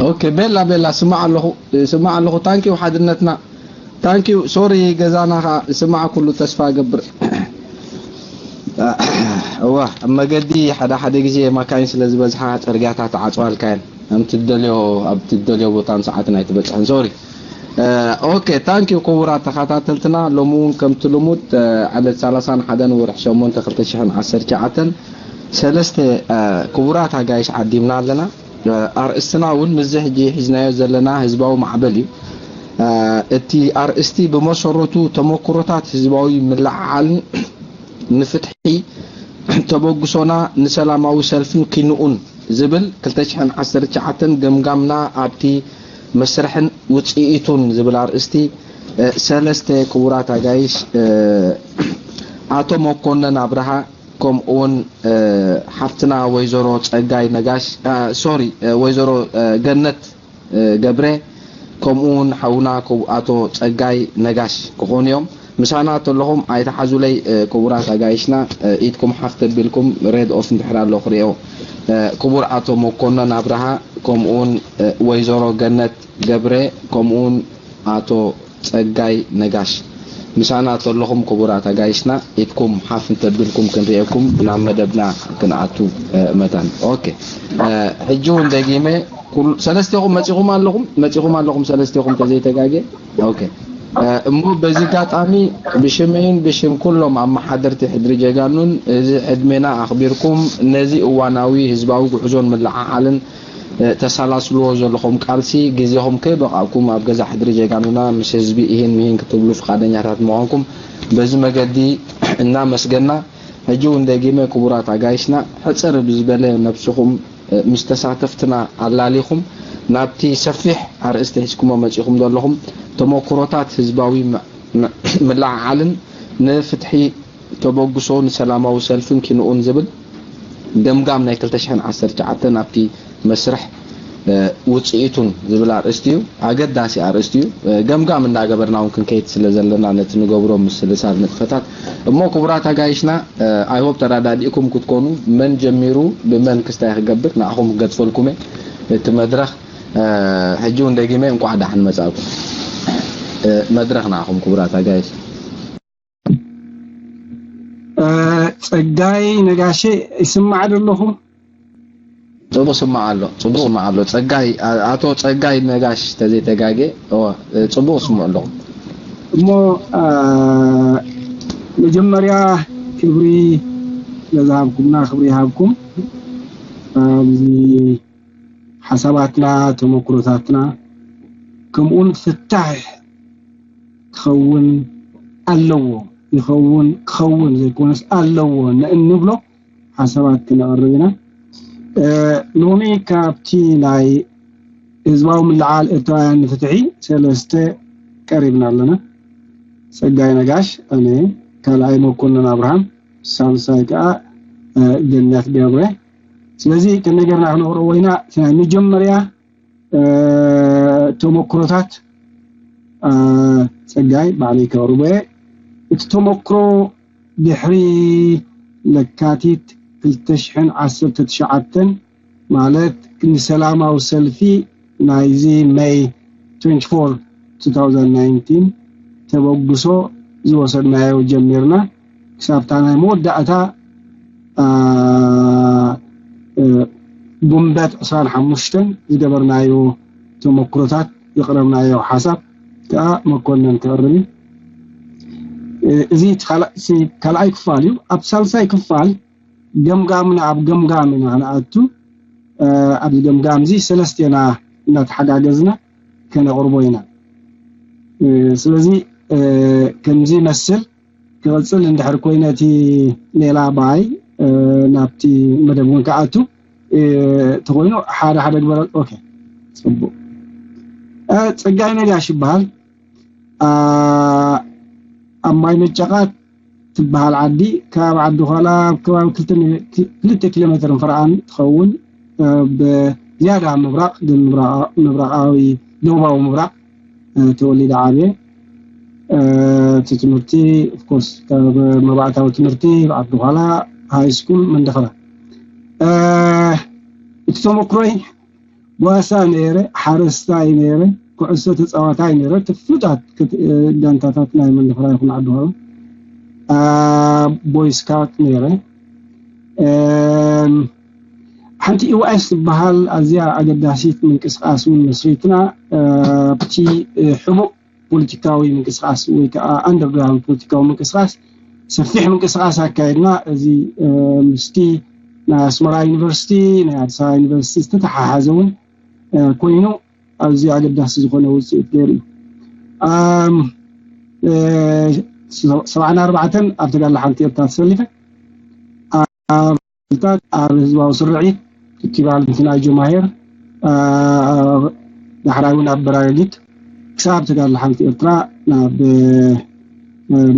ኦኬ፣ ቤላ ቤላ፣ ስማዕ ኣለኹ፣ ስማዕ ኣለኹ። ታንኪዩ ሓድነትና፣ ታንኪዩ። ሶሪ፣ ገዛና ኸዓ ስማዕ፣ ኩሉ ተስፋ ገብር። እዋ፣ ኣብ መገዲ ሓደ ሓደ ግዜ ማካይን ስለ ዝበዝሓ፣ ጽርግያታት ዓጽዋልካየን፣ ኣብ ትደልዮ፣ ኣብ ትደልዮ ቦታን ሰዓትን ኣይትበጽሕን። ሶሪ። ኦኬ፣ ታንኪዩ ክቡራት ተኸታተልትና። ሎሚ እውን ከምቲ ልሙድ ዕለት ሰላሳን ሓደን ወርሒ ሸሞንተ ክልተ ሽሕን ዓሰርተ ትሽዓተን ሰለስተ ክቡራት ኣጋይሽ ዓዲምና ኣለና። ኣርእስትና እውን ምስዚ ሕጂ ሒዝናዮ ዘለና ህዝባዊ ማዕበል እዩ። እቲ ኣርእስቲ ብመሰረቱ ተመክሮታት ህዝባዊ ምልዕዓልን ንፍትሒ ተበግሶና ንሰላማዊ ሰልፍን ኪንኡን ዝብል ክልተ ሽሕን ዓሰርተ ትሽዓተን ገምጋምና ኣብቲ መስርሕን ውፅኢቱን ዝብል ኣርእስቲ ሰለስተ ክቡራት ኣጋይሽ ኣቶ መኮነን ኣብርሃ ከምኡውን ሓፍትና ወይዘሮ ፀጋይ ነጋሽ፣ ሶሪ፣ ወይዘሮ ገነት ገብረ፣ ከምኡውን ሓውና ኣቶ ፀጋይ ነጋሽ ክኾኑ እዮም። ምሳና ተለኹም ኣይተሓዙለይ ክቡራት ኣጋይሽና፣ ኢድኩም ሓፍ ተቢልኩም ሬድ ኦፍ እንድሕር ኣሎ ክሪኦ። ክቡር ኣቶ መኮነን ኣብርሃ ከምኡውን ወይዘሮ ገነት ገብረ ከምኡውን ኣቶ ፀጋይ ነጋሽ ምሳና ተለኹም ክቡራት ኣጋይሽና፣ ኢድኩም ሓፍ እንተቢልኩም ክንሪኤኩም ናብ መደብና ክንኣቱ መታን። ኦኬ፣ ሕጂ እውን ደጊመ ሰለስቴኹም መፂኹም ኣለኹም፣ መፂኹም ኣለኹም ሰለስቴኹም ተዘይተጋጌ። ኦኬ፣ እሞ በዚ ኣጋጣሚ ብሽመይን ብሽም ኩሎም ኣመሓደርቲ ሕድሪ ጀጋኑን እዚ ዕድሜና ኣኽቢርኩም ነዚ እዋናዊ ህዝባዊ ጉዕዞን ምልዕዓልን ተሳላስልዎ ዘለኹም ቃልሲ ግዜኹም ከይበቓዕኩም ኣብ ገዛ ሕድሪ ጀጋኑና ምስ ህዝቢ ኢሂን ምሂን ክትብሉ ፍቓደኛታት ምዃንኩም በዚ መገዲ እናመስገና፣ ሕጂ እውን ደጊመ ክቡራት ኣጋይሽና ሕፅር ብዝበለ ነብስኹም ምስ ተሳተፍትና ኣላሊኹም ናብቲ ሰፊሕ ኣርእስቲ ሒዝኩሞ መፂኹም ዘለኹም ተመክሮታት ህዝባዊ ምልዕዓልን ንፍትሒ ተበግሶ ንሰላማዊ ሰልፍን ኪንኡን ዝብል ገምጋም ናይ ክልተ ሽሕን ዓሰርተ ትሽዓተን ኣብቲ መስርሕ ውፅኢቱን ዝብል ኣርእስቲ እዩ። ኣገዳሲ ኣርእስቲ እዩ። ገምጋም እንዳገበርና እውን ክንከይድ ስለ ዘለና ነቲ ንገብሮ ምስልሳል ንጥፈታት እሞ ክቡራት ኣጋይሽና ኣይሆፕ ተረዳዲእኩም ክትኮኑ መን ጀሚሩ ብመን ክስታይ ክገብር ንኣኹም ክገድፈልኩም እቲ መድረኽ። ሕጂ እውን ደጊመ እንቋዕ ዳሕን መጻእኩም። መድረኽ ንኣኹም ክቡራት ኣጋይሽ። ጸጋይ ነጋሼ ይስማዕ ዶ ኣለኹ? ጽቡቕ ስማዕ ኣሎ፣ ጽቡቕ ስማዕ ኣሎ። ጸጋይ፣ ኣቶ ጸጋይ ነጋሽ ተዘይተጋጌ፣ እወ፣ ጽቡቕ ስምዑ ኣለኹ። እሞ መጀመርያ ክብሪ ስለዝሃብኩምና ክብሪ ይሃብኩም። ኣብዚ ሓሳባትና፣ ተመክሮታትና ከምኡውን ፍታሕ ክኸውን ኣለዎ፣ ይኸውን፣ ክኸውን ዘይኮነስ ኣለዎ ንእንብሎ ሓሳባት ክነቕርብ ኢና። ሎሚ ካብቲ ናይ ህዝባዊ ምልዓል ኤርትራውያን ንፍትሒ ሰለስተ ቀሪብና ኣለና። ጸጋይ ነጋሽ፣ ኣነ፣ ካልኣይ መኮንን ኣብርሃም፣ ሳልሳይ ከኣ ገነት ገብረ። ስለዚ ከም ነገርና ክነቕርቦ ኢና። እቲ ናይ መጀመርያ ተመክሮታት ጸጋይ ባዕለይ ከቕርቦ እየ። እቲ ተመክሮ ድሕሪ ለካቲት ክልተ ሽሕን ዓሰርተ ትሽዓተን ማለት ንሰላማዊ ሰልፊ ናይዚ መይ ትዌንቲ ፎር ቱ ታውዘንድ ናይንቲን ተበግሶ ዝወሰድናዮ ጀሚርና ክሳብታ ናይ መወዳእታ ጉንበት ዕስራን ሓሙሽተን ዝገበርናዮ ተመክሮታት ዘቕረብናዮ ሓሳብ ከዓ መኮነን ክቕርብ እዩ። እዚ ካልኣይ ክፋል እዩ። ኣብ ሳልሳይ ክፋል ገምጋምና ኣብ ገምጋም ኢና ክንኣቱ። ኣብዚ ገምጋም እዚ ሰለስቴና እናተሓጋገዝና ከነቕርቦ ኢና። ስለዚ ከምዚ ይመስል። ክቕፅል እንድሕር ኮይነ እቲ ሌላ ባይ ናብቲ መደብ እውን ክኣቱ ተኮይኑ ሓደ ሓደ ግበረ። ኦኬ፣ ፅቡቅ። ፀጋይ ነጋሽ ይበሃል። ኣብ ማይ መጨቃት ትበሃል ዓዲ፣ ካብ ዓዲ ኳላ ኣብ ከባቢ ክልተ ኪሎ ሜትር ንፍርቓን ትኸውን። ብዝያዳ ምብራቕ ግን ምብራቓዊ፣ ደቡባዊ ምብራቕ ተወሊደ ዓብየ። እቲ ትምህርቲ ኦፍኮርስ ካብ መባእታዊ ትምህርቲ ዓዲ ኳላ፣ ሃይ ስኩል፣ መንደፈራ። እቲ ተመክሮይ ጓሳ ነይረ፣ ሓረስታይ ነይረ፣ ኩዕሶ ተፃዋታይ ነይረ። እቲ ፍሉጣት ክት- ጋንታታት ናይ መንደፈራ ይኹን ዓዲ ሆሮ ቦይ ስካውት ነይረ። ሓንቲ ኢዋኤስ ትበሃል ኣዝያ ኣገዳሲት ምንቅስቃስ እውን መስሪትና። ኣብቲ ሕቡእ ፖለቲካዊ ምንቅስቃስ ወይ ከዓ ኣንደርግራውንድ ፖለቲካዊ ምንቅስቃስ ሰፊሕ ምንቅስቃስ ኣካየድና። እዚ ምስቲ ናይ ኣስመራ ዩኒቨርሲቲ፣ ናይ ኣዲስ ኣበባ ዩኒቨርሲቲ ዝተተሓሓዘ እውን ኮይኑ ኣብዚ ኣገዳሲ ዝኾነ ውፅኢት ገይሩ እዩ። ሰብዓን ኣርባዕተን ኣብ ተጋድሎ ሓንቲ ኤርትራ ተሰሊፈ። ኣብ ኣብ ህዝባዊ ስርዒት፣ እቲ ባልንቲ ናይ ጆማሄር፣ ዳሕራይ እውን ኣብ በራግጊት ክሳብ ተጋድሎ ሓንቲ ኤርትራ ናብ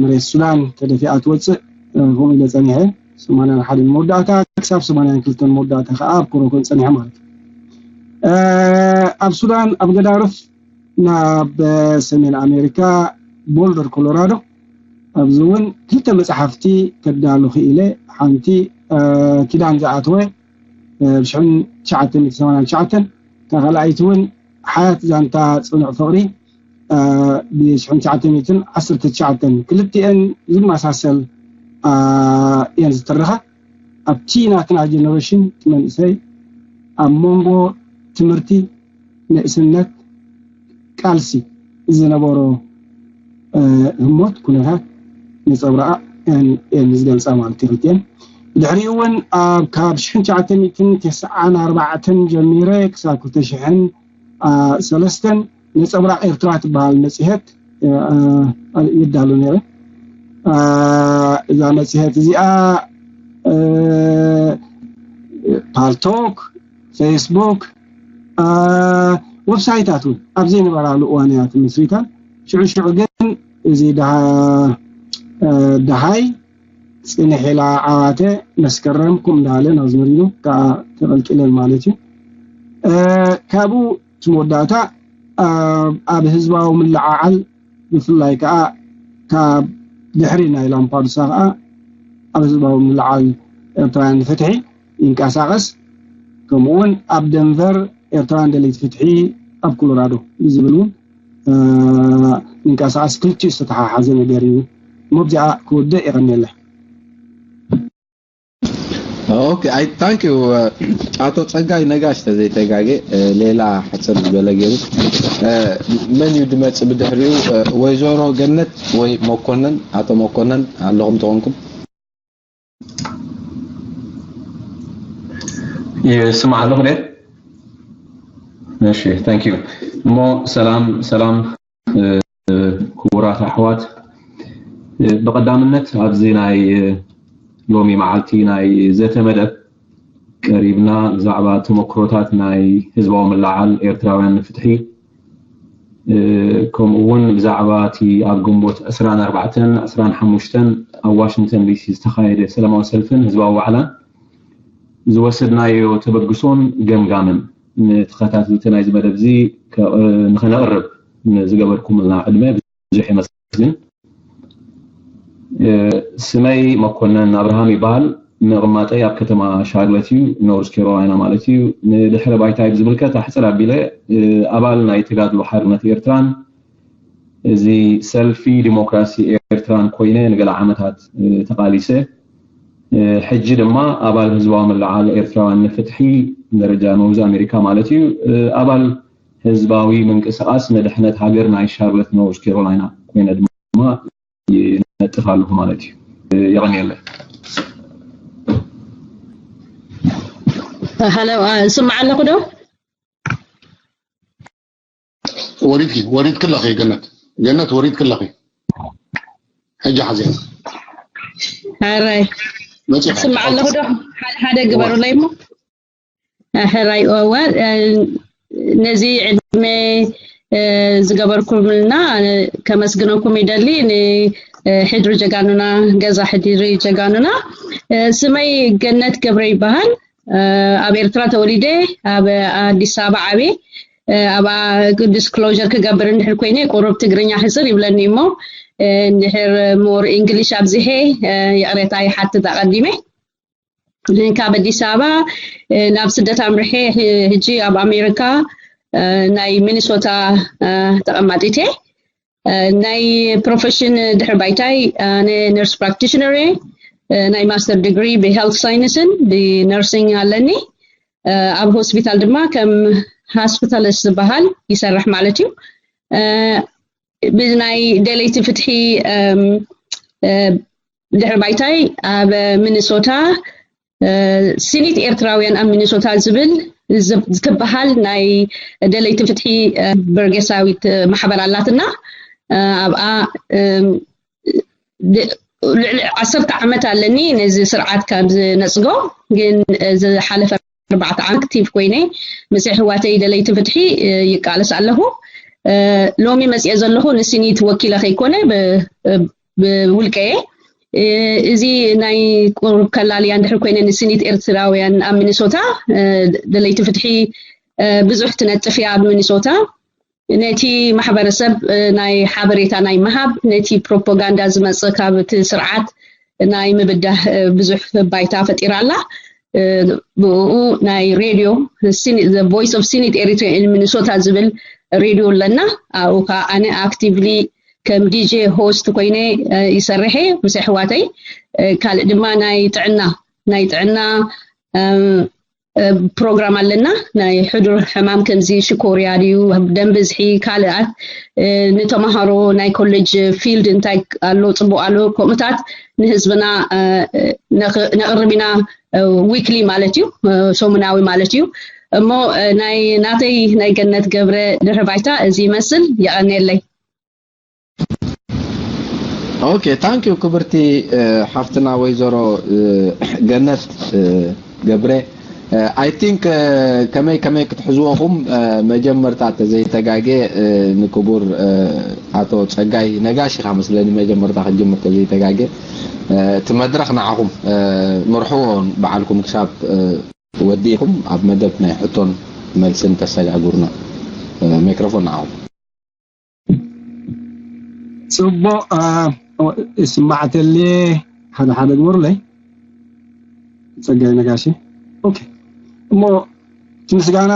መሬት ሱዳን ተደፊኣ ትወፅእ። ከምኡ ኢለ ፀኒሐ። ሰማንያን ሓደን መወዳእታ ክሳብ ሰማንያን ክልተን መወዳእታ ከዓ ኣብ ኮሮኮን ፀኒሐ ማለት እዩ። ኣብ ሱዳን ኣብ ገዳርፍ ናብ ሰሜን ኣሜሪካ ቦልደር ኮሎራዶ ኣብዚ እውን ክልተ መፅሓፍቲ ከዳሉ ክኢለ። ሓንቲ ኪዳን ዝኣተወ ብሽሕን ትሽዓተ ሚእቲ ሰማንያን ትሽዓተን፣ እታ ካልኣይቲ እውን ሓያት ዛንታ ፅኑዕ ፍቕሪ ብሽሕን ትሽዓተ ሚእትን ዓሰርተ ትሽዓተን። ክልቲኤን ዝመሳሰል እየን ዝትርኻ። ኣብቲ ናትና ጀነሬሽን እቲ መንእሰይ ኣብ መንጎ ትምህርቲ፣ ንእስነት፣ ቃልሲ ዝነበሮ ህሞት ኩነታት ነፀብራኣ እየን ዝገልፃ ማለት ክልቲኤን። ድሕሪኡ እውን ኣብ ካብ ሽሕን ትሽዓተ ሚእትን ተስዓን ኣርባዕተን ጀሚረ ክሳብ ክልተ ሽሕን ሰለስተን ነፀብራቕ ኤርትራ ትበሃል መፅሄት የዳሉ ነይረ። እዛ መፅሄት እዚኣ ፓልቶክ፣ ፌስቡክ፣ ዌብሳይታት እውን ኣብ ዘይነበራሉ እዋን እያ ተመስሪታ። ሽዑ ሽዑ ግን እዚ ደሃይ ፅንሕ ኢላ ዓዋተ መስከረም ኩም እንዳለ ናዝመሪኖ ከዓ ተቐልቂለን ማለት እዩ። ካብኡ እቲ መወዳእታ ኣብ ህዝባዊ ምልዓዓል ብፍላይ ከዓ ካብ ድሕሪ ናይ ላምፓዱሳ ከዓ ኣብ ህዝባዊ ምልዓል ኤርትራውያን ንፍትሒ ይንቀሳቐስ፣ ከምኡውን ኣብ ደንቨር ኤርትራውያን ደለይቲ ፍትሒ ኣብ ኮሎራዶ ዝብል እውን ምንቀሳቐስ ክልቲኡ ዝተተሓሓዘ ነገር እዩ። መብዚኣ ክወደእ ይቐንየለ። ኦኬ፣ ኣይ ታንክ ዩ። ኣቶ ፀጋይ ነጋሽ ተዘይተጋገ ሌላ ሕፅር ዝበለ ገይሩ መን እዩ ድመፅእ ብድሕሪኡ? ወይዘሮ ገነት ወይ መኮነን? ኣቶ መኮነን ኣለኹም ተኾንኩም ይስማዕ ኣለኹ ደ እሺ ታንክ ዩ። እሞ ሰላም ሰላም ክቡራት ኣሕዋት፣ ብቐዳምነት ኣብዚ ናይ ሎሚ መዓልቲ ናይ ዘተ መደብ ቀሪብና ብዛዕባ ተመክሮታት ናይ ህዝባዊ ምልዓል ኤርትራውያን ንፍትሒ፣ ከምኡ እውን ብዛዕባ እቲ ኣብ ግንቦት ዕስራን ኣርባዕተን ዕስራን ሓሙሽተን ኣብ ዋሽንግተን ዲሲ ዝተኻየደ ሰላማዊ ሰልፍን ህዝባዊ ዋዕላን ዝወሰድናዮ ተበግሶን ገምጋምን ንተኸታተልቲ ናይዚ መደብ እዚ ንኸነቕርብ ንዝገበርኩምልና ዕድመ ብዙሕ የመስግን። ስመይ መኮነን ኣብርሃም ይበሃል። ምቕማጠይ ኣብ ከተማ ሻርለት እዩ፣ ኖርዝ ካሮላይና ማለት እዩ። ንድሕረ ባይታይ ብዝምልከት ኣሕፅር ኣቢለ ኣባል ናይ ተጋድሎ ሓርነት ኤርትራን እዚ ሰልፊ ዲሞክራሲ ኤርትራን ኮይነ ንገለ ዓመታት ተቓሊሰ። ሕጂ ድማ ኣባል ህዝባዊ ምልዓል ኤርትራውያን ንፍትሒ ደረጃ ኖርዝ ኣሜሪካ ማለት እዩ፣ ኣባል ህዝባዊ ምንቅስቓስ ንድሕነት ሃገር ናይ ሻርለት ኖርዝ ካሮላይና ኮይነ ድማ ይነጥፍ ኣለኹ ማለት እዩ። የቐንየለይ። ሃሎ፣ ስማዕ ኣለኹ ዶ? ወሪድኪ ወሪድኪ ኣለኺ ገነት፣ ገነት ወሪድኪ ኣለኺ። ሕጂ ሓዚያ ሕራይ መፂኻ ስማዕ ኣለኹ ዶ? ሓደ ሓደ ግበሩለይ እሞ። ሕራይ እወ፣ ነዚ ዕድመ ዝገበርኩምልና ከመስግነኩም ይደሊ። ንሕድሪ ጀጋኑና፣ ገዛ ሕድሪ ጀጋኑና። ስመይ ገነት ገብረ ይበሃል። ኣብ ኤርትራ ተወሊደ ኣብ ኣዲስ ኣበባ ዓብየ። ኣብ ዲስክሎር ክገብር እንድሕር ኮይነ ቁሩብ ትግርኛ ሕፅር ይብለኒ እሞ እንድሕር ሞር እንግሊሽ ኣብዚሐ ይቕሬታ ይሓትት ኣቐዲመ። ካብ ኣዲስ ኣበባ ናብ ስደት ኣምርሐ። ሕጂ ኣብ ኣሜሪካ ናይ ሚኒሶታ ተቐማጢት እየ። ናይ ፕሮፌሽን ድሕሪ ባይታይ ኣነ ነርስ ፕራክቲሽነር እየ። ናይ ማስተር ዲግሪ ብሄልት ሳይንስን ብነርሲንግ ኣለኒ። ኣብ ሆስፒታል ድማ ከም ሃስፒታሊስት ዝበሃል ይሰርሕ ማለት እዩ። ብናይ ደለይቲ ፍትሒ ድሕሪ ባይታይ ኣብ ሚኒሶታ ሲኒት ኤርትራውያን ኣብ ሚኒሶታ ዝብል ዝትበሃል ናይ ደለይቲ ፍትሒ በርጌሳዊት ማሕበር ኣላትና። ኣብኣ ልዕሊ ዓሰርተ ዓመት ኣለኒ ነዚ ስርዓት ካብ ዝነፅጎ። ግን ዝሓለፈ ኣርባዕተ ዓመት ኣክቲቭ ኮይነ ምስ ኣሕዋተይ ደለይቲ ፍትሒ ይቃለስ ኣለኹ። ሎሚ መፅኤ ዘለኹ ንሲኒት ወኪለ ከይኮነ ብውልቀየ። እዚ ናይ ቁሩብ ከላልያ እንድሕር ኮይነ ንሲኒት ኤርትራውያን ኣብ ሚኒሶታ ደለይቲ ፍትሒ ብዙሕ ትነጥፍ እያ ኣብ ሚኒሶታ። ነቲ ማሕበረሰብ ናይ ሓበሬታ ናይ ምሃብ፣ ነቲ ፕሮፓጋንዳ ዝመጽእ ካብ እቲ ስርዓት ናይ ምብዳህ ብዙሕ ባይታ ፈጢራ ኣላ። ብኡ ናይ ሬድዮ ቮይስ ኦፍ ሲኒት ኤሪትሪያ ኢን ሚኒሶታ ዝብል ሬድዮ ኣለና። ኣብኡ ከዓ ኣነ ኣክቲቭሊ ከም ዲጄ ሆስት ኮይነ ይሰርሐ ምስ ኣሕዋተይ። ካልእ ድማ ናይ ጥዕና ናይ ጥዕና ፕሮግራም ኣለና። ናይ ሕዱር ሕማም ከምዚ ሽኮርያ ድዩ፣ ደም ብዝሒ፣ ካልኣት ንተምሃሮ ናይ ኮሌጅ ፊልድ እንታይ ኣሎ፣ ፅቡቅ ኣሎ፣ ከምኡታት ንህዝብና ነቕርብ ኢና። ዊክሊ ማለት እዩ፣ ሰሙናዊ ማለት እዩ። እሞ ናይ ናተይ ናይ ገነት ገብረ ድሕሪ ባይታ እዚ ይመስል። የቐንየለይ። ኦኬ፣ ታንክ ዩ ክብርቲ ሓፍትና ወይዘሮ ገነት ገብረ። ኣይ ቲንክ ከመይ ከመይ ክትሕዝወኹም፣ መጀመርታ ተዘይተጋጌ ንክቡር ኣቶ ፀጋይ ነጋሽ ኢኻ መስለኒ መጀመርታ ክትጅምር ተዘይተጋጌ። እቲ መድረኽ ንዓኹም ምርሕዎ፣ በዓልኩም ክሳብ ወዲእኩም ኣብ መደብ ናይ ሕቶን መልስን ተሰጋግሩና። ሜክሮፎን ንዓኹም። ፅቡቕ። ይስማዕ ተልየ ሓደ ሓደ ግበሩለይ። ፀጋይ ነጋሽ። ኦኬ። እሞ እቲ ምስጋና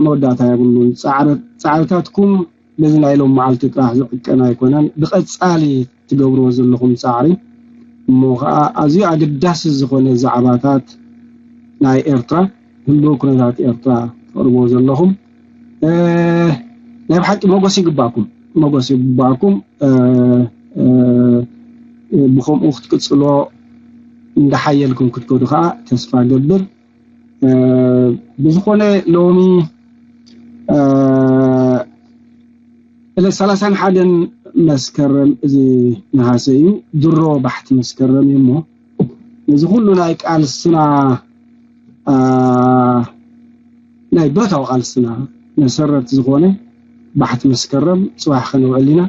መወዳእታ የብሉን። ፃዕርታትኩም በዚ ናይ ሎም መዓልቲ ጥራሕ ዝዕቀን ኣይኮነን፣ ብቐፃሊ ትገብርዎ ዘለኹም ፃዕሪ እሞ ከዓ ኣዝዩ ኣገዳሲ ዝኾነ ዛዕባታት ናይ ኤርትራ፣ ህልው ኩነታት ኤርትራ ተቕርብዎ ዘለኹም ናይ ብሓቂ መጎስ ይግባእኩም፣ መጎስ ይግባእኩም። ብከምኡ ክትቅፅሎ እንዳሓየልኩም ክትከዱ ከዓ ተስፋ ገብር። ብዝኾነ ሎሚ ዕለት ሰላሳን ሓደን መስከረም እዚ ነሃሰ እዩ፣ ድሮ ባሕቲ መስከረም እዩ። እሞ ነዚ ኩሉ ናይ ቃልስና ናይ ብረታዊ ቃልስና መሰረት ዝኾነ ባሕቲ መስከረም ፅባሕ ከነውዕል ኢና።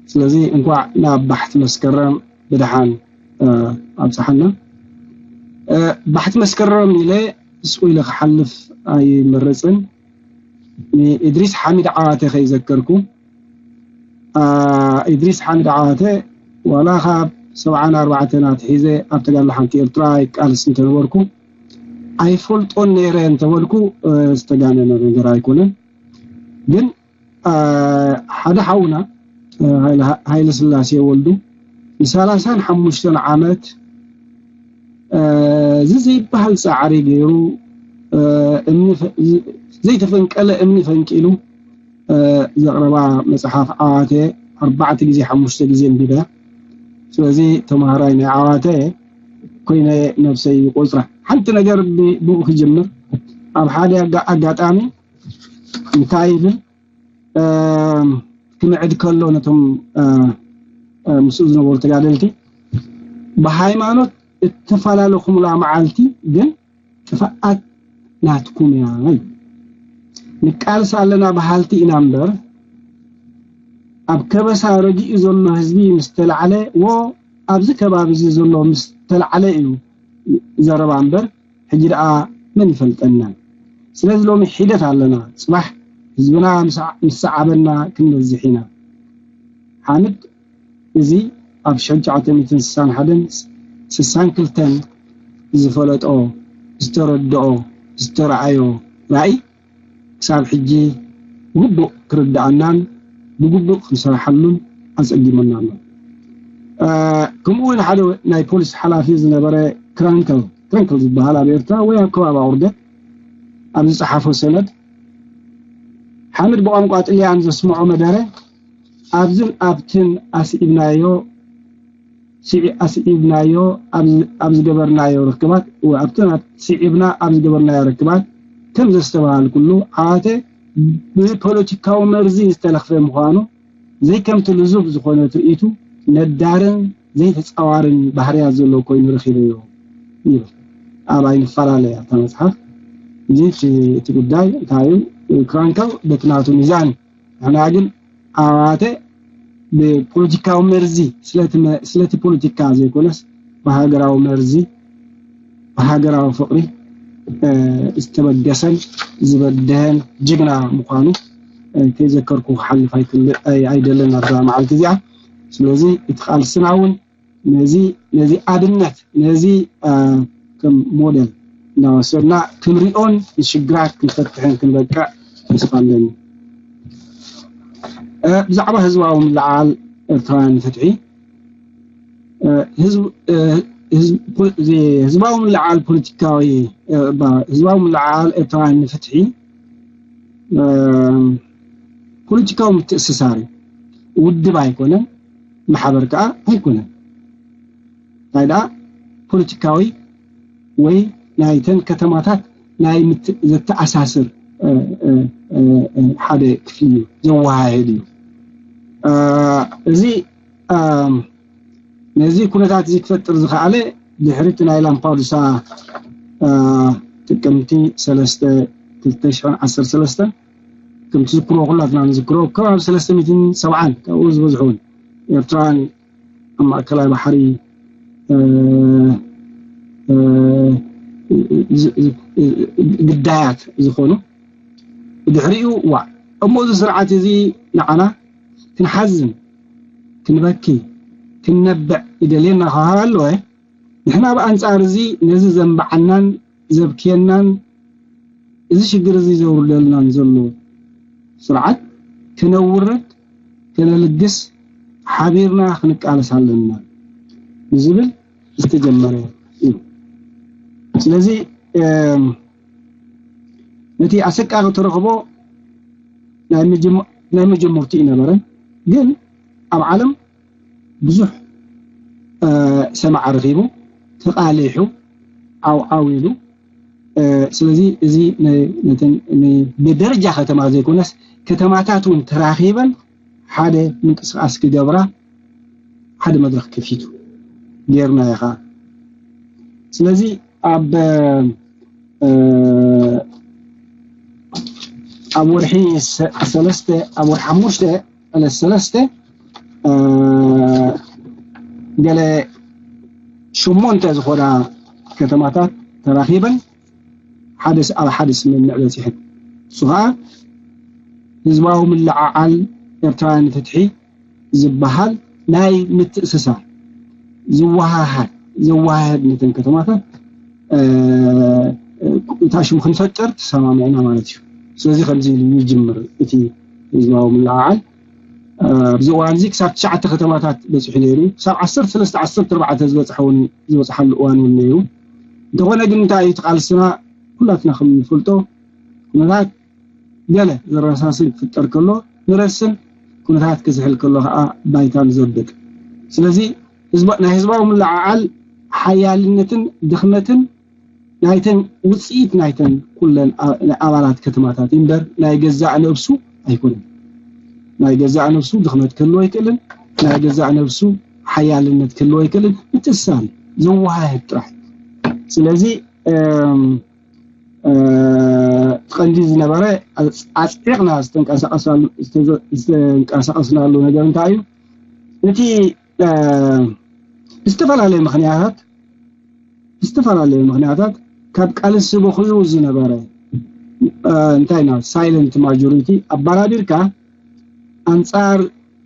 ስለዚ እንኳዕ ናብ ባሕቲ መስከረም ብደሓን ኣብፀሓና። ባሕቲ መስከረም ኢለ ስቕ ኢለ ክሓልፍ ኣይመርፅን። ንእድሪስ ሓሚድ ዓዋተ ከይዘከርኩ፣ ኢድሪስ ሓሚድ ዓዋተ ዋላ ካብ ሰብዓን ኣርባዕተን ኣትሒዘ ኣብ ተጋድሎ ሓንቲ ኤርትራ ይቃልስ እንተነበርኩ ኣይፈልጦን ነይረ እንተበልኩ ዝተጋነነ ነገር ኣይኮነን። ግን ሓደ ሓውና ሃይለ ስላሴ ወልዱ ንሰላሳን ሓሙሽተን ዓመት እዚ ዘይበሃል ፃዕሪ ገይሩ ዘይተፈንቀለ እምኒ ፈንቂሉ ዘቕረባ መፅሓፍ ዓዋተ ኣርባዕተ ግዜ ሓሙሽተ ግዜ ኣንቢበ። ስለዚ ተምሃራይ ናይ ዓዋተ ኮይነ ነብሰይ ይቆፅራ። ሓንቲ ነገር ብኡ ክጅምር። ኣብ ሓደ ኣጋጣሚ እንታይ ይብል ክምዕድ ከሎ ነቶም ምስኡ ዝነበሩ ተጋደልቲ ብሃይማኖት እተፈላለኹምላ መዓልቲ ግን ጥፍኣት ናትኩም እያ። ንቃልስ ኣለና በሃልቲ ኢና እምበር ኣብ ከበሳ ረጊኡ ዘሎ ህዝቢ ምስ ተላዕለ ዎ ኣብዚ ከባቢ እዚ ዘሎ ምስ ተላዕለ እዩ ዘረባ እምበር ሕጂ ደኣ መን ይፈልጠና። ስለዚ ሎሚ ሒደት ኣለና፣ ፅባሕ ህዝብና ምስ ሰዓበና ክንበዝሕ ኢና። ሓምድ እዚ ኣብ ሽሕን ትሽዓተ ሚእትን ስሳን ሓደን ስሳን ክልተን ዝፈለጦ፣ ዝተረድኦ፣ ዝተረኣዮ ራእይ ክሳብ ሕጂ ብግቡእ ክርድኣናን ብግቡእ ክንሰርሓሉን ኣጸጊሙና ኣሎ። ከምኡ እውን ሓደ ናይ ፖሊስ ሓላፊ ዝነበረ ክራንከል ክራንከል ዝበሃል ኣብ ኤርትራ ወይ ኣብ ከባቢ ኣውርደት ኣብ ዝጸሓፎ ሰነድ ሓመድ ብቋንቋ ጥልያን ዘስምዖ መደረ ኣብዝን ኣብትን ኣስዒብናዮ ስዒ ኣስዒብናዮ ኣብ ዝገበርናዮ ርክባት ኣብቲ ስዒብና ኣብ ዝገበርናዮ ርክባት ከም ዘስተባሃልኩሉ ዓዋተ ብፖለቲካዊ መርዚ ዝተለኽፈ ምዃኑ ዘይከምቲ ልዙብ ዝኾነ ትርኢቱ ነዳርን ዘይተፃዋርን ባህርያት ዘለዎ ኮይኑ ረኺበዮ ይብል። ኣብ ኣይንፈላለ እያ እታ መፅሓፍ። እዚ እቲ ጉዳይ እንታይ እዩ? ክራንከል በቲ ናቱ ሚዛን እዩ። ንሕና ግን ኣባተ ብፖለቲካዊ መርዚ ስለቲ ፖለቲካ ዘይኮነስ ብሃገራዊ መርዚ ብሃገራዊ ፍቕሪ ዝተበገሰን ዝበደሀን ጅግና ምዃኑ ከይዘከርኩ ክሓልፍ ኣይደልን ኣብዛ መዓልቲ እዚኣ። ስለዚ እቲ ቃልስና እውን ነዚ ነዚ ኣብነት ነዚ ከም ሞዴል እናወሰድና ክንሪኦን ንሽግራት ክንፈትሕን ክንበቅዕ ተስፋ ኣለኒ። ብዛዕባ ህዝባዊ ምልዓል ኤርትራውያን ንፍትሒ ህዝባዊ ምልዓል ፖለቲካዊ ህዝባዊ ምልዓል ኤርትራውያን ንፍትሒ ፖለቲካዊ ምትእስሳር እዩ። ውድብ ኣይኮነን፣ ማሕበር ከዓ ኣይኮነን። እንታይ ደኣ ፖለቲካዊ ወይ ናይተን ከተማታት ናይ ዘተኣሳስር ሓደ ክፍሊ እዩ፣ ዘወሃህድ እዩ። እዚ ነዚ ኩነታት እዚ ክፈጥር ዝኸኣለ ድሕሪ እቲ ናይ ላምፓዱሳ ጥቅምቲ ሰለስተ ክልተ ሽሕን ዓሰርተ ሰለስተን ከም ትዝክሮ ኩላትና ንዝክሮ ከባቢ ሰለስተ ሚእትን ሰብዓን ካብኡ ዝበዝሑ እውን ኤርትራውያን ኣብ ማእከላይ ባሕሪ ግዳያት ዝኾኑ ብድሕሪኡ ዋ እሞ እዚ ስርዓት እዚ ንዓና ክንሓዝን ክንበኪ ክንነብዕ ይደልየና ክሃ ኣለወ ንሕና ብኣንጻር እዚ ነዚ ዘንብዓናን ዘብክየናን እዚ ሽግር እዚ ዘውርደልናን ዘሎ ስርዓት ከነውርድ ከነልግስ ሓቢርና ክንቃለስ ኣለና ዝብል ዝተጀመረ እዩ። ስለዚ ነቲ ኣሰቃቂ ተረኽቦ ናይ መጀመርቱ ይነበረ ግን ኣብ ዓለም ብዙሕ ሰማዕ ረኺቡ ተቓሊሑ ዓው ዓው ኢሉ ስለዚ እዚ ብደረጃ ከተማ ዘይኮነስ ከተማታት እውን ተራኺበን ሓደ ምንቅስቃስ ክገብራ ሓደ መድረክ ከፊቱ ገይርና ኢኻ ስለዚ ኣብ ኣብ ወርሒ ሰለስተ ኣብ ወርሒ ሓሙሽተ ዕለት ሰለስተ ገለ ሸሞንተ ዝኾና ከተማታት ተራኺበን ሓደ ኣብ ሓደ ስምምዕ በፂሐን እሱ ከዓ ህዝባዊ ምልዓዓል ኤርትራውያን ፍትሒ ዝበሃል ናይ ምትእስሳር ዝወሃሃድ ዘወሃሃድ ነተን ከተማታት እታ ሽም ክንፈጥር ተሰማሚዕና ማለት እዩ። ስለዚ ከምዚ ኢሉ ይጅምር እቲ ህዝባዊ ምልዓዓል ኣብዚ እዋን እዚ ክሳብ ትሽዓተ ከተማታት በፂሑ ነይሩ። ክሳብ ዓሰርተ ሰለስተ ዓሰርተ ኣርባዕተ ዝበፅሐ እውን ዝበፅሓሉ እዋን እውን ነይሩ። እንተኾነ ግን እንታይ እዩ እቲ ቃልስና ኩላትና ከም ንፈልጦ ኩነታት ገለ ዘረሳስን ክፍጠር ከሎ ንረስን ኩነታት ክዝሕል ከሎ ከዓ ባይታ ንዘብጥ። ስለዚ ናይ ህዝባዊ ምልዓዓል ሓያልነትን ድኽመትን ናይተን ውፅኢት ናይተን ኩለን ኣባላት ከተማታት እምበር ናይ ገዛእ ነብሱ ኣይኮነን። ናይ ገዛእ ነብሱ ድኽመት ክህልዎ ኣይክእልን፣ ናይ ገዛእ ነብሱ ሓያልነት ክህልዎ ኣይክእልን። ምትእስሳር እዩ፣ ዘወሃህድ ጥራሕ። ስለዚ ቀንዲ ዝነበረ ኣፅዒቕና ዝተንቀሳቀስናሉ ነገር እንታይ እዩ? እቲ ብዝተፈላለየ ምክንያታት ብዝተፈላለየ ምክንያታት ካብ ቃልሲ በኹዩ ዝነበረ እንታይ ና ሳይለንት ማጆሪቲ ኣባራቢርካ ኣንፃር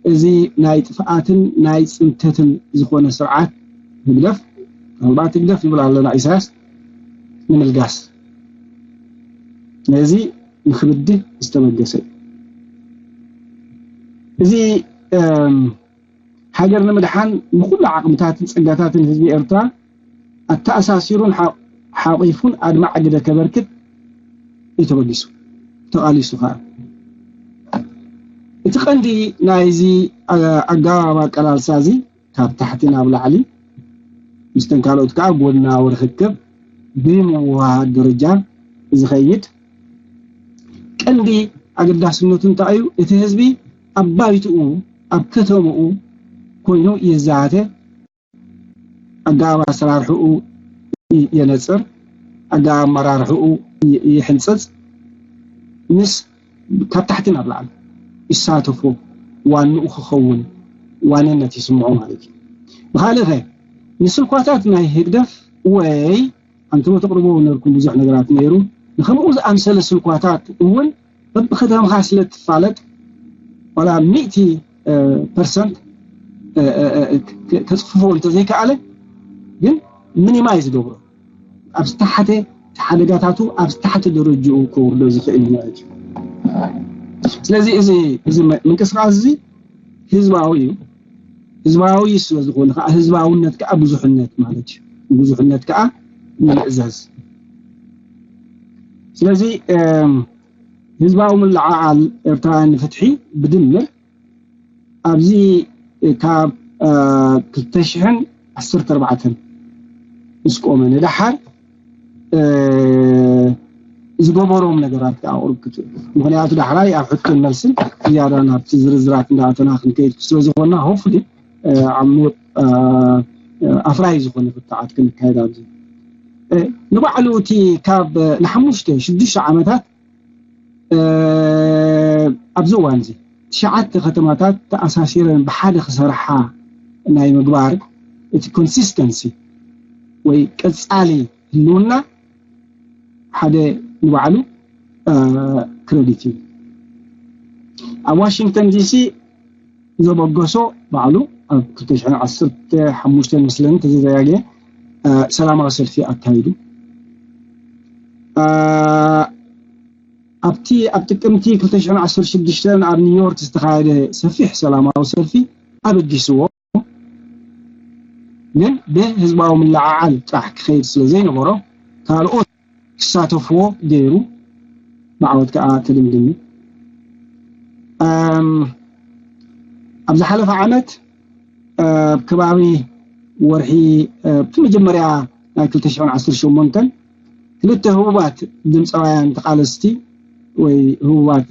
እዚ ናይ ጥፍኣትን ናይ ፅንተትን ዝኾነ ስርዓት ህግደፍ ምናልባት ህግደፍ ይብል ኣለና ኢሳያስ ንምልጋስ። ነዚ ንክብድህ ዝተበገሰ እዩ። እዚ እም፣ ሃገር ንምድሓን ንኹሉ ዓቕምታትን ጸጋታትን ህዝቢ ኤርትራ ኣተኣሳሲሩን ሓ- ሓቂፉን ኣድማዒ ግደ ከበርክት እዩ ተበጊሱ፣ ተቓሊሱ ከኣ። እቲ ቀንዲ ናይዚ ኣ- ኣገባብ ኣቀላልሳ እዚ ካብ ታሕቲ ናብ ላዕሊ ምስተን ካልኦት ከኣ ጎድናዊ ርክክብ ብምውህሃድ ደረጃ ዝኸይድ ቀንዲ ኣገዳስነቱ እንታይ እዩ? እቲ ህዝቢ ኣብ ባይትኡ ኣብ ከተምኡ ኮይኑ ይዛተ፣ ኣገባብ ኣሰራርሕኡ ይ- የነጽር፣ ኣገባብ ኣመራርሕኡ ይ- ይሕንጽጽ፣ ምስ ካብ ታሕቲ ናብ ላዕሊ ይሳተፎ፣ ዋንኡ ክኸውን ዋንነት ይስምዖ ማለት እዩ። ብኻልእ ኸ ንስልኳታት ናይ ህግደፍ ወይ ኣንትሞ ተቕርቦ ነርኩም ብዙሕ ነገራት ነይሩ። ንከምኡ ዝኣምሰለ ስልኳታት እውን በብከተምኻ ስለ ትፋለጥ ዋላ ሚእቲ ፐርሰንት ተፅፍፎ እንተዘይከኣለ ግን ሚኒማይዝ ገብሮ ኣብ ዝተሓተ ሓደጋታቱ ኣብ ዝተሓተ ደረጅኡ ከውርዶ ዝኽእል እዩ ማለት እዩ። ስለዚ እዚ እዚ ምንቅስቃስ እዚ ህዝባዊ እዩ። ህዝባዊ ስለ ዝኾነ ከዓ ህዝባውነት ከዓ ብዙሕነት ማለት እዩ። ብዙሕነት ከዓ ንምእዘዝ። ስለዚ ህዝባዊ ምልዓዓል ኤርትራውያን ንፍትሒ ብድምር ኣብዚ ካብ ክልተ ሽሕን ዓሰርተ ኣርባዕተን ምስ ቆመ ንደሓር ዝገበሮም ነገራት ክኣቕርብ ክትብል። ምኽንያቱ ዳሕራይ ኣብ ሕቶን መልስን ዝያዳ ናብቲ ዝርዝራት እንዳኣተና ክንከይድ ስለዝኾንና፣ ሆፍሊ ዓሚቕ ኣፍራይ ዝኾነ ክትዓት ክንካየድ ኣብዚ ንባዕሉ እቲ ካብ ንሓሙሽተ ሽዱሽተ ዓመታት ኣብዚ እዋን እዚ ትሽዓተ ከተማታት ተኣሳሲረን ብሓደ ክሰርሓ ናይ ምግባር እቲ ኮንሲስተንሲ ወይ ቀጻሊ ህልውና ሓደ ንባዕሉ ክረዲት እዩ። ኣብ ዋሽንግተን ዲሲ ዘበገሶ ባዕሉ ኣብ ክልተ ሽሕን ዓሰርተ ሓሙሽተን መስለኒ ተዘጋጀ ሰላማዊ ሰልፊ ኣካይዱ። ኣብቲ ኣብ ጥቅምቲ ክልተ ሽሕን ዓሰርተ ሽዱሽተን ኣብ ኒውዮርክ ዝተኻየደ ሰፊሕ ሰላማዊ ሰልፊ ኣበጊስዎ። ግን ብህዝባዊ ምልዓዓል ጥራሕ ክኸይድ ስለ ዘይነበሮ ካልኦት ክሳተፍዎ ገይሩ ብዓወት ከዓ ተደምዲሙ። ኣብ ዝሓለፈ ዓመት ኣብ ከባቢ ወርሒ እቲ መጀመርያ ናይ ክልተ ሽሕን ዓሰርተ ሸሞንተን ክልተ ህቡባት ድምፃውያን ተቃለስቲ ወይ ህቡባት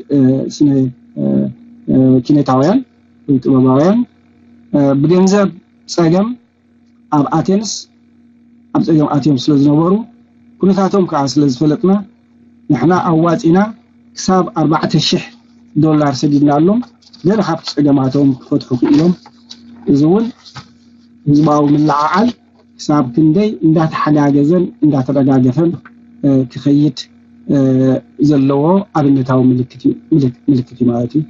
ስነ ኪነታውያን ወይ ጥበባውያን ብገንዘብ ፀገም ኣብ ኣቴንስ ኣብ ፀገም ኣትዮም ስለ ዝነበሩ ኩነታቶም ከዓ ስለ ዝፈለጥና ንሕና ኣዋፂና ክሳብ ኣርባዕተ ሽሕ ዶላር ሰዲድናሎም ገለ ካብቲ ፀገማቶም ክፈትሑ ክኢሎም። እዚ እውን ህዝባዊ ምልዓዓል ክሳብ ክንደይ እንዳተሓጋገዘን እንዳተደጋገፈን ክኸይድ ዘለዎ ኣብነታዊ ምልክት እዩ ማለት እዩ።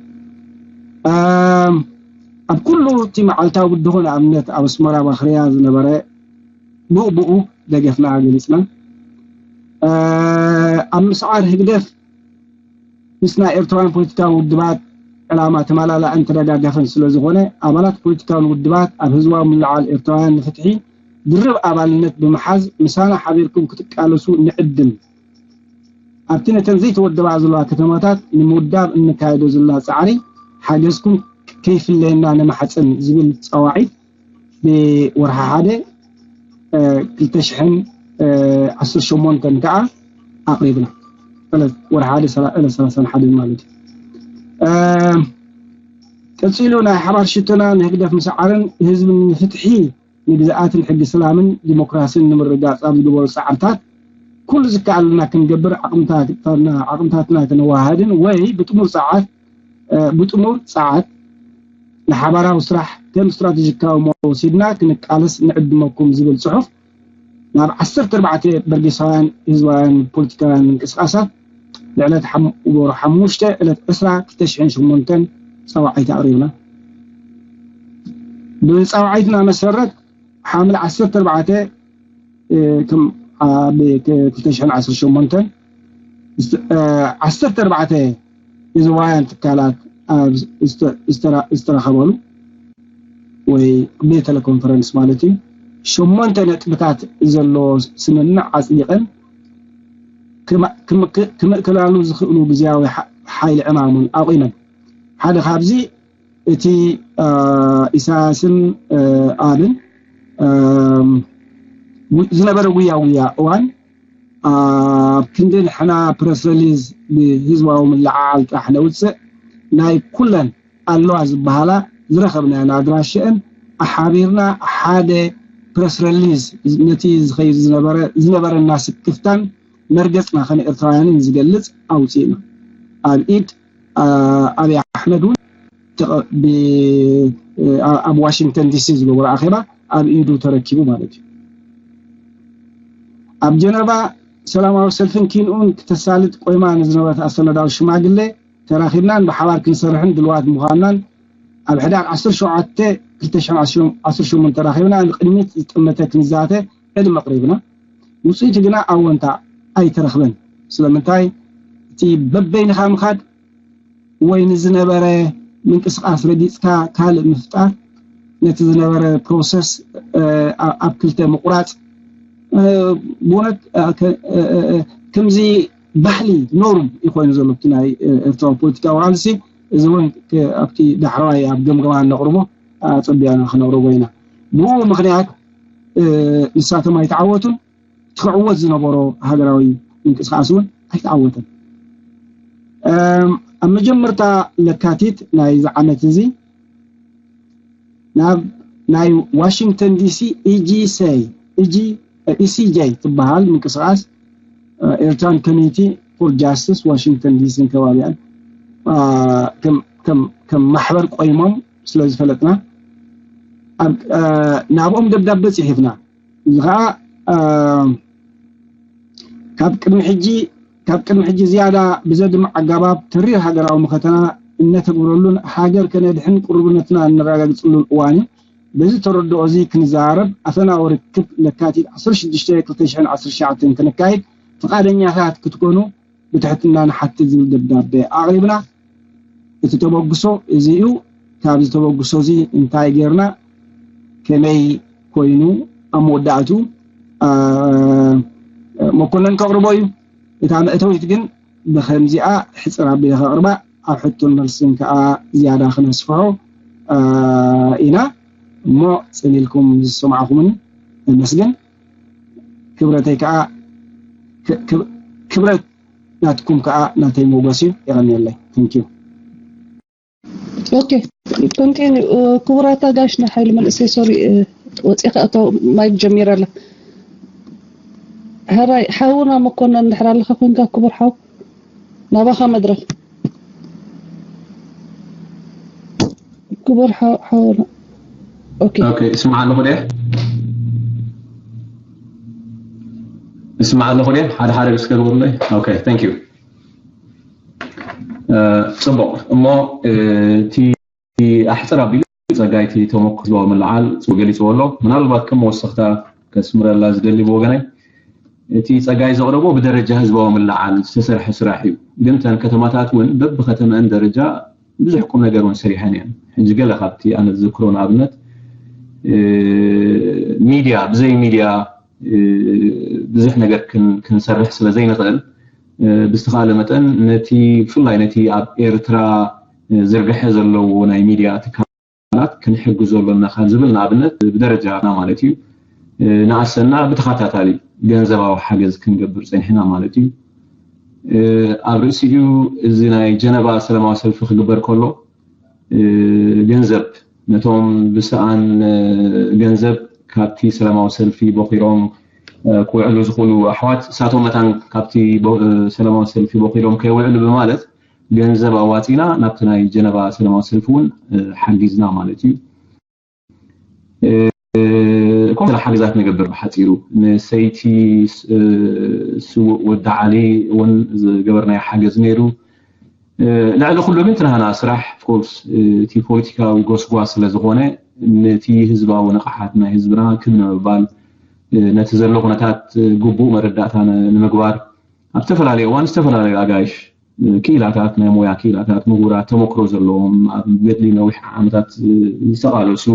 ኣብ ኩሉ እቲ መዓልታዊ ብድኾ ንኣብነት ኣብ ኣስመራ ባኽርያ ዝነበረ ብኡ ብኡ ደገፍና ገሊፅና። ኣብ ምስዓር ህግደፍ ምስ ናይ ኤርትራውያን ፖለቲካዊ ውድባት ዕላማ ተመላላእን ተደጋጋፍን ስለ ዝኾነ ኣባላት ፖለቲካውን ውድባት ኣብ ህዝባዊ ምልዓል ኤርትራውያን ንፍትሒ ድርብ ኣባልነት ብምሓዝ ምሳና ሓቢርኩም ክትቃለሱ ንዕድም። ኣብቲ ነተን ዘይተወደባ ዘለዋ ከተማታት ንምውዳብ እንካየዶ ዘለና ፃዕሪ ሓገዝኩም ከይፍለየና ንማሕፀን ዝብል ፃዋዒት ብወርሒ ሓደ ክልተ ሽሕን ዓሰርተ ሸሞንተን ከዓ ኣቕሪብና። ወርሒ ሓደ ሰላሳን ሓደን ማለት እዩ። ቀፂሉ ናይ ሓባር ሽቶና ንህግደፍ ምስዓርን ህዝቢ ንፍትሒ ንግዝኣትን ሕጊ ሰላምን ዲሞክራሲን ንምርጋፅ ኣብ ዝግበሩ ፃዕርታት ኩሉ ዝከኣለና ክንገብር ዓቕምታትና ክነዋሃድን ወይ ብጥሙር ፃዓት ብጥሙር ፃዓት ንሓባራዊ ስራሕ ከም ስትራቴጂካዊ መወሲድና ክንቃለስ ንዕድመኩም ዝብል ፅሑፍ ናብ ዓሰርተ ኣርባዕተ በርጌሳውያን ህዝባውያን ፖለቲካውያን ምንቅስቃሳት ብዕለት ወርሒ ሓሙሽተ ዕለት ዕስራ ክልተ ሽሕን ሸሞንተን ፃውዓይቲ ኣቕሪብና። ብፃውዓይትና መሰረት ሓምለ ዓሰርተ ኣርባዕተ ከም ኣብ ክልተ ሽሕን ዓሰርተ ሸሞንተን ዓሰርተ ኣርባዕተ ህዝባውያን ትካላት ኣብ ዝተረኸበሉ ወይ ብቴሌኮንፈረንስ ማለት እዩ፣ ሸሞንተ ነጥብታት ዘለዎ ስምምዕ ኣፅዲቐን ክምእክላሉ ዝኽእሉ ግዜያዊ ሓይሊ ዕማም እውን ኣቑመን። ሓደ ካብዚ እቲ ኢሳያስን ኣብን ዝነበረ ጉያ ጉያ እዋን ኣብ ክንዲ ንሕና ፕረስ ሪሊዝ ብህዝባዊ ምልዕዓል ጥራሕ ነውፅእ ናይ ኩለን ኣለዋ ዝበሃላ ዝረኸብናየን ኣድራሽአን ኣሓቢርና ሓደ ፕረስ ሪሊዝ ነቲ ዝኸይድ ዝነበረ ዝነበረና ስክፍታን መርገፅና ከም ኤርትራውያንን ዝገልፅ ኣውፂእና። ኣብ ኢድ ኣብይ ኣሕመድ እውን ኣብ ዋሽንግተን ዲሲ ዝገበሮ ኣኼባ ኣብ ኢዱ ተረኪቡ ማለት እዩ። ኣብ ጀነቫ ሰላማዊ ሰልፍን ኪንኡን ክተሳልጥ ቆይማ ንዝነበረት ኣስተዳዳሪ ሽማግሌ ተራኺብናን ብሓባር ክንሰርሕን ድልዋት ምዃንናን ኣብ ሕዳር ዓሰርተ ሸውዓተ ክልተ ሽሕን ዓሰርተ ሸሞንተ ተራኺብና ንቅድሚት ዝጠመተ ክንዛተ ዕድመ ኣቕሪብና። ውፅኢቱ ግና ኣወንታ ኣይተረኽበን። ስለምንታይ? እቲ በበይንኻ ምኻድ ወይ ንዝነበረ ምንቅስቃስ ረጊፅካ ካልእ ምፍጣር፣ ነቲ ዝነበረ ፕሮሰስ ኣብ ክልተ ምቁራፅ፣ ብእውነት ከምዚ ባህሊ ኖርም እዩ ኮይኑ ዘሎ እቲ ናይ ኤርትራዊ ፖለቲካዊ ቃልሲ። እዚ እውን ኣብቲ ዳሕረዋይ ኣብ ገምገማ ነቕርቦ ኣፀቢያና ክነቕርቦ ኢና። ብኡ ምክንያት ንሳቶም ኣይተዓወቱን። እቲ ክዕወት ዝነበሮ ሃገራዊ ምንቅስቃስ እውን ኣይተዓወተን። ኣብ መጀመርታ ለካቲት ናይዚ ዓመት እዚ ናብ ናይ ዋሽንግተን ዲሲ ኢጂሴ ኢሲጄ ትበሃል ምንቅስቃስ ኤርትራን ኮሚኒቲ ፎር ጃስቲስ ዋሽንግተን ዲሲን ከባቢያን ከም ማሕበር ቆይሞም ስለ ዝፈለጥና ናብኦም ደብዳቤ ፅሒፍና። እዚ ከዓ ካብ ቅድሚ ሕጂ ካብ ቅድሚ ሕጂ ዝያዳ ብዘድምዕ ኣገባብ ተሪር ሃገራዊ መኸተና እነተግብረሉን ሃገር ከነድሕን ቅሩብነትና እነረጋግፅሉን እዋን እዩ። በዚ ተረድኦ እዚ ክንዘራረብ ኣፈናዊ ርክብ ለካቲት ዓሰርተ ሽዱሽተ ክልተ ሽሕን ዓሰርተ ትሽዓተን ከነካይድ ፍቓደኛታት ክትኮኑ ብትሕትና ንሓትት ዝብል ደብዳቤ ኣቕሪብና። እቲ ተበግሶ እዚ እዩ። ካብዚ ተበግሶ እዚ እንታይ ጌርና ከመይ ኮይኑ ኣብ መወዳእቱ መኮነን ከቕርቦ እዩ። እታ መእተዊት ግን ብከምዚኣ ሕፅር ኣቢለ ከቕርባ ኣብ ሕቶን መልስን ከዓ ዝያዳ ክነስፍሖ ኢና እሞ ፅን ኢልኩም ዝሰማዕኹምኒ ነመስግን። ክብረተይ ከዓ ክብረት ናትኩም ከዓ ናተይ ሞገስ እዩ። የቐንየለይ። Thank you። Okay, continue. ክቡራት ኣጋይሽ ናይ ሓይሊ መንእሰይ ሶሪ ወፂኻ እቶ ማይክ ጀሚረ ኣለ። ሕራይ ሓውና መኮነን እንድሕር ኣለኻ ኮንካ ክቡር ሓው ናባኻ መድረኽ። ክቡር ሓውና okay okay እስማዕ ኣለኹ ድየ እስማዕ ኣለኹ ድየ ሓደ ሓደ እስከ ግበሩለይ okay thank you ፅቡቕ እሞ እቲ ኣሕፅር ኣቢሉ ፀጋይ እቲ ተመክሮ ምልዓል ገሊፅዎ ኣሎ ምናልባት ከም መወሰኽታ ከስምረላ ዝደሊ ብወገነይ እቲ ፀጋይ ዘቕረቦ ብደረጃ ህዝባዊ ምልዓል ዝተሰርሐ ስራሕ እዩ ግን ተን ከተማታት እውን በብከተመአን ደረጃ ብዙሕ ቁም ነገር እውን ሰሪሐን እየን ሕጂ ገለ ካብቲ ኣነ ዝዝክሮ ንኣብነት ሚድያ ብዘይ ሚድያ ብዙሕ ነገር ክንሰርሕ ስለ ዘይንኽእል ብዝተኻለ መጠን ነቲ ብፍላይ ነቲ ኣብ ኤርትራ ዝርግሐ ዘለዎ ናይ ሚድያ ትካ ኣካላት ክንሕግዞ ኣሎና ካብ ዝብል ንኣብነት ብደረጃና ማለት እዩ ንኣሰና ብተኸታታሊ ገንዘባዊ ሓገዝ ክንገብር ፀኒሕና ማለት እዩ ኣብ ርእሲኡ እዚ ናይ ጀነባ ሰላማዊ ሰልፊ ክግበር ከሎ ገንዘብ ነቶም ብሰኣን ገንዘብ ካብቲ ሰላማዊ ሰልፊ ቦኺሮም ክውዕሉ ዝኽእሉ ኣሕዋት እሳቶም መታን ካብቲ ሰላማዊ ሰልፊ ቦኺሮም ከይውዕሉ ብማለት ገንዘብ ኣዋፂና ናብቲ ናይ ጀነባ ሰላማዊ ሰልፊ እውን ሓጊዝና ማለት እዩ። ኮምለ ሓገዛት ንገብር ብሓፂሩ ንሰይቲ ስውእ ወዲ ዓሊ እውን ዝገበርናዮ ሓገዝ ነይሩ። ልዕሊ ኩሉ ግን ትናህና ስራሕ ኮርስ እቲ ፖለቲካዊ ጎስጓስ ስለ ዝኾነ ነቲ ህዝባዊ ንቕሓት ናይ ህዝብና ክብ ንምባል ነቲ ዘሎ ኩነታት ግቡእ መረዳእታ ንምግባር ኣብ ዝተፈላለዩ እዋን ዝተፈላለዩ ኣጋይሽ ክኢላታት፣ ናይ ሞያ ክኢላታት፣ ምሁራት፣ ተመክሮ ዘለዎም ኣብ ገድሊ ነዊሕ ዓመታት ዝተቓለሱ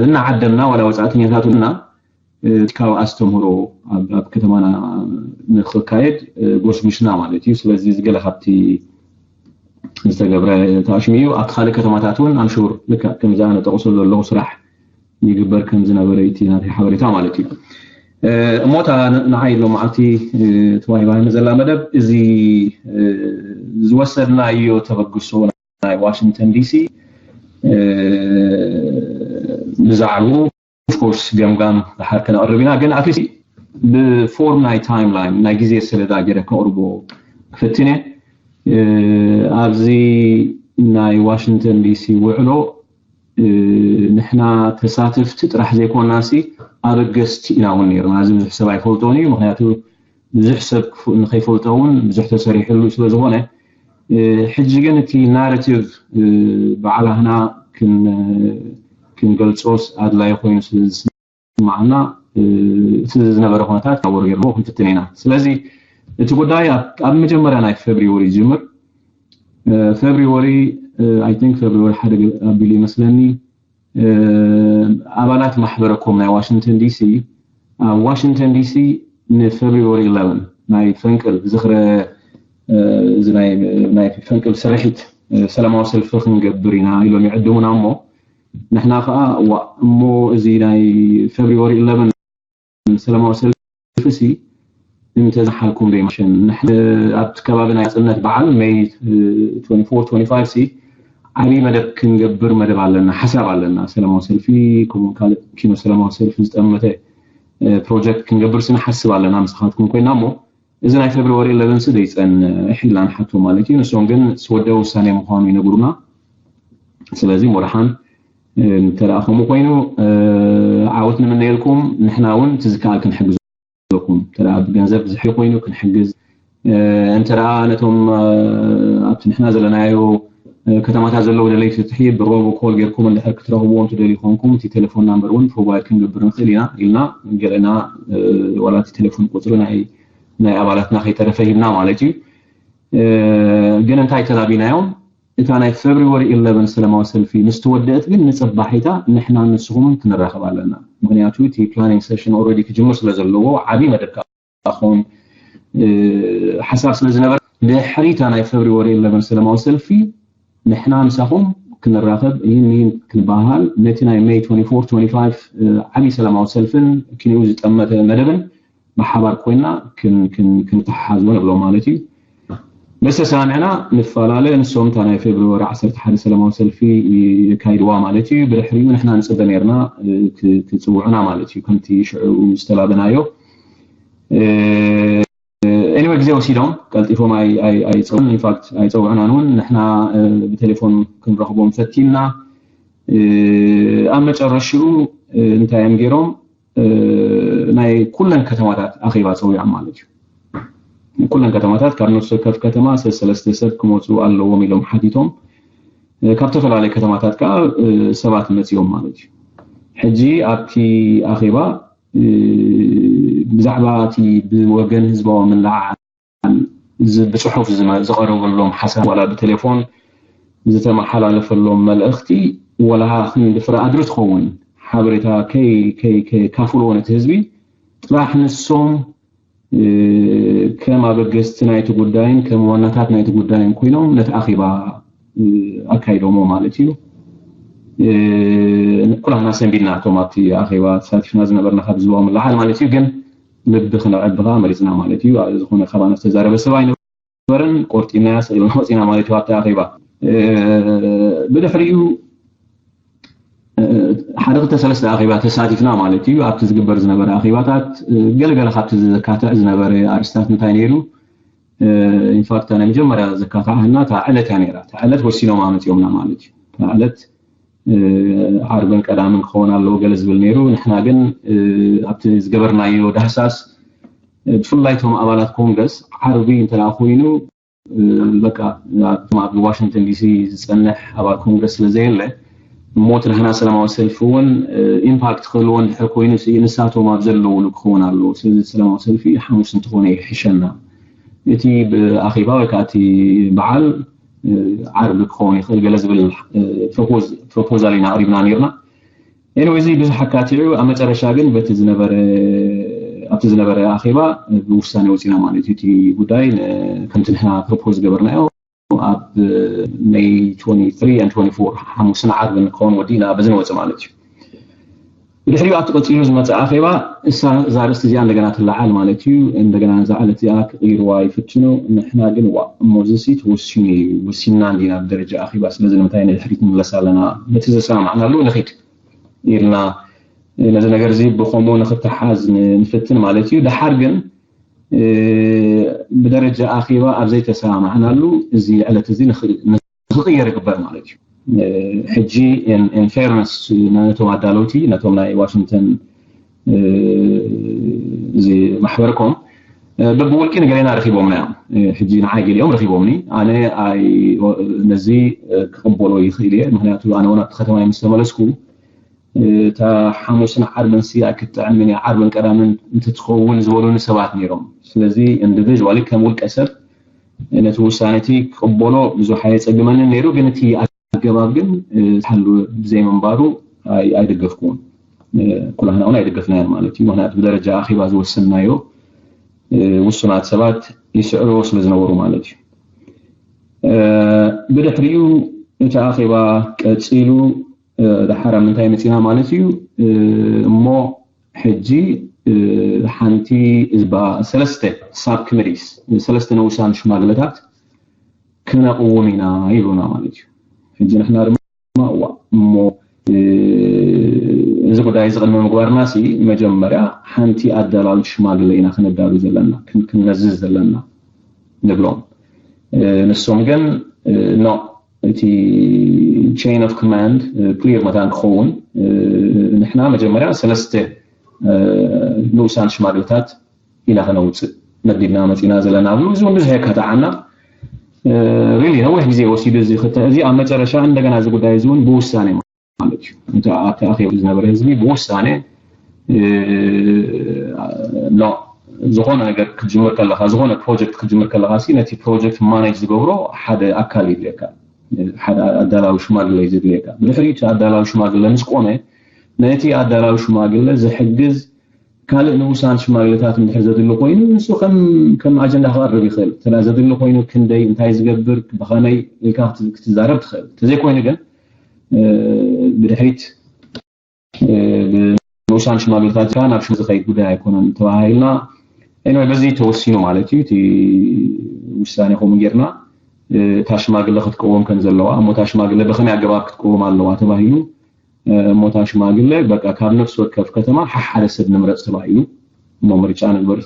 እናዓደምና ዋላ ወፃእተኛታት እና ካብ ኣስተምህሮ ኣብ ከተማና ንክካየድ ጎስጉስና ማለት እዩ። ስለዚ ገለ ካብቲ ዝተገብረ ተኣሽሙ እዩ። ኣብቲ ካልእ ከተማታት እውን ኣምሹር ልክዕ ከምዚ ኣነ ጠቕሶ ዘለኹ ስራሕ ይግበር ከም ዝነበረ እቲ ናተይ ሓበሬታ ማለት እዩ። እሞ እታ ንዓይ ሎማዓልቲ ተዋሂባኒ ዘላ መደብ እዚ ዝወሰድናዮ ተበግሶ ናይ ዋሽንግተን ዲሲ ብዛዕባኡ ኦፍኮርስ ገምጋም ድሓር ከነቕርብ ኢና፣ ግን ኣትሊስት ብፎርም ናይ ታይም ላይን ናይ ግዜ ሰሌዳ ገይረ ከቕርቦ ክፍትን እየ። ኣብዚ ናይ ዋሽንግተን ዲሲ ውዕሎ ንሕና ተሳተፍቲ ጥራሕ ዘይኮናሲ ኣበገስቲ ኢና እውን ነይርና። እዚ ብዙሕ ሰብ ኣይፈልጦን እዩ፣ ምክንያቱ ብዙሕ ሰብ ንከይፈልጦ እውን ብዙሕ ተሰሪሕሉ ስለዝኾነ፣ ሕጂ ግን እቲ ናረቲቭ ባዕላህና ክንገልፆስ ኣድላይ ኮይኑ ስለዝስማዕና እቲ ዝነበረ ኩነታት ካብ ወርጌርዎ ክንፍትን ኢና። ስለዚ እቲ ጉዳይ ኣብ መጀመርያ ናይ ፌብሪወሪ ይጅምር። ፌብሪወሪ፣ ኣይ ቲንክ ፌብሪወሪ ሓደ ኣቢሉ ይመስለኒ፣ ኣባላት ማሕበረ ኮም ናይ ዋሽንግተን ዲሲ ኣብ ዋሽንግተን ዲሲ ንፌብሪወሪ ኢለቨን ናይ ፈንቅል ዝኽረ እዚ ናይ ፈንቅል ስርሒት ሰላማዊ ሰልፊ ክንገብር ኢና ኢሎም ይዕድሙና። እሞ ንሕና ከዓ እሞ እዚ ናይ ፌብሪወሪ ኢለቨን ሰላማዊ ሰልፊ ሲ እንተዝሓልኩም ዶ ይማሸን? ንሕና ኣብቲ ከባቢ ናይ ናፅነት በዓል ሜይ ትወንቲ ፎር ትወንቲ ፋይቭ ሲ ዓብዪ መደብ ክንገብር መደብ ኣለና፣ ሓሳብ ኣለና። ሰላማዊ ሰልፊ ከምኡ ካልእ ኪኖ ሰላማዊ ሰልፊ ዝጠመተ ፕሮጀክት ክንገብር ሲ ንሓስብ ኣለና ምሳኻትኩም ኮይና። እሞ እዚ ናይ ፌብሪዋሪ ኢለቨን ሲ ዘይፀንሕ ኢልና ንሓቶ ማለት እዩ። ንሶም ግን ዝወደበ ውሳኔ ምዃኑ ይነግሩና። ስለዚ ሞድሓን እንተደኣ ከምኡ ኮይኑ ዓወት ንምነየልኩም። ንሕና እውን እቲ ዝከኣል ክንሕግዘኩም፣ እንተደኣ ብገንዘብ ዝሕል ኮይኑ ክንሕግዝ፣ እንተደኣ ነቶም ኣብቲ ንሕና ዘለናዮ ከተማታት ዘለዉ ደለይቲ ፍትሒ ብሮቦ ኮል ጌርኩም እንድሕር ክትረኽብዎም ትደልዩ ኮንኩም፣ እቲ ቴሌፎን ናምበር እውን ፕሮቫይድ ክንገብር ንኽእል ኢና ኢልና ገለና ዋላ እቲ ቴሌፎን ቁፅሪ ናይ ናይ ኣባላትና ከይተረፈ ሂብና ማለት እዩ። ግን እንታይ ተላቢናዮም? እታ ናይ ፌብሪዋሪ ኢለቨን ሰላማዊ ሰልፊ ምስ ተወደአት ግን ንፅባሒታ ንሕና ንስኹምን ክንራኸብ ኣለና። ምክንያቱ እቲ ፕላኒንግ ሴሽን ኦልሬዲ ክጅምር ስለ ዘለዎ ዓብዪ መደብ ክኸውን ሓሳብ ስለ ዝነበረ ድሕሪታ ናይ ፌብሪዋሪ ኢለቨን ሰላማዊ ሰልፊ ንሕና ምሳኹም ክንራኸብ ይህን ይህን ክንበሃል ነቲ ናይ ሜይ ትወንቲ ፎር ትወንቲ ፋይቭ ዓብዪ ሰላማዊ ሰልፍን ክንኡ ዝጠመተ መደብን ብሓባር ኮይና ክንተሓሓዝዎ ንብሎ ማለት እዩ። ምስ ተሰማሚዕና ንፈላለ። ንሶም እታ ናይ ፌብሪዋሪ ዓሰርተ ሓደ ሰላማዊ ሰልፊ የካይድዋ ማለት እዩ። ብድሕሪኡ ንሕና ንፅበ ነርና ክፅውዑና ማለት እዩ። ከምቲ ሽዑ ዝተላበናዮ ኤኒወይ ግዜ ወሲዶም ቀልጢፎም ኣይፀውዑን። ኢንፋክት ኣይፀውዑናን እውን ንሕና ብቴሌፎን ክንረኽቦም ፈቲንና። ኣብ መጨረሽኡ እንታይ እዮም ገይሮም? ናይ ኩለን ከተማታት ኣኼባ ፀዊዖም ማለት እዩ። ኩለን ከተማታት ካብ ነፍሲ ወከፍ ከተማ ሰለስተ ሰብ ክመፁ ኣለዎም ኢሎም ሓቲቶም። ካብ ዝተፈላለዩ ከተማታት ከዓ ሰባት መፂኦም ማለት እዩ። ሕጂ ኣብቲ ኣኼባ ብዛዕባ እቲ ብወገን ህዝባዊ ምልዕዓል ብፅሑፍ ዝቐረበሎም ሓሳብ ዋላ ብቴሌፎን ዝተመሓላለፈሎም መልእኽቲ ዋላ ክንዲ ፍረ ኣድሪ ትኸውን ሓበሬታ ከይካፍልዎ ነቲ ህዝቢ ጥራሕ ንሶም ከም ኣበገስቲ ናይቲ ጉዳይን ከም ዋናታት ናይቲ ጉዳይን ኮይኖም ነቲ ኣኼባ ኣካይዶሞ ማለት እዩ። ኩላህና ሰንቢድና እቶም ኣብቲ ኣኼባ ተሳቲፍና ዝነበርና ካብ ዝብኦም ንላዕሊ ማለት እዩ። ግን ልቢ ክነዕቢ ከዓ መሪፅና ማለት እዩ። ዝኾነ ካባና ዝተዛረበ ሰብ ኣይነበረን። ቆርጢምናያ ስቕ ኢልና ወፂና ማለት እዩ ኣብቲ ኣኼባ። ብድሕሪኡ ሓደ ክልተ ሰለስተ ኣኼባ ተሳቲፍና ማለት እዩ። ኣብቲ ዝግበር ዝነበረ ኣኼባታት ገለገለ ካብቲ ዘካትዕ ዝነበረ ኣርስታት እንታይ ነይሩ? ኢንፋክት ናይ መጀመርያ ዘካትዓና እታ ዕለት እያ ነይራ። እታ ዕለት ወሲኖም ኣመፂኦምና ማለት እዩ። እታ ዕለት ዓርብን ቀዳምን ክኸውን ኣለዎ ገለ ዝብል ነይሩ። ንሕና ግን ኣብቲ ዝገበርናዮ ዳህሳስ ብፍላይ እቶም ኣባላት ኮንግረስ ዓርቢ እንተ ኮይኑ በቃ ኣብ ዋሽንግተን ዲሲ ዝፀንሕ ኣባል ኮንግረስ ስለ ዘየለ እሞ እቲ ናህና ሰላማዊ ሰልፊ እውን ኢምፓክት ክህልዎ እንድሕር ኮይኑ ንሳቶም ኣብ ዘለውሉ ክኸውን ኣለዎ። ስለዚ ሰላማዊ ሰልፊ ሓሙስ እንተኾነ ይሕሸና። እቲ ብኣኼባ ወይ ከዓ እቲ በዓል ዓርቢ ክኸውን ይኽእል ገለ ዝብል ፕሮፖዛል ኢና ኣቕሪብና ነርና። ኤኒወይ እዚ ብዙሕ ኣካቲዑ ኣብ መጨረሻ ግን በቲ ዝነበረ ኣብቲ ዝነበረ ኣኼባ ብውሳኔ ወፂና ማለት እዩ። እቲ ጉዳይ ከምቲ ንሕና ፕሮፖዝ ገበርናዮ ኣብ ሜይ ሓሙስን ዓርብን ክኸውን ወዲእና በዚ ንወፅእ ማለት እዩ። ብድሕሪኡ ኣብቲ ቀፂሉ ዝመፀ ኣኼባ እሳ እዛ ርእስቲ እዚኣ እንደገና ትለዓል ማለት እዩ። እንደገና ነዛ ዕለት እዚኣ ክቕይርዋ ይፍትኑ። ንሕና ግን ዋ እሞ እዚ ሲ ተወሲኑ እዩ፣ ወሲንና እንዲና ብደረጃ ኣኼባ፣ ስለዚ ንምንታይ ንድሕሪት ንምለስ ኣለና? በቲ ዘሰማማዕናሉ ንኺድ ኢልና ነዚ ነገር እዚ ብኸምኡ ንክተሓዝ ንፍትን ማለት እዩ። ደሓር ግን ብደረጃ ኣኼባ ኣብ ዘይተሰማማዕናሉ እዚ ዕለት እዚ ንኽቕየር ይግበር ማለት እዩ። ሕጂ ኢን ፌርነስ ነቶም ኣዳለውቲ ነቶም ናይ ዋሽንግተን እዚ ማሕበርኮም በብውልቂ ንገሌና ረኪቦምና እዮም። ሕጂ ንዓይ ገሊኦም ረኪቦምኒ። ኣነ ነዚ ክቕበሎ ይኽእል እየ፣ ምክንያቱ ኣነ እውን ኣብቲ ከተማ ምስ ተመለስኩ እታ ሓሙስን ዓርብን ሲ ኣይክትጥዕምን እያ፣ ዓርብን ቀዳምን እንትትኸውን ዝበሉኒ ሰባት ነይሮም። ስለዚ ኢንዲቪዥዋሊ ከም ውልቀ ሰብ ነቲ ውሳነ እቲ ክቕበሎ ብዙሕ ኣየጸግመንን ነይሩ፣ ግን እቲ ኣገባብ ግን ዝሓሉ ብዘይምንባሩ ኣይደገፍኩዎን። ኩላህና እውን ኣይደገፍናዮን ማለት እዩ። ምክንያቱ ብደረጃ ኣኼባ ዝወሰንናዮ ውሱናት ሰባት ይስዕርዎ ስለ ዝነበሩ ማለት እዩ። ብድሕሪኡ እቲ ኣኼባ ቀጺሉ ደሓር ኣብ ምንታይ መፂና ማለት እዩ። እሞ ሕጂ ሓንቲ እባ ሰለስተ ሳብ ኮሚቲስ ሰለስተ ንኡሳን ሽማግለታት ክነቕውም ኢና ይብሉና ማለት እዩ። ሕጂ ንሕና ድማ እዋ እሞ እዚ ጉዳይ እዚ ቅድሚ ምግባርና ሲ መጀመርያ ሓንቲ ኣዳላዊት ሽማግለ ኢና ክነዳሉ ዘለና፣ ክንመዝዝ ዘለና ንብሎም። ንሶም ግን ኖ፣ እቲ chain of command clear መታን ክኸውን ንሕና መጀመርያ ሰለስተ ንኡሳን ሽማግለታት ኢና ክነውፅእ መዲብና መፂና ዘለና ብሉ። እዚ እውን ብዙሕ የካተዓና። ሪሊ ነዊሕ ግዜ ወሲዱ እዚ ክተ እዚ ኣብ መጨረሻ እንደገና እዚ ጉዳይ እዚ እውን ብውሳኔ ማለት እዩ። እቲ ኣብቲ ኣኼባ ዝነበረ ህዝቢ ብውሳኔ ኖ፣ ዝኾነ ነገር ክትጅምር ከለኻ፣ ዝኾነ ፕሮጀክት ክትጅምር ከለኻ ሲ ነቲ ፕሮጀክት ማኔጅ ዝገብሮ ሓደ ኣካል ይድልየካ፣ ሓደ ኣዳላዊ ሽማግለ እዩ ዘድልየካ። ብድሕሪ እቲ ኣዳላዊ ሽማግለ ምስ ቆመ ነቲ ኣዳላዊ ሽማግለ ዝሕግዝ ካልእ ንኡሳን ሽማግለታት እንድሕር ዘድሊ ኮይኑ ንሱ ከም ኣጀንዳ ክቐርብ ይኽእል። እተ ዘድሊ ኮይኑ ክንደይ እንታይ ዝገብር ብኸመይ ኢልካ ክትዛረብ ትኽእል። ተዘይኮይኑ ግን ብድሕሪት ንኡሳን ሽማግለታት ካ ናብ ሽም ዝኸይድ ጉዳይ ኣይኮነን ተባሂልና። ኤኒወይ በዚ ተወሲኑ ማለት እዩ። እቲ ውሳኔ ከምኡ ጌርና እታ ሽማግለ ክትቀወም ከም ዘለዋ እሞ እታ ሽማግለ ብኸመይ ኣገባብ ክትቀወም ኣለዋ ተባሂሉ። እሞ እታ ሽማግለ በቃ ካብ ነፍሲ ወከፍ ከተማ ሓሓደ ሰብ ንምረፅ ተባሂሉ እሞ ምርጫ ንግበር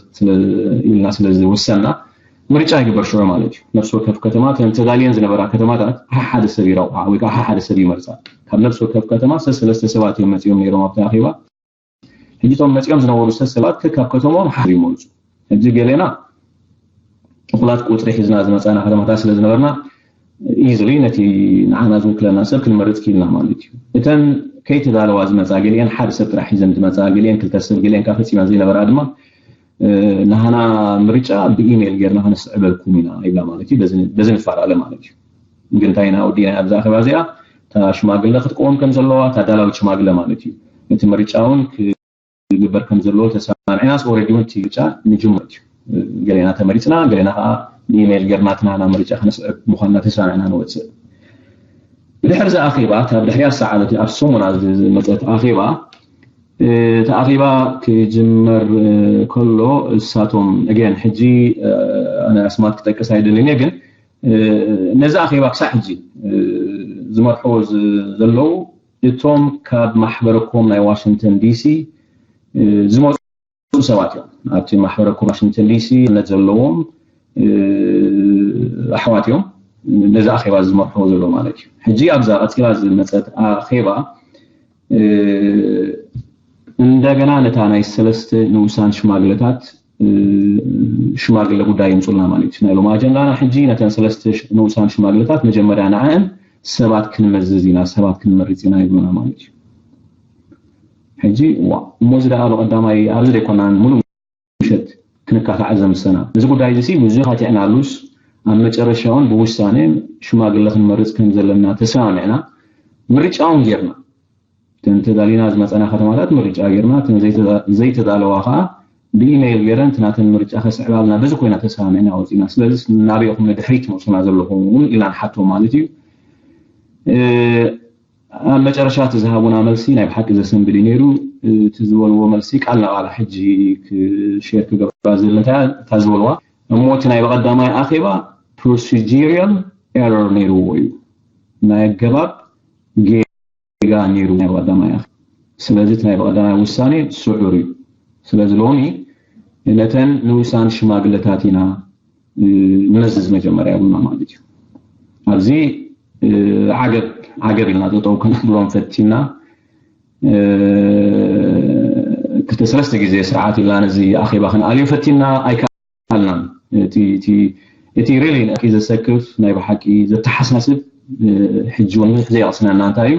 ኢልና ስለ ዝወሰና ምርጫ ይግበር ሽዑ ማለት እዩ። ነፍሲ ወከፍ ከተማ ተን ተዳልየን ዝነበራ ከተማታት ሓሓደ ሰብ ይረቑዓ ወይ ከዓ ሓሓደ ሰብ ይመርፃ። ካብ ነፍሲ ወከፍ ከተማ ሰለስተ ሰባት እዮም መፂኦም ነይሮም ኣብቲ ኣኼባ። ሕጂ እቶም መፂኦም ዝነበሩ ሰለስተ ሰባት ከካብ ከተማኦም ሓሓደ ይመርፁ። ሕጂ ገሌና እኹላት ቁፅሪ ሒዝና ዝመፃና ከተማታት ስለ ዝነበርና ኢዝሊ ነቲ ንዓና ዝውክለና ሰብ ክንመርፅ ክኢልና ማለት እዩ። እተን ከይተዳለዋ ዝመፃ ገሊአን ሓደ ሰብ ጥራሕ ሒዘን ዝመፃ ገሊአን ክልተ ሰብ ገሊአን ካብ ፈፂመን ዘይነበራ ድማ ናህና ምርጫ ብኢሜይል ጌርና ከነስዕበልኩም ኢና ይብላ ማለት እዩ። በዚ ንፈላለ ማለት እዩ። ግን እንታይ ኢና ወዲና ኣብዚ ኣኼባ እዚኣ እታ ሽማግለ ክትቀወም ከም ዘለዋ እታ ዳላዊት ሽማግለ ማለት እዩ። እቲ ምርጫ እውን ክግበር ከም ዘለዎ ተሰማሚዕና ስ ኦረዲ እውን እቲ ምርጫ ንጅምር እዩ። ገሌና ተመሪፅና ገሌና ከዓ ብኢሜይል ጌርና እቲ ናህና ምርጫ ከነስዕብ ምኳንና ተሰማሚዕና ንወፅእ። ብድሕሪ እዚ ኣኼባ ካብ ድሕሪያ ሰዓት ኣብ ሰሙና ዝመፀት ኣኼባ እቲ ኣኼባ ክጅመር ከሎ እሳቶም እገን ሕጂ ኣነ ኣስማት ክጠቅስ ኣይደልን እየ ግን ነዚ ኣኼባ ክሳዕ ሕጂ ዝመርሕዎ ዘለዉ እቶም ካብ ማሕበረኮም ናይ ዋሽንግተን ዲሲ ዝመፁ ሰባት እዮም። ኣብቲ ማሕበረኮም ዋሽንግተን ዲሲ ነት ዘለዎም ኣሕዋት እዮም ነዚ ኣኼባ ዝመርሕዎ ዘለዉ ማለት እዩ። ሕጂ ኣብዛ ቀፂላ ዝመፀት ኣኼባ እንደገና ነታ ናይ ሰለስተ ንኡሳን ሽማግለታት ሽማግለ ጉዳይ ይምፁልና ማለት እዩ። ናይ ሎም ኣጀንዳና ሕጂ ነተን ሰለስተ ንኡሳን ሽማግለታት መጀመርያ ንዓን ሰባት ክንመዝዝ ኢና፣ ሰባት ክንመርጽ ኢና ይብሉና ማለት እዩ። ሕጂ ዋ እሞ እዚ ደኣ ብቐዳማይ ኣብዚ ደይኮናን ሙሉ ምሸት ክንካታዕ ዘምሰና። እዚ ጉዳይ እዚ ብዙሕ ካቲዕናሉስ ኣብ መጨረሻ እውን ብውሳኔ ሽማግለ ክንመርጽ ከም ዘለና ተሰማሚዕና ምርጫ እውን ጌርና። እተን ተዳሊና ዝመጸና ከተማታት ምርጫ ጌርና፣ እተን ዘይተዳለዋ ከዓ ብኢሜይል ገይረን እቲ ናተን ምርጫ ከስዕባልና በዚ ኮይና ተሰማሚዕና ወፂና። ስለዚ ናበይኹም ንድሕሪት ትመፁና ዘለኹም እውን ኢልና ንሓቶ ማለት እዩ። ኣብ መጨረሻ እቲ ዝሃቡና መልሲ ናይ ብሓቂ ዘሰንብድ እዩ ነይሩ። እቲ ዝበልዎ መልሲ ቃል ንቃል ሕጂ ሼር ክገብራ ዝብል እንታይ እታ ዝበልዋ እሞ እቲ ናይ ብቐዳማይ ኣኼባ ፕሮሲጀሪያል ኤረር ነይርዎ እዩ፣ ናይ ኣገባብ ጌጋ ነይሩ ናይ ብቐዳማይ ኣኼባ። ስለዚ እቲ ናይ ብቐዳማይ ውሳኔ ስዑር እዩ። ስለዚ ሎሚ ነተን ንኡሳን ሽማግለታት ኢና ንመዝዝ መጀመርያ ይብሉና ማለት እዩ። ኣብዚ ዓገብ ዓገብ ኢልና ጠጠው ክንብሎም ፈቲና፣ ክልተ ሰለስተ ግዜ ስርዓት ኢልና ነዚ ኣኼባ ክንኣልዮ ፈቲና ኣይከኣልናን። እቲ ሪሊ ንቂ ዘሰክፍ ናይ ብሓቂ ዘተሓሳስብ ሕጂ እውን ብዙሕ ዘየቕስነና እንታይ እዩ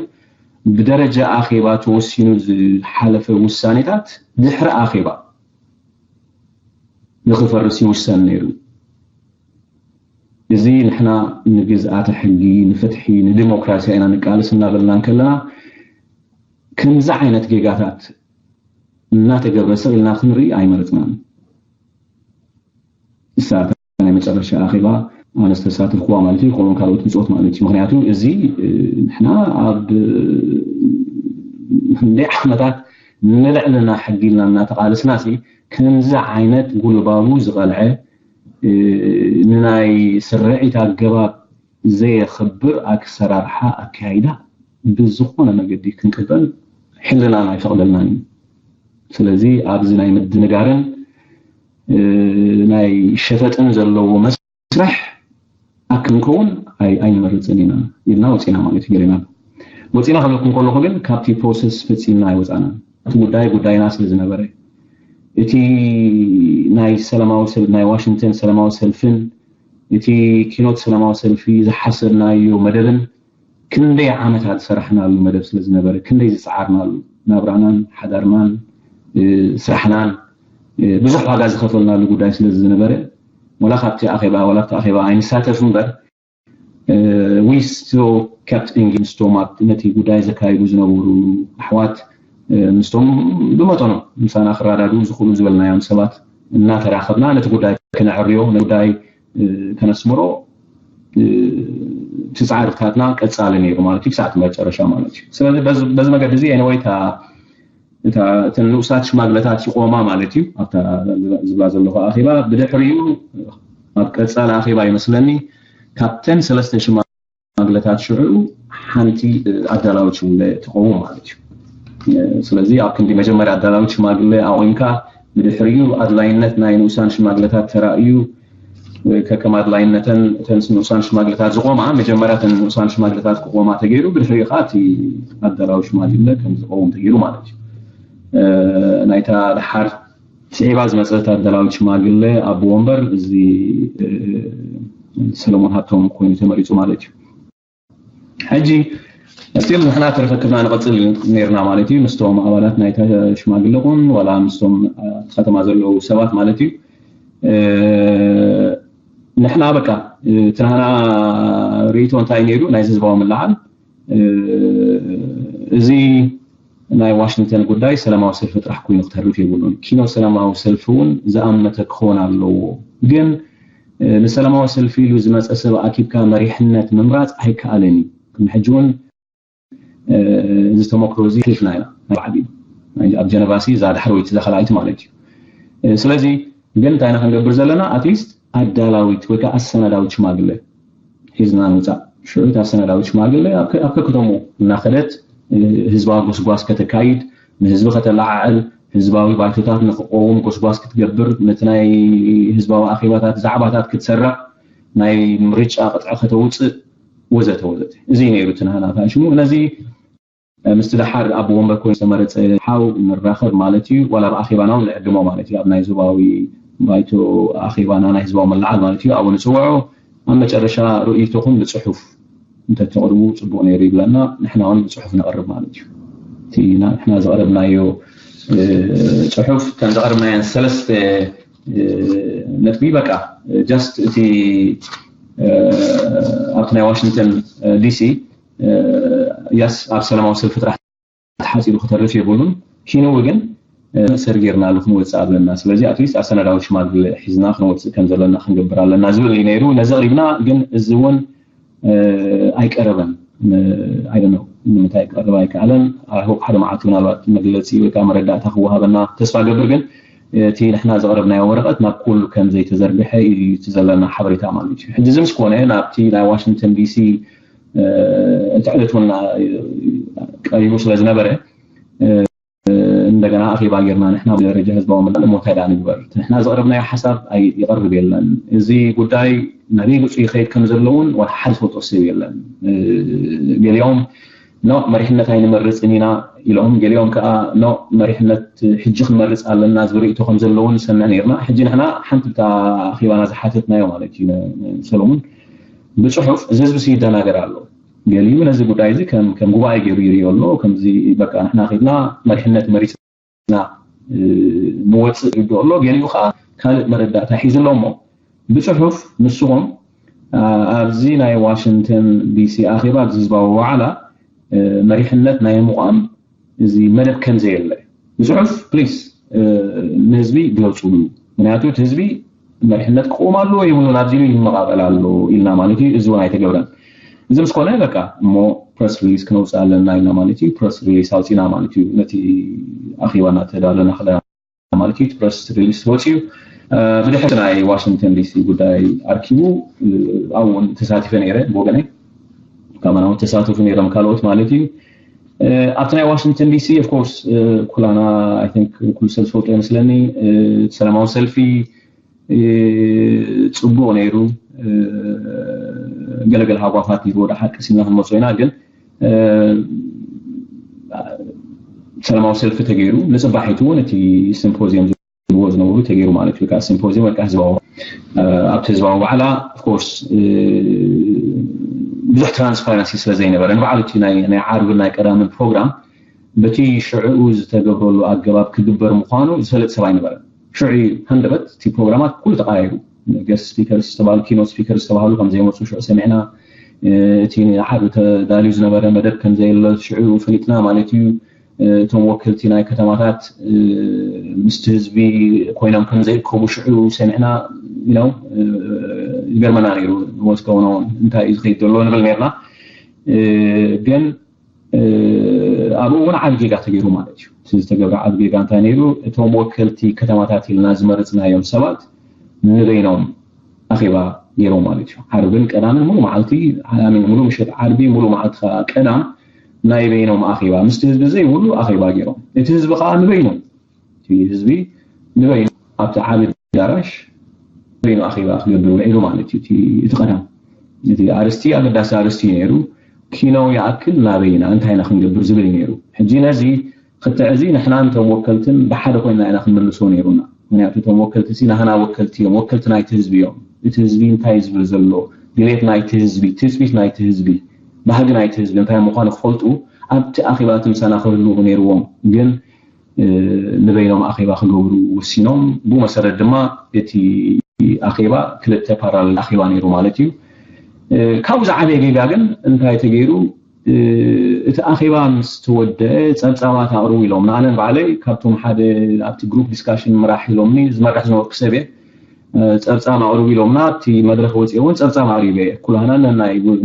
ብደረጃ ኣኼባ ተወሲኑ ዝሓለፈ ውሳኔታት ድሕሪ ኣኼባ ንክፈርስ ይውሰን ነይሩ። እዚ ንሕና ንግዝኣተ ሕጊ፣ ንፍትሒ፣ ንዲሞክራሲ ኢና ንቃልስ እናበልና እንከለና ከምዚ ዓይነት ጌጋታት እናተገብረ ስቕ ኢልና ክንርኢ ኣይመረፅናን። እሳ ናይ መጨረሻ ኣኼባ ኣነ ዝተሳተፍኩዋ ማለት እዩ፣ ከምኡውን ካልኦት ብፆት ማለት እዩ። ምክንያቱ እዚ ንሕና ኣብ ክንደይ ዓመታት ንልዕልና ሕጊ ኢልና እናተቃለስና ሲ ከምዚ ዓይነት ጉልባቡ ዝቐልዐ ንናይ ስርዒት ኣገባብ ዘየኽብር ኣሰራርሓ ኣካይዳ ብዝኾነ መገዲ ክንቅበል ሕልናን ኣይፈቕደልናን እዩ። ስለዚ ኣብዚ ናይ ምድንጋርን ናይ ሸፈጥን ዘለዎ መስርሕ ኣክንከውን ኣይንመርፅን ኢና ኢልና ወፂና ማለት እዩ። ገሌና ወፂና ክብለኩም ከለኹ ግን ካብቲ ፕሮሰስ ፈፂምና ኣይወፃናን። እቲ ጉዳይ ጉዳይና ስለ ዝነበረ እቲ ናይ ሰላማዊ ሰልፊ ናይ ዋሽንግተን ሰላማዊ ሰልፍን እቲ ኪኖት ሰላማዊ ሰልፊ ዝሓሰብናዮ መደብን ክንደይ ዓመታት ዝሰራሕናሉ መደብ ስለ ዝነበረ ክንደይ ዝፀዓርናሉ ናብራናን ሓዳርናን ስራሕናን ብዙሕ ዋጋ ዝኸፈልናሉ ጉዳይ ስለ ዝነበረ ወላ ካብቲ ኣኼባ ወላ ኣብቲ ኣኼባ ኣይንሳተፍ እምበር we still kept engaged ምስቶም ኣብቲ ነቲ ጉዳይ ዘካይዱ ዝነበሩ ኣሕዋት ምስቶም ብመጠኑ ምሳና ክረዳድኡ ዝኽእሉ ዝበልናዮም ሰባት እናተራኸብና ነቲ ጉዳይ ከነዕርዮ ነቲ ጉዳይ ከነስምሮ እቲ ፃዕርታትና ቀፃሊ ነይሩ ማለት እዩ ክሳዕ መጨረሻ ማለት እዩ። ስለዚ በዚ መገዲ እዚ anyway እታ እተን ንኡሳት ሽማግለታት ይቆማ ማለት እዩ ኣብታ ዝብላ ዘለኹ ኣኼባ። ብድሕሪኡ ኣብ ቀፃሊ ኣኼባ ይመስለኒ ካብተን ሰለስተ ሽማግለታት ሽዑ ሓንቲ ኣዳላዊት ሽማግለ ትኸውን ማለት እዩ። ስለዚ ኣብ ክንዲ መጀመርያ ኣዳላዊት ሽማግለ ኣቑምካ ብድሕሪኡ ኣድላይነት ናይ ንኡሳን ሽማግለታት ተራእዩ ከከም ኣድላይነተን እተን ንኡሳን ሽማግለታት ዝቆማ መጀመርያ እተን ንኡሳን ሽማግለታት ክቆማ ተገይሩ ብድሕሪኡ ከዓ እቲ ኣዳላዊ ሽማግለ ከም ዝቀውም ተገይሩ ማለት እዩ። ናይታ ደሓር ስዒባ ዝመፀት ኣዳላዊት ሽማግለ ኣቦ ወንበር እዚ ሰለሞን ሃብቶም ኮይኑ ተመሪፁ ማለት እዩ። ሕጂ ስቲል ንሕና ተረፈክብና ንቐፅል ነርና ማለት እዩ ምስቶም ኣባላት ናይታ ሽማግለ ቁን ዋላ ምስቶም ኣብቲ ከተማ ዘለዉ ሰባት ማለት እዩ። ንሕና በቃ እቲ ናህና ርእይቶ እንታይ ነይሩ ናይ ህዝባዊ ምልዓል እዚ ናይ ዋሽንግተን ጉዳይ ሰላማዊ ሰልፊ ጥራሕ ኮይኑ ክተርፍ የብሉን። ኪኖ ሰላማዊ ሰልፊ እውን ዝኣመተ ክኸውን ኣለዎ። ግን ንሰላማዊ ሰልፊ ኢሉ ዝመፀ ሰብ ኣኪብካ መሪሕነት ምምራፅ ኣይከኣልን እዩ። ሕጂ እውን እዚ ተመክሮ እዚ ሕልፍና ኢና ናይ ባዕዲ ኣብ ጀነቫሲ እዛ ዳሕረወይቲ እዛ ካልኣይቲ ማለት እዩ። ስለዚ ግን እንታይ ኢና ክንገብር ዘለና ኣትሊስት ኣዳላዊት ወይ ከዓ ኣሰናዳዊት ሽማግለ ሒዝና ንውፃእ። ሽዑ እታ ኣሰናዳዊት ሽማግለ ኣብ ከከተሙ እናኸደት ህዝባዊ ጎስጓስ ከተካይድ ንህዝቢ ከተለዓዕል ህዝባዊ ባይቶታት ንክቀውም ጎስጓስ ክትገብር ነቲ ናይ ህዝባዊ ኣኼባታት ዛዕባታት ክትሰርዕ ናይ ምርጫ ቅጥዒ ከተውፅእ ወዘተ ወዘተ እዚ ነይሩ እቲ ናህናታ ሽሙ ነዚ ምስቲ ደሓር ኣብ ወንበር ኮይኑ ዝተመረፀ ሓው ንራኸብ ማለት እዩ ዋላ ብኣኼባና እውን ንዕድሞ ማለት እዩ ኣብ ናይ ዞባዊ ባይቶ ኣኼባና ናይ ህዝባዊ መለዓል ማለት እዩ ኣብኡ ንፅውዖ ኣብ መጨረሻ ርእይቶኹም ብፅሑፍ እንተተቕርቡ ጽቡቕ ነይሩ ይብለና። ንሕና እውን ብጽሑፍ ነቕርብ ማለት እዩ። እቲ ንሕና ዘቕረብናዮ ጽሑፍ፣ እተን ዘቕረብናየን ሰለስተ ነጥቢ፣ በቃ፣ just እቲ ኣብቲ ናይ ዋሽንግተን ዲሲ ያስ ኣብ ሰላማዊ ሰልፊ ጥራሕ ተሓፂሩ ክተርፍ የብሉን። ኪንው ግን ሰር ጌርናሉ ክንወፅእ ኣለና። ስለዚ ኣትሊስት ኣሰናዳዊ ሽማግለ ሒዝና ክንወፅእ ከም ዘለና ክንገብር ኣለና ዝብል እዩ ነይሩ። ነዚ ኣቕሪብና፣ ግን እዚ እውን ኣይቀረበን። ኣይደነው ንምንታይ ክቐርብ ኣይከኣለን። ኣይሆፕ ሓደ መዓልቲ ምናልባት መግለፂ ወይ ከዓ መረዳእታ ክወሃበና ተስፋ ገብር። ግን እቲ ንሕና ዘቕረብናዮ ወረቐት ናብ ኩሉ ከም ዘይተዘርግሐ እዩ እቲ ዘለና ሓበሬታ ማለት እዩ። ሕጂ እዚ ምስ ኮነ ናብቲ ናይ ዋሽንግተን ዲሲ እቲ ዕለት እውን ቀሪቡ ስለ ዝነበረ እንደገና ኣኼባ ጌርና ንሕና ብደረጃ ህዝባዊ ምላሽ እሞ እንታይ ደኣ ንግበር? ንሕና ዘቕረብናዮ ሓሳብ ኣይ- ይቐርብ የለን። እዚ ጉዳይ ናበይ ገፁ ይኸይድ ከም ዘሎ እውን ዋላ ሓደ ዝፈልጦ ሰብ የለን። ገሊኦም ኖ መሪሕነት ኣይንመርፅን ኢና ኢሎም፣ ገሊኦም ከዓ ኖ መሪሕነት ሕጂ ክንመርፅ ኣለና ዝብል ርእይቶ ከም ዘለውን ንሰምዕ ነይርና። ሕጂ ንሕና ሓንቲ ብታ ኣኼባና ዝሓተትናዮ ማለት እዩ ሰለሙን ብፅሑፍ እዚ ህዝቢ ይደናገር ኣሎ። ገሊኡ ነዚ ጉዳይ እዚ ከም ከም ጉባኤ ገይሩ ይሪኦ ኣሎ። ከምዚ በቃ ንሕና ኸድና መሪሕነት መሪፅና ንወፅእ ይርድኦ ኣሎ። ገሊኡ ከዓ ካልእ መረዳእታ ሒዙ ኣሎ። እሞ ብፅሑፍ ንስኹም ኣብዚ ናይ ዋሽንግተን ዲሲ ኣኼባ፣ ኣብዚ ህዝባዊ ዋዕላ መሪሕነት ናይ ምቋም እዚ መደብ ከም ዘየለ ብፅሑፍ ፕሊስ ንህዝቢ ግለፁሉ። ምክንያቱ እቲ ህዝቢ መሪሕነት ክቆም ኣለዎ የብሉን ኣብዚ ኢሉ ይመቓቐል ኣሎ ኢልና ማለት እዩ። እዚ እውን ኣይተገብረን። እዚ ምስ ኮነ በቃ እሞ ፕረስ ሪሊስ ክነውፅእ ኣለና ኢልና ማለት እዩ። ፕረስ ሪሊስ ኣውፂና ማለት እዩ። ነቲ ኣኼባ እናተዳለና ከለና ማለት እዩ። ፕረስ ሪሊስ ወፂኡ። ብድሕሪ ናይ ዋሽንግተን ዲሲ ጉዳይ ኣርኪቡ ኣብኡ እውን ተሳቲፈ ነይረ ብወገነይ፣ ከማና እውን ተሳተፉ ነይሮም ካልኦት ማለት እዩ። ኣብቲ ናይ ዋሽንግተን ዲሲ ኦፍኮርስ ኩላና ኣይ ቲንክ ኩሉ ሰብ ዝፈልጦ ይመስለኒ ሰላማዊ ሰልፊ ፅቡቕ ነይሩ። ገለገለ ሃጓፋት ነይሩ ወደ ሓቂ ሲና ክንመፅኦ ኢና። ግን ሰላማዊ ሰልፊ ተገይሩ፣ ንፅባሒቱ እውን እቲ ሲምፖዚየም ዝብዎ ዝነበሩ ተገይሩ ማለት እዩ። ከዓ ሲምፖዚየም ወይ ከዓ ህዝባዊ ኣብቲ ህዝባዊ ዋዕላ ኦፍኮርስ ብዙሕ ትራንስፓረንሲ ስለ ዘይነበረ ንባዕሉ እቲ ናይ ዓርብን ናይ ቀዳምን ፕሮግራም በቲ ሽዕኡ ዝተገብረሉ ኣገባብ ክግበር ምዃኑ ዝፈልጥ ሰብ ኣይነበረን። ሽዑ እዩ ሃንደበት እቲ ፕሮግራማት ኩሉ ተቐያይሩ። ገስት ስፒከርስ ዝተባህሉ፣ ኪኖት ስፒከርስ ዝተባህሉ ከም ዘይመፁ ሽዑ ሰሚዕና። እቲ ንዓርቢ ተዳልዩ ዝነበረ መደብ ከም ዘየለ ሽዑ ፈሊጥና ማለት እዩ። እቶም ወከልቲ ናይ ከተማታት ምስቲ ህዝቢ ኮይኖም ከም ዘይርከቡ ሽዑ ሰሚዕና። ይገርመና ነይሩ። ወስከውኖ እንታይ እዩ ዝኸይድ ዘሎ ንብል ነርና። ግን ኣብኡ እውን ዓብ ጌጋ ተገይሩ ማለት እዩ። እቲ ዝተገብረ ዓብ ጌጋ እንታይ ነይሩ? እቶም ወከልቲ ከተማታት ኢልና ዝመረፅናዮም ሰባት ንበይኖም ኣኼባ ገይሮም ማለት እዩ። ዓርብን ቀዳምን ሙሉ መዓልቲ፣ ሙሉ ምሸት ዓርቢ፣ ሙሉ መዓልቲ ከዓ ቀዳም ናይ በይኖም ኣኼባ ምስቲ ህዝቢ ዘይብሉ ኣኼባ ገይሮም። እቲ ህዝቢ ከዓ ንበይኖም እቲ ህዝቢ ንበይኑ ኣብቲ ዓቢ ኣዳራሽ በይኑ ኣኼባ ክገብር ውዒሉ ማለት እዩ። እቲ ቀዳም እቲ ኣርስቲ ኣገዳሲ ኣርስቲ ነይሩ። ኪነው ይኣክል ናበይና እንታይ ኢና ክንገብር ዝብል እዩ ነይሩ። ሕጂ ነዚ ክትዕ እዚ ንሕና እንቶም ወከልትን ብሓደ ኮይና ኢና ክንምልሶ ነይሩና። ምክንያቱ እቶም ወከልቲ ሲ ናህና ወከልቲ እዮም፣ ወከልቲ ናይቲ ህዝቢ እዮም። እቲ ህዝቢ እንታይ ዝብል ዘሎ ድሌት ናይቲ ህዝቢ፣ ትፅቢት ናይቲ ህዝቢ፣ ባህጊ ናይቲ ህዝቢ እንታይ ምዃኑ ክፈልጡ ኣብቲ ኣኼባ እቲ ምሳና ክህልዉ ነይርዎም። ግን ንበይኖም ኣኼባ ክገብሩ ወሲኖም። ብኡ መሰረት ድማ እቲ ኣኼባ ክልተ ፓራል ኣኼባ ነይሩ ማለት እዩ። ካብኡ ዝዓበየ ጌጋ ግን እንታይ ተገይሩ? እቲ ኣኼባ ምስ ተወደአ ጸብጻባት ኣቕርቡ ኢሎም ንኣነን ባዕለይ ካብቶም ሓደ ኣብቲ ግሩፕ ዲስካሽን ምራሕ ኢሎምኒ። ዝመርሕ ዝነበርኩ ሰብ እየ። ጸብጻብ ኣቕርቡ ኢሎምና ኣብቲ መድረኽ ወፂኦ እውን ጸብጻብ ኣቕሪበ እየ። ኩላህና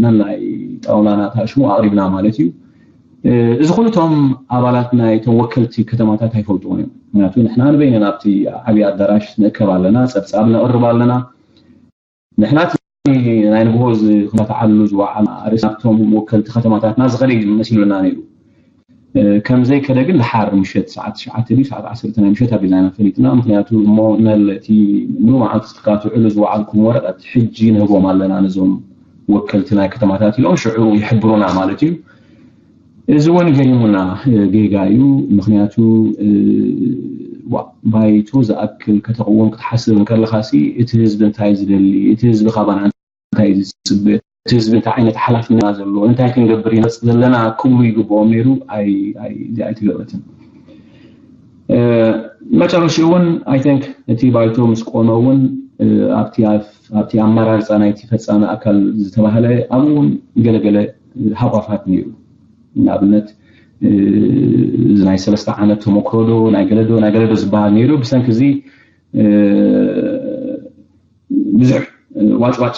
ነናይ ጣውላና ታሽሙ ኣቕሪብና ማለት እዩ። እዚ ኩሉ እቶም ኣባላት ናይ እቶም ወከልቲ ከተማታት ኣይፈልጥዎን እዮም። ምክንያቱ ንሕና ንበይነና ኣብቲ ዓብዪ ኣዳራሽ ንእከብ ኣለና፣ ጸብጻብ ነቕርብ ኣለና። ንሕና እቲ ናይ ንግሆ ዝክታተዓሉ ዝወዓል ኣርእስቲ ናብቶም ወከልቲ ከተማታትና ዝኸደ እዩ መሲሉና ነይሩ። ከምዘይከደ ግን ድሓር ምሸት ሰዓት ትሽዓተ ድዩ ሰዓት ዓሰርተ ናይ ምሸት ኣቢልና ኢና ፈሊጥና። ምክንያቱ እሞ ነለ እቲ ሙሉ መዓልቲ ክትካትዕሉ ዝወዓልኩም ወረቐት ሕጂ ንህቦም ኣለና ነዞም ወከልቲ ናይ ከተማታት ኢሎም ሽዑ ይሕብሩና ማለት እዩ። እዚ እውን ገሪሙና ጌጋ እዩ። ምክንያቱ ባይቶ ዝኣክል ከተቕውም ክትሓስብ እንከለኻሲ እቲ ህዝቢ እንታይ ዝደሊ፣ እቲ ህዝቢ ካባና እንታይ ዝፅበ፣ ህዝቢ እንታይ ዓይነት ሓላፍነትና ዘለዎ እንታይ ክንገብር ኢና ዘለና ክብሉ ይግብኦም ነይሩ። ኣይትገበትን። መጨረሽኡ እውን I think እቲ ባይቶ ምስ ቆመ እውን ኣብቲ ኣመራርፃ ናይቲ ፈፃሚ ኣካል ዝተባህለ ኣብኡ እውን ገለገለ ሃጓፋት ነይሩ። ንኣብነት ናይ ሰለስተ ዓመት ተመክሮዶ ናይ ገለዶ ናይ ገለዶ ዝበሃል ነይሩ። ብሰንኪ እዚ ብዙሕ ዋጭዋጭ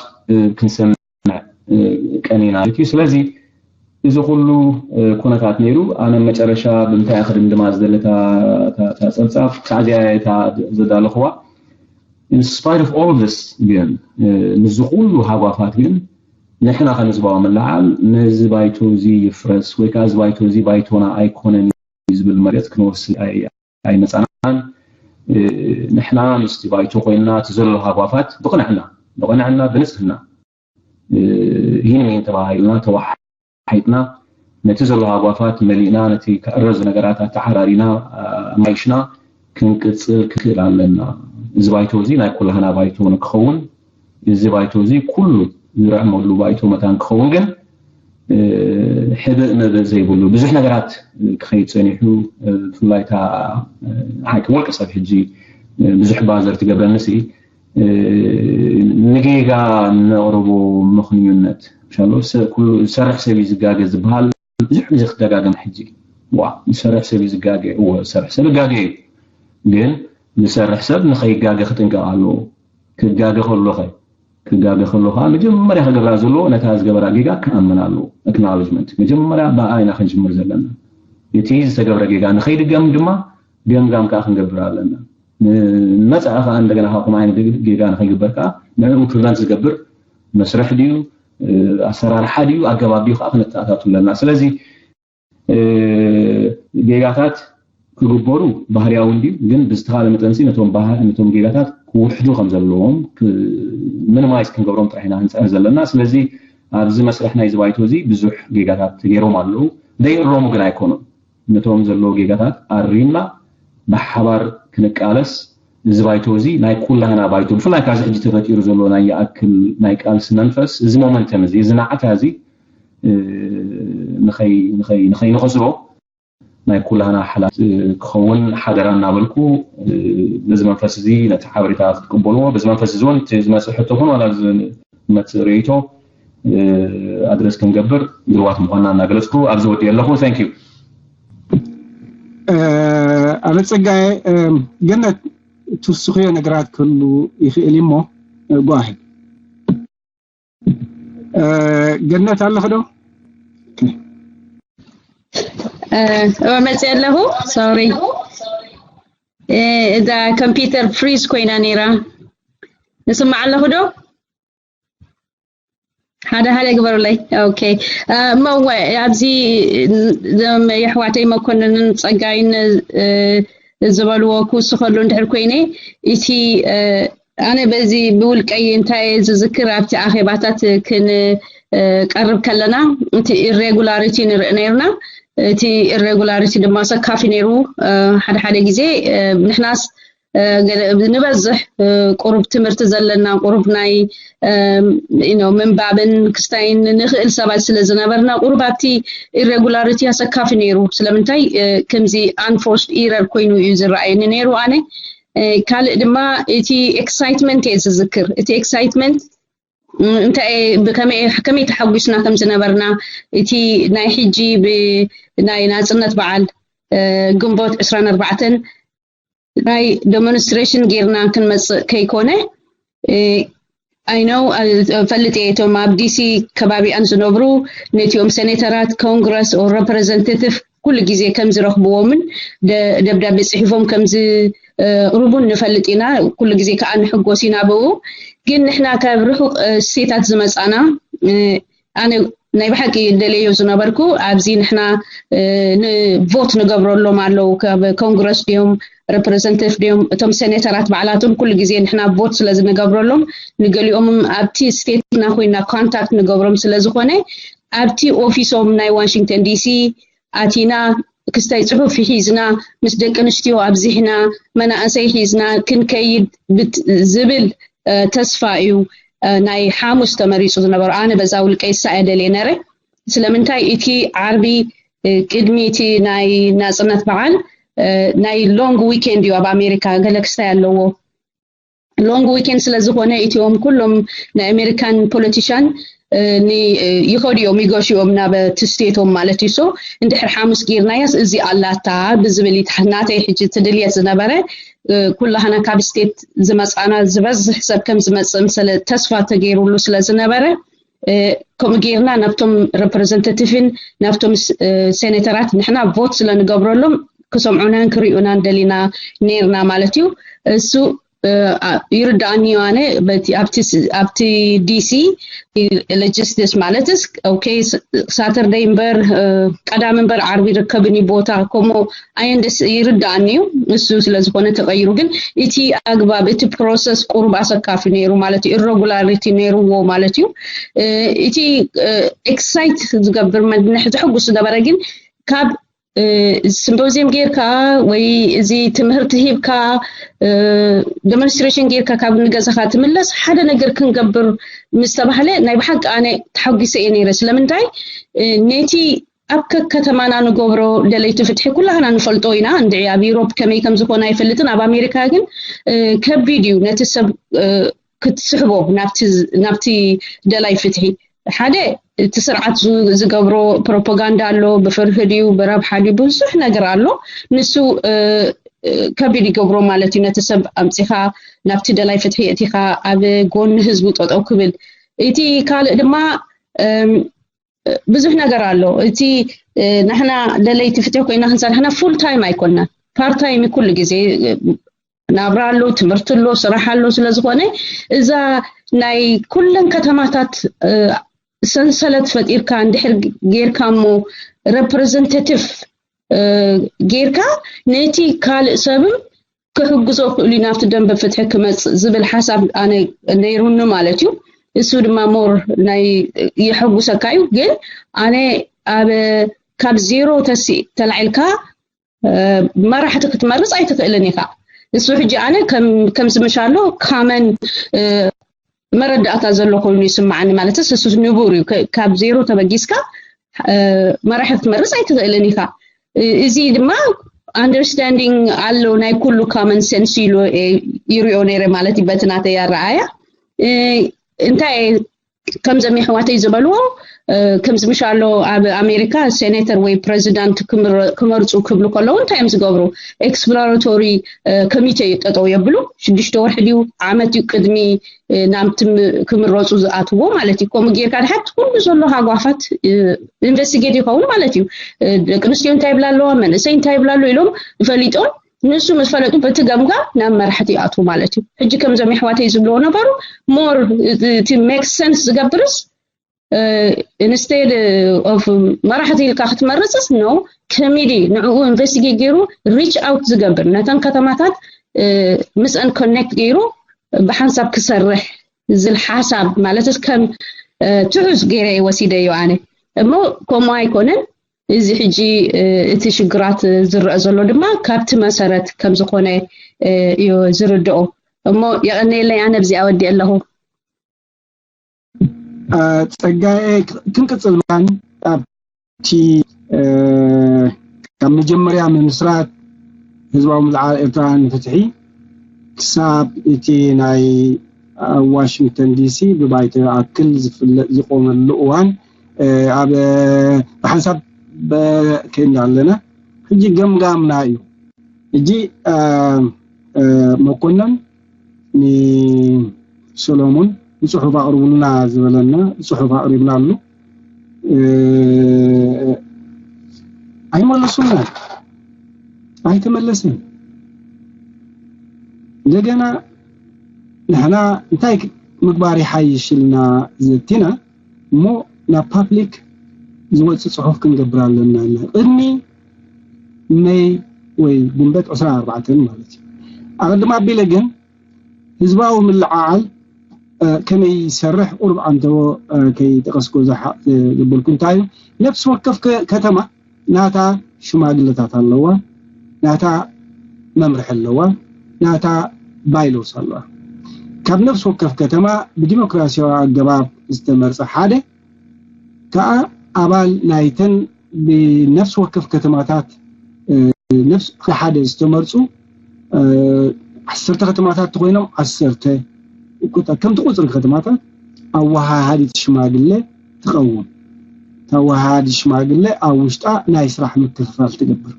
ክንሰምዕ ቀኒና ማለት እዩ። ስለዚ እዚ ኩሉ ኩነታት ነይሩ። ኣነ መጨረሻ ብምንታይ ክድምድማ ዝደለታ ጸብጻብ ሳዕዚያ እታ ዘዳለኽዋ። In spite of all of this ግን ምስዚ ኩሉ ሃጓፋት ግን ንሕና ከም ህዝባዊ ምልዓል ነዚ ባይቶ እዚ ይፍረስ ወይ ከዓ እዚ ባይቶ እዚ ባይቶና ኣይኮነን ዝብል መሬት ክንወስድ ኣይመፃናን። ንሕና ምስቲ ባይቶ ኮይንና እቲ ዘሎ ሃጓፋት ብቕንዕና ብቕንዕና ብንፅህና ይህን ይህን ተባሂልና ተዋሓይጥና ነቲ ዘሎ ሃጓፋት መሊእና ነቲ ክዕረዙ ነገራት ኣተዓራሪና ኣማይሽና ክንቅፅል ክኽእል ኣለና። እዚ ባይቶ እዚ ናይ ኩላህና ባይቶ ንክኸውን እዚ ባይቶ እዚ ኩሉ ዝርዕመሉ ባይቶ መታን ክኸውን ግን ሕብእ መብእ ዘይብሉ ብዙሕ ነገራት ክኸይድ ፀኒሑ ብፍላይ እታ ሓቂ ውልቀ ሰብ ሕጂ ብዙሕ ባዘር ትገብረኒ ሲ ንጌጋ ነቕርቦ ምኽንዩነት ሻሎ ኩሉ ዝሰርሕ ሰብ እዩ ዝጋገ ዝበሃል ብዙሕ ግዜ ክደጋገም ሕጂ ዋ ዝሰርሕ ሰብ እዩ ዝጋገ እወ ዝሰርሕ ሰብ ይጋገ እዩ ግን ዝሰርሕ ሰብ ንኸይጋገ ክጥንቀቕ ኣለዎ ክጋገ ከሎ ኸ ክጋገ ከሎ ከዓ መጀመርያ ክገብራ ዘለዎ ነታ ዝገበራ ጌጋ ክኣምን ኣለዎ ኣክናሎጅመንት መጀመርያ ብኣ ኢና ክንጅምር ዘለና እቲ ዝተገብረ ጌጋ ንኸይድገም ድማ ገምጋም ከዓ ክንገብር ኣለና ንመፅኣ ከዓ እንደገና ካብቶም ዓይነት ጌጋ ንኸይግበር ከዓ ንዕኡ ፕሪቨንት ዝገብር መስርሕ ድዩ ኣሰራርሓ ድዩ ኣገባብ ድዩ ከዓ ክንተኣታቱ ኣለና ስለዚ ጌጋታት ክግበሩ ባህርያዊ እንድዩ ግን ብዝተኻለ መጠንሲ ነቶም ጌጋታት ክውሕዱ ከም ዘለዎም ምንማይዝ ክንገብሮም ጥራሕ ኢና ክንፅዕር ዘለና ስለዚ ኣብዚ መስርሕ ናይ ዝባይቶ እዚ ብዙሕ ጌጋታት ተገይሮም ኣለዉ ዘይእረሙ ግን ኣይኮኑን ነቶም ዘለዉ ጌጋታት ኣሪምና ብሓባር ክንቃለስ እዚ ባይቶ እዚ ናይ ኩላህና ባይቶ ብፍላይ ካብዚ ሕጂ ተፈጢሩ ዘሎ ናይ ይኣክል ናይ ቃልሲ መንፈስ እዚ ሞመንተም እዚ እዚ ናዕታ እዚ ንኸይንኸስሮ ናይ ኩላህና ሓላት ክኸውን ሓደራ እናበልኩ በዚ መንፈስ እዚ ነቲ ሓበሬታ ክትቅበልዎ በዚ መንፈስ እዚ እውን ዝመፅእ ሕቶ ኹን ዋላ ዝመፅእ ርእይቶ ኣድረስ ክንገብር ድልዋት ምዃንና እናገለፅኩ ኣብዚ ወዲ ኣለኹ thank you ኣበ ፀጋየ ገነት ትውስኽዮ ነገራት ክህሉ ይኽእል እሞ go ahead ገነት ኣለኺ ዶ እወ መፅእ ኣለኹ sorry እዛ ኮምፒውተር ፍሪዝ ኮይና ነይራ ንስማዕ ኣለኹ ዶ ሓደ ሓደ ግበሩለይ okay እሞ እወ ኣብዚ ዞም የሕዋተይ መኮንንን ፀጋይን ዝበልዎ ክውስኸሉ እንድሕር ኮይነ እቲ ኣነ በዚ ብውልቀይ እንታይ ዝዝክር ኣብቲ ኣኼባታት ክንቀርብ ከለና እቲ irregularity ንርኢ ነርና እቲ irregularity ድማ ሰካፊ ነይሩ ሓደ ሓደ ግዜ ንሕናስ ንበዝሕ ቁሩብ ትምህርቲ ዘለና ቁሩብ ናይ ምንባብን ክስታይን ንኽእል ሰባት ስለ ዝነበርና ቁሩብ ኣብቲ irregularity ኣሰካፊ ነይሩ ስለምንታይ ከምዚ unforced error ኮይኑ እዩ ዝረኣየኒ ነይሩ ኣነ ካልእ ድማ እቲ excitement እየ ዝዝክር እቲ excitement እንታይ ከመይ ተሓጒስና ከም ዝነበርና እቲ ናይ ሕጂ ናይ ናፅነት በዓል ግንቦት ዕስራን ኣርባዕተን ናይ demonstration ጌርና ክንመፅእ ከይኮነ I know ፈልጥ እየ እቶም ኣብ ዲሲ ከባቢኣን ዝነብሩ ነቲኦም ሴኔተራት ኮንግረስ or representative ኩሉ ግዜ ከም ዝረኽብዎምን ደብዳቤ ፅሒፎም ከም ዝቕርቡን ንፈልጥ ኢና ኩሉ ግዜ ከዓ ንሕጎስ ኢና ብኡ ግን ንሕና ካብ ርሑቕ ስቴታት ዝመፃና ኣነ ናይ ብሓቂ ደለዮ ዝነበርኩ ኣብዚ ንሕና ንቮት ንገብረሎም ኣለዉ ካብ ኮንግረስ ድዮም representative ድዮም እቶም ሴኔተራት ባዕላቶም ኩሉ ግዜ ንሕና ቮት ስለ ዝንገብረሎም ንገሊኦምም ኣብቲ ስቴትና ኮይና contact ንገብሮም ስለ ዝኾነ ኣብቲ ኦፊሶም ናይ ዋሽንግተን ዲሲ ኣቲና ክስታይ ፅሑፍ ሒዝና ምስ ደቂ ኣንስትዮ ኣብዚሕና መናእሰይ ሒዝና ክንከይድ ዝብል ተስፋ እዩ እ፣ ናይ ሓሙስ ተመሪጹ ዝነበሩ፣ ኣነ በዛ ውልቀይ ሳየ ደልየ ነረ። ስለምንታይ እቲ ዓርቢ፣ እ፣ ቅድሚ እቲ ናይ ናጽነት በዓል፣ እ፣ ናይ ሎንግ ዊኬንድ እዩ ኣብ ኣሜሪካ፣ ገለ ክስታይ ኣለዎ። ሎንግ ዊኬንድ ስለ ዝኾነ እቲኦም ኩሎም ናይ ኣሜሪካን ፖለቲሻን፣ እ፣ ኒ-፣ እ፣ ይኸዱ እዮም፣ ይገሹ እዮም ናብ እቲ ስቴቶም ማለት እዩ። ሶ እንድሕር ሓሙስ ጌርናያስ እዚ ኣላታ ብዝብል እዩ ናተይ ሕጂ እቲ ድልየት ዝነበረ። እ፣ ኩላህና ካብ ስቴት ዝመጻና ዝበዝሕ ሰብ ከም ዝመጽእ ስለ ተስፋ ተገይሩሉ ስለ ዝነበረ፣ እ፣ ከምኡ ጌርና ናብቶም ሬፕሬዘንታቲቭን ናብቶም ስ-፣ እ፣ ሴኔተራት ንሕና ቮት ስለ ንገብረሎም ክሰምዑናን ክርእዩናን ደሊና ነይርና ማለት እዩ። እሱ፣ እ፣ ኣ-፣ ይርዳእኒ እዩ። ኣነ በቲ፣ ኣብቲ ስ-፣ ኣብቲ ዲ ሲ ሎጂስቲክስ ማለትስ፣ ኦኬ፣ ስ-፣ ሳተርደይ እምበር፣ እ፣ ቀዳም እምበር ዓርቢ ይርከብን እዩ ቦታ፣ ከምኡ ኣየንደስ ይርዳእኒ እዩ። እሱ ስለ ዝኾነ ተቐይሩ፣ ግን እቲ ኣግባብ፣ እቲ ፕሮሰስ ቁሩብ ኣሰካፊ ነይሩ ማለት እዩ። ኢረጉላሪቲ ነይርዎ ማለት እዩ። እ፣ እቲ፣ እ፣ ኤክሳይት ዝገብር መድንሕ ዘሐጉስ ዝነበረ ግን ካብ፣ እ፣ ሲምፖዚየም ጌርካ ወይ እዚ ትምህርቲ ሂብካ፣ እ፣ ዴሞንስትሬሽን ጌርካ ካብ ንገዛኻ ትምለስ ሓደ ነገር ክንገብር ምስ ተባህለ ናይ ብሓቂ ኣነ ተሓጒሰ እየ ነይረ። ስለምንታይ? እ፣ ነቲ ኣብ ከከተማና ንገብሮ ደለይቲ ፍትሒ ኩላህና ንፈልጦ ኢና። እንድዒ ኣብ ዩሮፕ ከመይ ከም ዝኾነ ኣይፈልጥን። ኣብ ኣሜሪካ ግን፣ እ፣ ከቢድ እዩ ነቲ ሰብ፣ እ፣ ክትስሕቦ ናብቲ፣ ናብቲ ደላይ ፍትሒ። ሓደ እቲ ስርዓት ዝ-፣ ዝገብሮ ፕሮፓጋንዳ ኣሎ፣ ብፍርሂ ድዩ፣ ብረብሓ ድዩ፣ ብዙሕ ነገር ኣሎ። ንሱ፣ እ፣ እ፣ ከቢድ ይገብሮ ማለት እዩ። ነቲ ሰብ ኣምጺኻ ናብቲ ደላይ ፍትሒ እቲኻ ኣብ ጎኒ ህዝቡ ጠጠው ክብል። እቲ ካልእ ድማ፣ እም፣ ብዙሕ ነገር ኣሎ። እቲ፣ እ፣ ንሕና ደለይቲ ፍትሒ ኮይና ክንሰርሕ፣ ንሕና ፉል ታይም ኣይኮንና፣ ፓርት ታይም ኩሉ ግዜ፣ እ፣ ናብራ ኣሎ፣ ትምህርቲ ኣሎ፣ ስራሕ ኣሎ። ስለ ዝኾነ እዛ ናይ ኩለን ከተማታት፣ እ፣ ሰንሰለት ፈጢርካ እንድሕር ጌርካ እሞ ሬፕሬዘንታቲቭ፣ እ፣ ጌርካ ነቲ ካልእ ሰብም ክሕግዞ ክእሉ እዩ ናብቲ ደንበ ፍትሒ ክመጽእ ዝብል ሓሳብ ኣነ ነይሩኒ ማለት እዩ። እሱ ድማ ሞር ናይ የሐጉሰካ እዩ። ግን ኣነ ኣብ፣ ካብ ዜሮ ተሲ-፣ ተላዒልካ፣ እ፣ መራሕቲ ክትመርጽ ኣይትኽእልን ኢኻ። እሱ ሕጂ ኣነ ከም፣ ከም ዝምሻሎ ካመን፣ እ፣ መረዳእታ ዘሎ ኮይኑ ይስምዓኒ። ማለት እሱ ንቡር እዩ። ከ-፣ ካብ ዜሮ ተበጊስካ፣ እ፣ መራሒ ክትመርጽ ኣይትኽእልን ኢኻ። እ፣ እዚ ድማ ኣንደርስታንዲንግ ኣሎ ናይ ኩሉ ካመን ሴንስ ኢሉ፣ እ፣ ይሪኦ ነይረ ማለት እዩ በቲ ናተይ ኣረኣያ። እ፣ እንታይ ከምዞም የሕዋተይ ዝበልዎ፣ እ፣ ከምዚ ምሻሎ ኣብ ኣሜሪካ ሴኔተር ወይ ፕሬዚዳንት ክምረ-፣ ክመርጹ ክብሉ ከለዉ እንታይ እዮም ዝገብሩ? ኤክስፕሎራቶሪ፣ እ፣ ኮሚቴ እዩ ጠጠው የብሉ። ሽዱሽተ ወርሒ ድዩ ዓመት እዩ ቅድሚ፣ እ፣ ናብቲ ም-፣ ክምረጹ ዝኣትዎ ማለት እዩ። ከምኡ ጌርካ ድሓት ኩሉ ዘሎ ሃጓፋት፣ እ፣ ኢንቨስቲጌት ይኸውን ማለት እዩ። እ፣ ደቂ ኣንስትዮ እንታይ ይብላ ኣለዋ፣ መንእሰይ እንታይ ይብላ ኣሎ ኢሎም ፈሊጦም ንሱ ምስ ፈለጡ በቲ ገምጋም ናብ መራሕቲ ይኣትዉ ማለት እዩ። ሕጂ ከምዞም የሕዋተይ ዝብልዎ ነበሩ፣ ሞር እቲ ሜክ ሰንስ ዝገብርስ፣ እ፣ ኢንስቴድ ኦፍ መራሕቲ ኢልካ ክትመርጽስ፣ ኖ፣ ኮሚዲ ንዕኡ ኢንቨስቲጌት ገይሩ ሪች ኣውት ዝገብር ነተን ከተማታት፣ እ፣ ምስአን ኮኔክት ገይሩ ብሓንሳብ ክሰርሕ ዝብል ሓሳብ ማለትስ ከም፣ እ፣ ትሑዝ ገይረ እየ ወሲደዮ ኣነ። እሞ ከምኡ ኣይኮነን። እዚ ሕጂ፣ እ፣ እቲ ሽግራት ዝረአ ዘሎ ድማ ካብቲ መሰረት ከም ዝኾነ፣ እ፣ እዩ ዝርድኦ። እሞ የቐንየለይ፣ ኣነ ብዚኣ ወዲአ ኣለኹ። እ፣ ጸጋዬ፣ ክንቅጽል ምዃን ኣብቲ፣ እ፣ ካብ መጀመርያ ምምስራት ህዝባዊ ምልዓል ኤርትራ ንፍትሒ ክሳብ እቲ ናይ ኣብ ዋሽንግተን ዲ ሲ ብባይቶ ይኣክል ዝፍለጥ ዝቆመሉ እዋን፣ እ፣ ኣብ፣ እ፣ ብሓንሳብ በ-፣ ከይና ኣለና። ሕጂ ገምጋምና እዩ። ሕጂ፣ እ፣ እ፣ መኮነን ንሰሎሞን ብጽሑፍ ኣቕርቡልና ዝበለና ብጽሑፍ ኣቕሪብናሉ። እ፣ ኣይመለሱልናን። ኣይተመለሰን። እንደገና ንሕና እንታይ ምግባር ይሓይሽ ኢልና ዘቲና እሞ ናብ ፓብሊክ ዝወጽእ ጽሑፍ ክንገብር ኣለና ኢልና። ቅድሚ መይ ወይ ግንቦት ዕስራን ኣርባዕተን ማለት እዩ። ኣቐድም ኣቢለ ግን ህዝባዊ ምልዕዓል፣ እ፣ ከመይ ይሰርሕ ቁሩብ ኣንተዎ፣ እ፣ ከይጠቐስኩ ዝሓ-፣ እ፣ ዘበልኩ እንታይ እዩ፣ ነፍሲ ወከፍ ከ-፣ ከተማ ናታ ሽማግለታት ኣለዋ፣ ናታ መምርሒ ኣለዋ፣ ናታ ባይሎስ ኣለዋ። ካብ ነፍሲ ወከፍ ከተማ ብዲሞክራሲያዊ ኣገባብ ዝተመርጸ ሓደ ከኣ ኣባል ናይተን ብነፍሲ ወከፍ ከተማታት ነፍሲ ሓደ ዝተመርጹ ዓሰርተ ከተማታት ተኮይኖም ዓሰርተ ከምቲ ቁፅሪ ከተማታት ኣወሃሃዲት ሽማግሌ ትኸውን። ተወሃሃዲ ሽማግሌ ኣብ ውሽጣ ናይ ስራሕ ምክፍፋል ትገብር።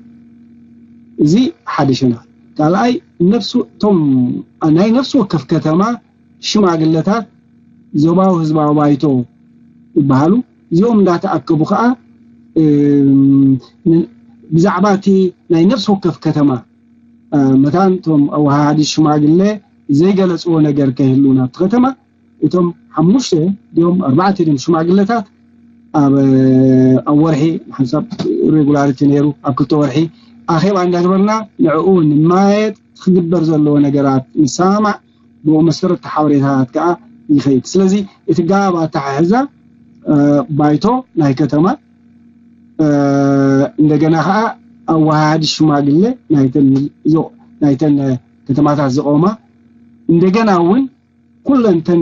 እዚ ሓደ ሸነኽ። ካልኣይ ነፍሱ እቶም ናይ ነፍሲ ወከፍ ከተማ ሽማግለታት ዞባዊ ህዝባዊ ባይቶ ይበሃሉ። እዚኦም እንዳተኣከቡ ከዓ ብዛዕባ እቲ ናይ ነፍሲ ወከፍ ከተማ መታን እቶም ኣወሃሃዲ ሽማግለ ዘይገለፅዎ ነገር ከይህሉ ናብቲ ከተማ እቶም ሓሙሽተ ድዮም ኣርባዕተ ድዮም ሽማግለታት ኣብ ኣብ ወርሒ ሓንሳብ ሬጉላሪቲ ነይሩ ኣብ ክልተ ወርሒ ኣኼባ እንዳገበርና ንዕኡ ንማየጥ ክግበር ዘለዎ ነገራት ንሰማማዕ ብኡ መሰረት ሓበሬታታት ከዓ ይኸይድ። ስለዚ እቲ ጋብ ኣተሓሕዛ ባይቶ ናይ ከተማ እንደገና ከዓ ኣወሃሃዲ ሽማግለ ናይተን ከተማታት ዝቆማ እንደገና እውን ኩለንተን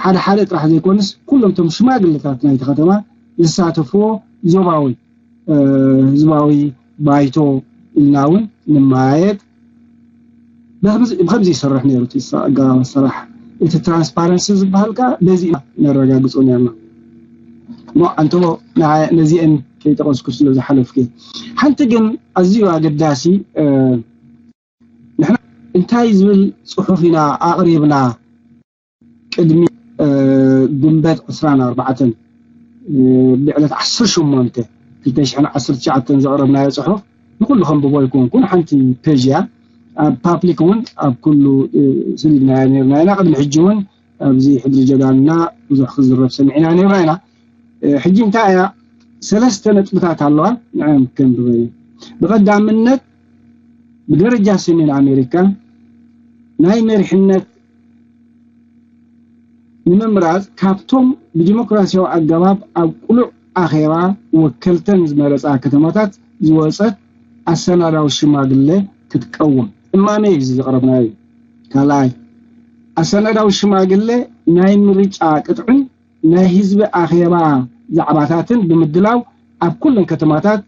ሓደ ሓደ ጥራሕ ዘይኮንስ ኩሎም ቶም ሽማግለታት ናይቲ ከተማ ዝሳተፍዎ ዞባዊ ህዝባዊ ባይቶ ኢልና እውን ንመያየጥ ብከምዚ ይሰርሕ ነይሩ ኣገባብ ኣሰራሕ። እቲ ትራንስፓረንሲ ዝበሃል ከዓ በዚ ነረጋግፆ ነርና። እሞ ኣንቶ ነዚአን ከይጠቀስኩ ስለ ዝሓለፍኩ ሓንቲ ግን ኣዝዩ ኣገዳሲ ንሕና እንታይ ዝብል ፅሑፍ ኢና ኣቕሪብና ቅድሚ ግንበት ዕስራን ኣርባዕተን ብዕለት ዓሰርተ ሸሞንተ ክልተ ሽሕን ዓሰርተ ትሽዓተን ዘቕረብናዮ ፅሑፍ ንኩሉ ከንብቦ ኣይኮንኩን ሓንቲ ፔጅ እያ ኣብ ፓብሊክ እውን ኣብ ኩሉ ስሊድናዮ ነርና ኢና ቅድሚ ሕጂ እውን ኣብዚ ሕድሪ ጀጋንና ብዙሕ ክዝረብ ሰሚዕና ነርና ኢና ሕጂ እንታይ እያ ሰለስተ ነጥብታት ኣለዋ ንዕም ከንብበ ብቐዳምነት ብደረጃ ሰሜን ኣሜሪካ ናይ መሪሕነት ንምምራፅ ካብቶም ብዲሞክራሲያዊ ኣገባብ ኣብ ቁሉዕ ኣኼባ ወከልተን ዝመረፃ ከተማታት ዝወፀት ኣሰናዳዊ ሽማግለ ክትቀውም እማመ እዩ ዘቕረብናዮ። ካልኣይ ኣሰናዳዊ ሽማግለ ናይ ምርጫ ቅጥዕን ናይ ህዝቢ ኣኼባ ዛዕባታትን ብምድላው ኣብ ኩለን ከተማታት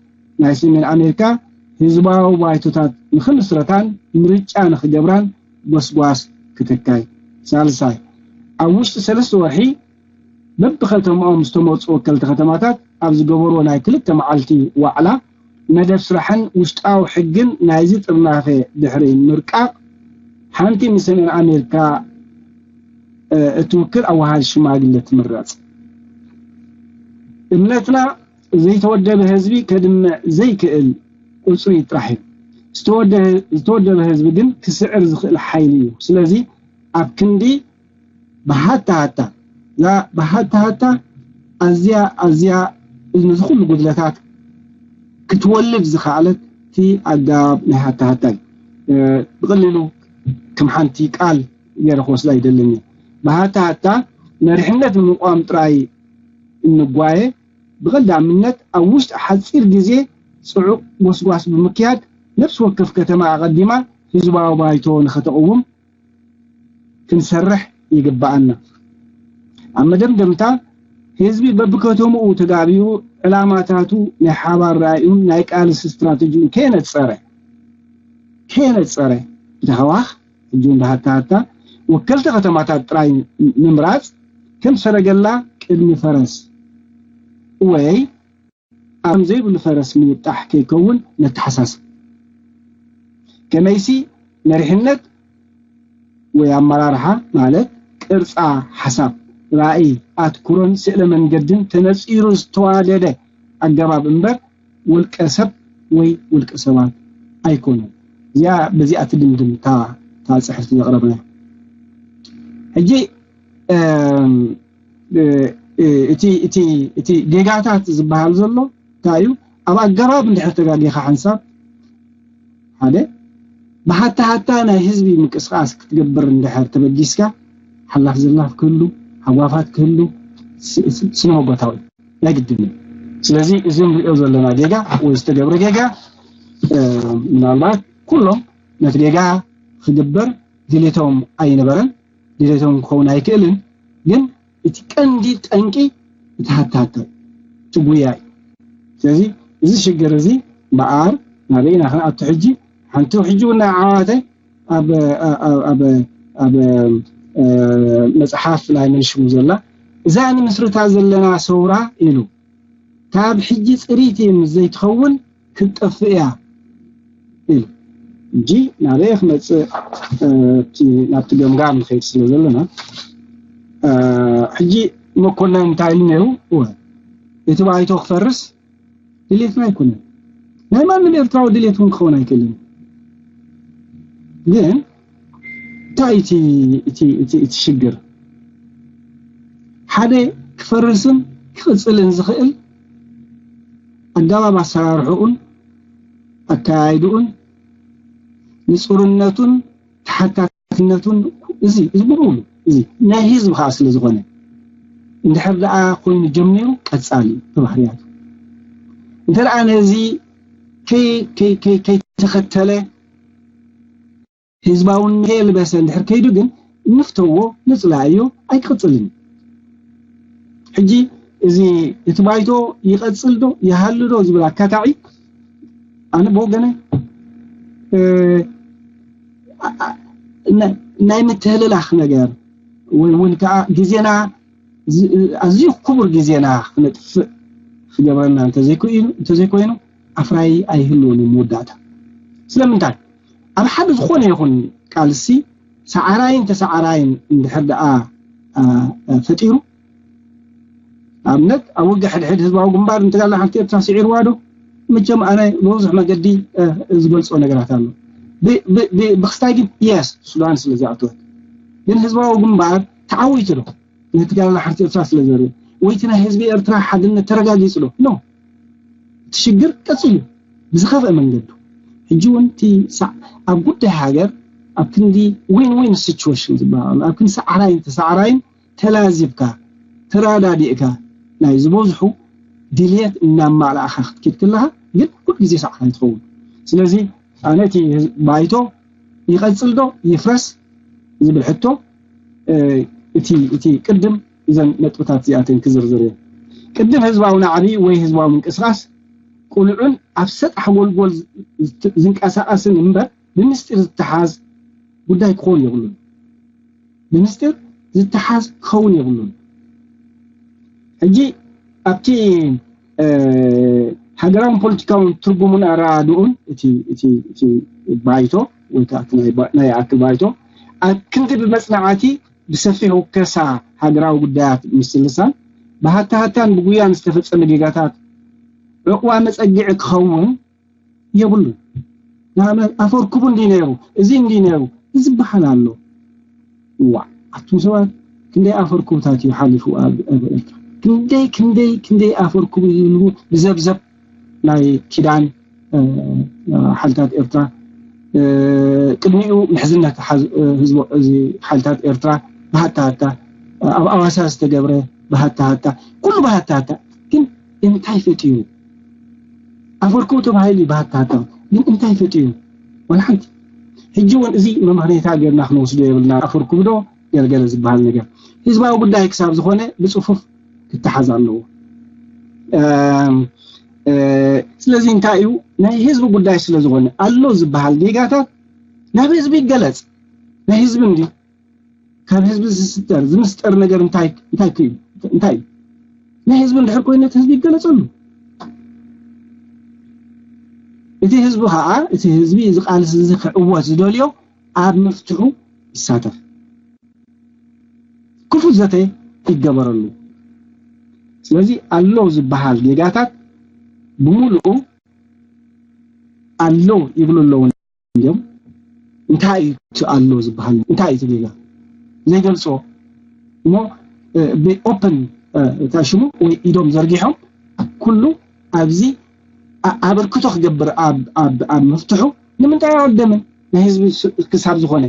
ናይ ሰሜን ኣሜሪካ ህዝባዊ ባይቶታት ንክምስረታን ምርጫ ንክገብራን ጎስጓስ ክተካይ። ሳልሳይ ኣብ ውሽጢ ሰለስተ ወርሒ በብከተማኦም ዝተመርፁ ወከልቲ ከተማታት ኣብ ዝገበርዎ ናይ ክልተ መዓልቲ ዋዕላ መደብ ስራሕን ውሽጣዊ ሕግን ናይዚ ጥርናፈ ድሕሪ ምርቃቕ ሓንቲ ንሰሜን ኣሜሪካ እትውክል ኣወሃድ ሽማግለ ትምረፅ። እምነትና ዘይተወደበ ህዝቢ ከድምዕ ዘይክእል ቁፅሪ ጥራሕ እዩ። ዝተወደበ ህዝቢ ግን ክስዕር ዝኽእል ሓይሊ እዩ። ስለዚ ኣብ ክንዲ ብሃታ ሃታ እዛ ብሃታ ሃታ ኣዝያ ኣዝያ ነዚ ኩሉ ጉድለታት ክትወልድ ዝኸኣለት እቲ ኣገባብ ናይ ሃታ ሃታ እዩ። ብቐሊሉ ከም ሓንቲ ቃል ገይረ ክወስዳ ኣይደልን እየ። ብሃታ ሃታ መሪሕነት ንምቋም ጥራይ እንጓየ ብቐዳምነት ኣብ ውሽጢ ሓፂር ግዜ ፅዑቕ ጎስጓስ ብምክያድ ነፍሲ ወከፍ ከተማ ኣቐዲማ ህዝባዊ ባይቶ ንኸተቕውም ክንሰርሕ ይግበኣና። ኣብ መደምደምታ ህዝቢ በብከተምኡ ተጋቢኡ ዕላማታቱ ናይ ሓባር ራእዩን ናይ ቃልሲ ስትራተጂን ከየነፀረ ከየነፀረ ብተሃዋኽ ሕጂ እውን ብሃታሃታ ወከልቲ ከተማታት ጥራይ ምምራፅ ከም ሰረገላ ቅድሚ ፈረስ ወይ ኣብ ዘይብሉ ፈረስ ምውጣሕ ከይከውን ነተሓሳስብ። ከመይሲ መሪሕነት ወይ ኣመራርሓ ማለት ቅርፃ ሓሳብ፣ ራእይ፣ ኣትኩሮን ስእለ መንገድን ተነፂሩ ዝተዋደደ ኣገባብ እምበር ውልቀ ሰብ ወይ ውልቀ ሰባት ኣይኮኑን። እዚኣ በዚኣ ትድምድም እታ እታ ፅሕፍቲ ዘቕረብና። ሕጂ እቲ እቲ እቲ ጌጋታት ዝበሃል ዘሎ እንታይ እዩ? ኣብ ኣገባብ እንድሕር ተጋጊኻ ሓንሳብ ሓደ ብሓታ ሓታ ናይ ህዝቢ ምንቅስቃስ ክትገብር እንድሕር ተበጊስካ ሓላፍ ዘላፍ ክህሉ ሃጓፋት ክህሉ ስነ መጎታዊ ናይ ግድን እዩ። ስለዚ እዚ ንሪኦ ዘለና ጌጋ ወይ ዝተገብረ ጌጋ ምናልባት ኩሎም ነቲ ጌጋ ክግበር ድሌቶም ኣይነበረን። ድሌቶም ክኸውን ኣይክእልን። ግን እቲ ቀንዲ ጠንቂ እቲ ሃታታ እዩ፣ እቲ ጉያ እዩ። ስለዚ እዚ ሽግር እዚ በኣር ናበይና ክንኣቱ ሕጂ? ሓንቲ ሕጂ እውን ናይ ዓዋተ ኣብ ኣብ ኣብ ኣብ መፅሓፍ ናይ መንሽሙ ዘላ እዛ ንምስርታ ዘለና ሰውራ ኢሉ ካብ ሕጂ ፅሪት ምስ ዘይትኸውን ክትጠፍእ እያ ኢሉ። ሕጂ ናበይ ክመፅእ ናብቲ ገምጋም ንኸይድ ስለ ዘለና ሕጂ መኮነን እንታይ ኢሉ ነይሩ? እወ እቲ ባይቶ ክፈርስ ድሌትና ኣይኮነን። ናይ ማንም ኤርትራዊ ድሌት እውን ክኸውን ኣይክእልን። ግን እንታይ እቲ ሽግር? ሓደ ክፈርስን ክቕፅልን ዝኽእል ኣገባብ ኣሰራርሕኡን ኣካያይድኡን ንፁርነቱን ተሓታትነቱን እዚ እዚ ብምሉ እዚ ናይ ህዝቢ ከዓ ስለ ዝኾነ እንድሕር ደኣ ኮይኑ ጀሚሩ ቀፃሊ ብባህርያቱ እንተ ደኣ ነዚ ከይተኸተለ ህዝባውነት ከየልበሰ እንድሕር ከይዱ ግን ንፍተዎ ንፅላእዮ ኣይክቕፅልን። ሕጂ እዚ እቲ ባይቶ ይቐፅል ዶ ይሃሉ ዶ ዝብል ኣካታዒ ኣነ ብወገነ ናይ ምትህልላኽ ነገር ወይ እውን ከዓ ግዜና ኣዝዩ ክቡር ግዜና ክነጥፍእ ክገብረና እንተዘይኮይኑ ኣፍራይ ኣይህልውን እዩ መወዳእታ። ስለምንታይ ኣብ ሓደ ዝኾነ ይኹን ቃልሲ ሰዓራይን ተሰዓራይን እንድሕር ደኣ ፈጢሩ ኣብነት ኣብ ውግእ ሕድሕድ ህዝባዊ ግንባር ንተጋላ ሓንቲ ኤርትራ ስዒርዋ ዶ? መቸም ኣነ ብብዙሕ መገዲ ዝገልፆ ነገራት ኣሎ። ብክስታይ ግን የስ ሱዳን ስለ ዝኣተወት ግን ህዝባዊ ግንባር ተዓዊቱ ዶ? ነቲ ጋላ ሓንቲ ኤርትራ ስለ ዘርኢ ወይቲ ናይ ህዝቢ ኤርትራ ሓድነት ተረጋጊፁ ዶ? ኖ። እቲ ሽግር ቀፂሉ ብዝኸፍአ መንገዱ ሕጂ እውን እቲ ኣብ ጉዳይ ሃገር ኣብ ክንዲ ዊን ዊን ሲቹዌሽን ዝበሃል ኣብ ክንዲ ሰዓራይን ተሰዓራይን ተላዚብካ ተራዳዲእካ ናይ ዝበዝሑ ድልየት እናማላእኻ ክትኪድ ከለኻ ግን ኩል ግዜ ሰዓራይ ትኸውን። ስለዚ ኣነ እቲ ባይቶ ይቐፅል ዶ ይፍረስ ዝብል ሕቶ እቲ ቅድም እዘን ነጥብታት እዚኣተን ክዝርዝር እየ። ቅድም ህዝባዊ ናዕቢ ወይ ህዝባዊ ምንቅስቃስ ቁልዑን ኣብ ሰጣሕ ጎልጎል ዝንቀሳቀስን እምበር ብምስጢር ዝተሓዝ ጉዳይ ክኸውን የብሉን። ብምስጢር ዝተሓዝ ክኸውን የብሉን። ሕጂ ኣብቲ ሃገራውን ፖለቲካውን ትርጉሙን ኣረኣድኡን እቲ ባይቶ ወይ ከዓ ናይ ይኣክል ባይቶ ኣብ ክንዲ ብመፅናዕቲ ብሰፊሑ ከሳ ሃገራዊ ጉዳያት ምስልሳን ብሃታሃታን ብጉያን ዝተፈፀመ ጌጋታት ዕቑባ መፀግዒ ክኸውን የብሉን። ንኣብነት ኣፈርኩቡ እንዲ ነይሩ እዚ እንዲ ነይሩ ዝበሃል ኣሎ። ዋ ኣቱም ሰባት ክንደይ ኣፈርኩብታት እዩ ሓሊፉ ኣብ ኤርትራ ክንደይ ክንደይ ክንደይ ኣፈርኩቡ ይህልቡ ብዘብዘብ ናይ ኪዳን ሓልታት ኤርትራ ቅድሚኡ ምሕዝነት ሓልታት ኤርትራ ብሃታሃታ ኣብ ኣዋሳ ዝተገብረ ብሃታሃታ ኩሉ ብሃታሃታ ግን እንታይ ፈጢሩ ኣፈርኩቡ ተባሂሉ ብሃታሃታ ግን እንታይ ፈጢሩ ወላ ሓንቲ ሕጂ እውን እዚ መምሃኔታ ጌርና ክንወስዶ የብልና ኣፈርኩቡ ዶ ገለገለ ዝበሃል ነገር ህዝባዊ ጉዳይ ክሳብ ዝኾነ ብፅፉፍ ክተሓዝ ኣለዎ። ስለዚ እንታይ እዩ ናይ ህዝቢ ጉዳይ ስለ ዝኾነ ኣሎ ዝበሃል ጌጋታት ናብ ህዝቢ ይገለፅ። ናይ ህዝቢ እንዲ ካብ ህዝቢ ዝስጠር ዝምስጠር ነገር እንታይ እንታይ እዩ? እንታይ እዩ? ናይ ህዝቢ እንድሕር ኮይኑ እቲ ህዝቢ ይገለፀሉ። እቲ ህዝቢ ከዓ እቲ ህዝቢ እዚ ቃልሲ እዚ ክዕወት ዝደልዮ ኣብ ምፍትሑ ይሳተፍ። ክፉት ዘተ ይገበረሉ። ስለዚ ኣሎ ዝበሃል ጌጋታት ብምሉኡ ኣሎ ይብሉ ኣለዉ እንዲም እንታይ እዩ ኣሎ ዝበሃል እንታይ እዩ ጌጋ ዘይገልፅዎ እሞ ብኦፕን ታሽሙ ወይ ኢዶም ዘርጊሖም ኩሉ ኣብዚ ኣበርክቶ ክገብር ኣብ ምፍትሑ ንምንታይ ኣወደምን ናይ ህዝቢ ክሳብ ዝኾነ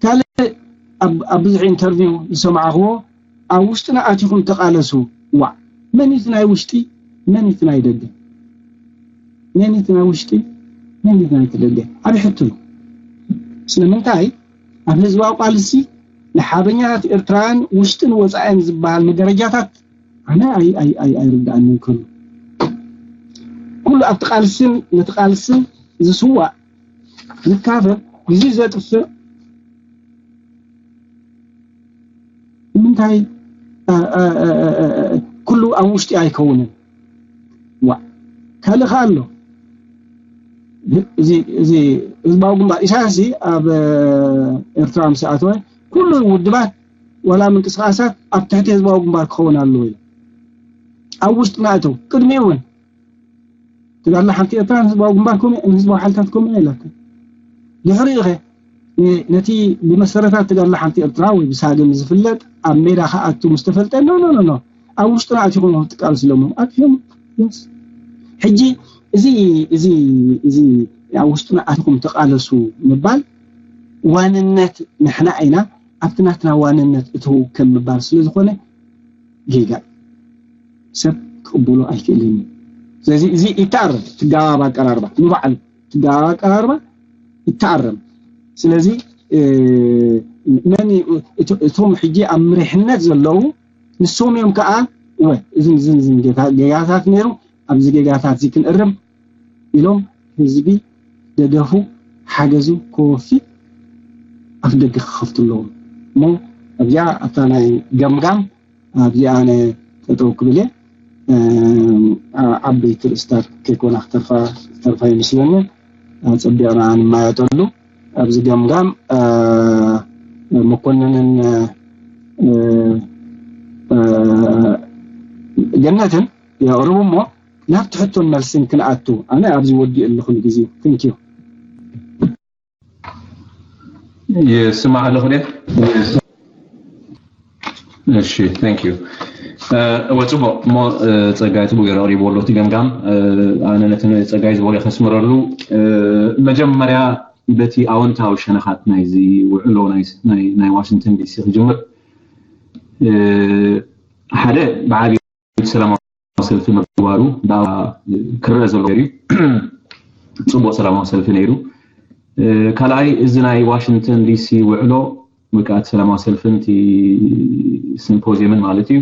ካልእ ኣብ ብዙሕ ኢንተርቪው ዝሰማዕኽዎ ኣብ ውሽጥና ኣቲኹም ተቓለሱ። ዋዕ መን እዩ ናይ ውሽጢ መን እዩ ናይ ደገ? መን እዩ ናይ ውሽጢ መን እዩ ናይ ደገ? ዓብ ሕቶ እዩ። ስለምንታይ ኣብ ህዝባዊ ቃልሲ ንሓበኛታት ኤርትራውያን ውሽጥን ወፃእን ዝበሃል መጋረጃታት ኣነ ኣይ- ኣይ- ኣይ- ኣይርድኣንን ከሎ ኩሉ ኣብቲ ቃልስን ነቲ ቃልስን ዝስዋእ ዝካፈል ግዜ ዘጥፍእ ንምንታይ እ- እ- እ- እ- እ- ኩሉ ኣብ ውሽጢ ኣይከውንን? ዋ ካልእ ከ ኣሎ። እዚ እዚ ህዝባዊ ግንባር ኢሳያስ እዚ ኣብ ኤርትራ ምስ ኣተወ ኩሉ ውድባት ዋላ ምንቅስቃሳት ኣብ ትሕቲ ህዝባዊ ግንባር ክኸውን ኣለዎ እዩ። ኣብ ውሽጥና እተው ቅድሚኡ እውን ተጋድሎ ሓንቲ ኤርትራ ንህዝባዊ ግንባር ከምኡ ንህዝባዊ ሓይልታት ከምኡ ኢላታ ድሕሪኡ ኸ ነቲ ብመሰረታት ተጋድሎ ሓንቲ ኤርትራ ወይ ብሳግም ዝፍለጥ ኣብ ሜዳ ክኣቱ ምስ ተፈልጠ ኖ ኖ ኖ ኖ ኣብ ውሽጥና ኣቲኹም ትቃለሱ ኢሎሞም ኣትዮም። ሕጂ እዚ እዚ እዚ ኣብ ውሽጥና ኣቲኹም ተቃለሱ ምባል ዋንነት ንሕና ኢና ኣብቲ ናትና ዋንነት እተው ከም ምባል ስለ ዝኾነ ጌጋ ሰብ ክቕበሎ ኣይክእልን እዩ። ስለዚ እዚ ይተኣረም ትጋባብ ኣቀራርባ ንባዕሉ ትጋባብ ኣቀራርባ ይተኣረም። ስለዚ መን እቶም ሕጂ ኣብ ምሪሕነት ዘለዉ ንሶም እዮም ከዓ ወ እዝን ዝን ዝን ጌጋታት ነይሩ ኣብዚ ጌጋታት እዚ ክንእርም ኢሎም ህዝቢ ደገፉ ሓገዙ ከወፊ ኣፍ ደገ ክኸፍቱ ኣለዎም እሞ ኣብዚኣ ኣብታ ናይ ገምጋም ኣብዚኣ ኣነ ጠጠው ክብል እየ። ዓበይቲ ርእስታት ከይኮና ክተርፋ ይመስለኒ። ኣጸቢቕና ንማየጠሉ ኣብዚ ገምጋም መኮንንን ገነትን የቕርቡ እሞ ናብቲ ሕቶን መልስን ክንኣቱ ኣነ ኣብዚ ወዲእ ኣለኹ ንግዜ። Thank you። ይስማዕ ኣለኹ ድየ? እሺ thank you። እወ ጽቡቕ እሞ ጸጋይ ጽቡቕ ገይሩ ኣቕሪብዎ ኣሎ እቲ ገምጋም። ኣነ ነቲ ጸጋይ ዝበሎ ከስምረሉ መጀመርያ በቲ ኣወንታዊ ሸነኻት ናይዚ ውዕሎ ናይ ዋሽንግተን ዲሲ ክጅምር። ሓደ ብዓብዩ ሰላማዊ ሰልፊ ምግባሩ ክረአ ዘሎ ነይሩ እዩ። ፅቡቅ ሰላማዊ ሰልፊ ነይሩ። ካልኣይ እዚ ናይ ዋሽንግተን ዲሲ ውዕሎ ወይ ከዓ እቲ ሰላማዊ ሰልፍን እቲ ሲምፖዚየምን ማለት እዩ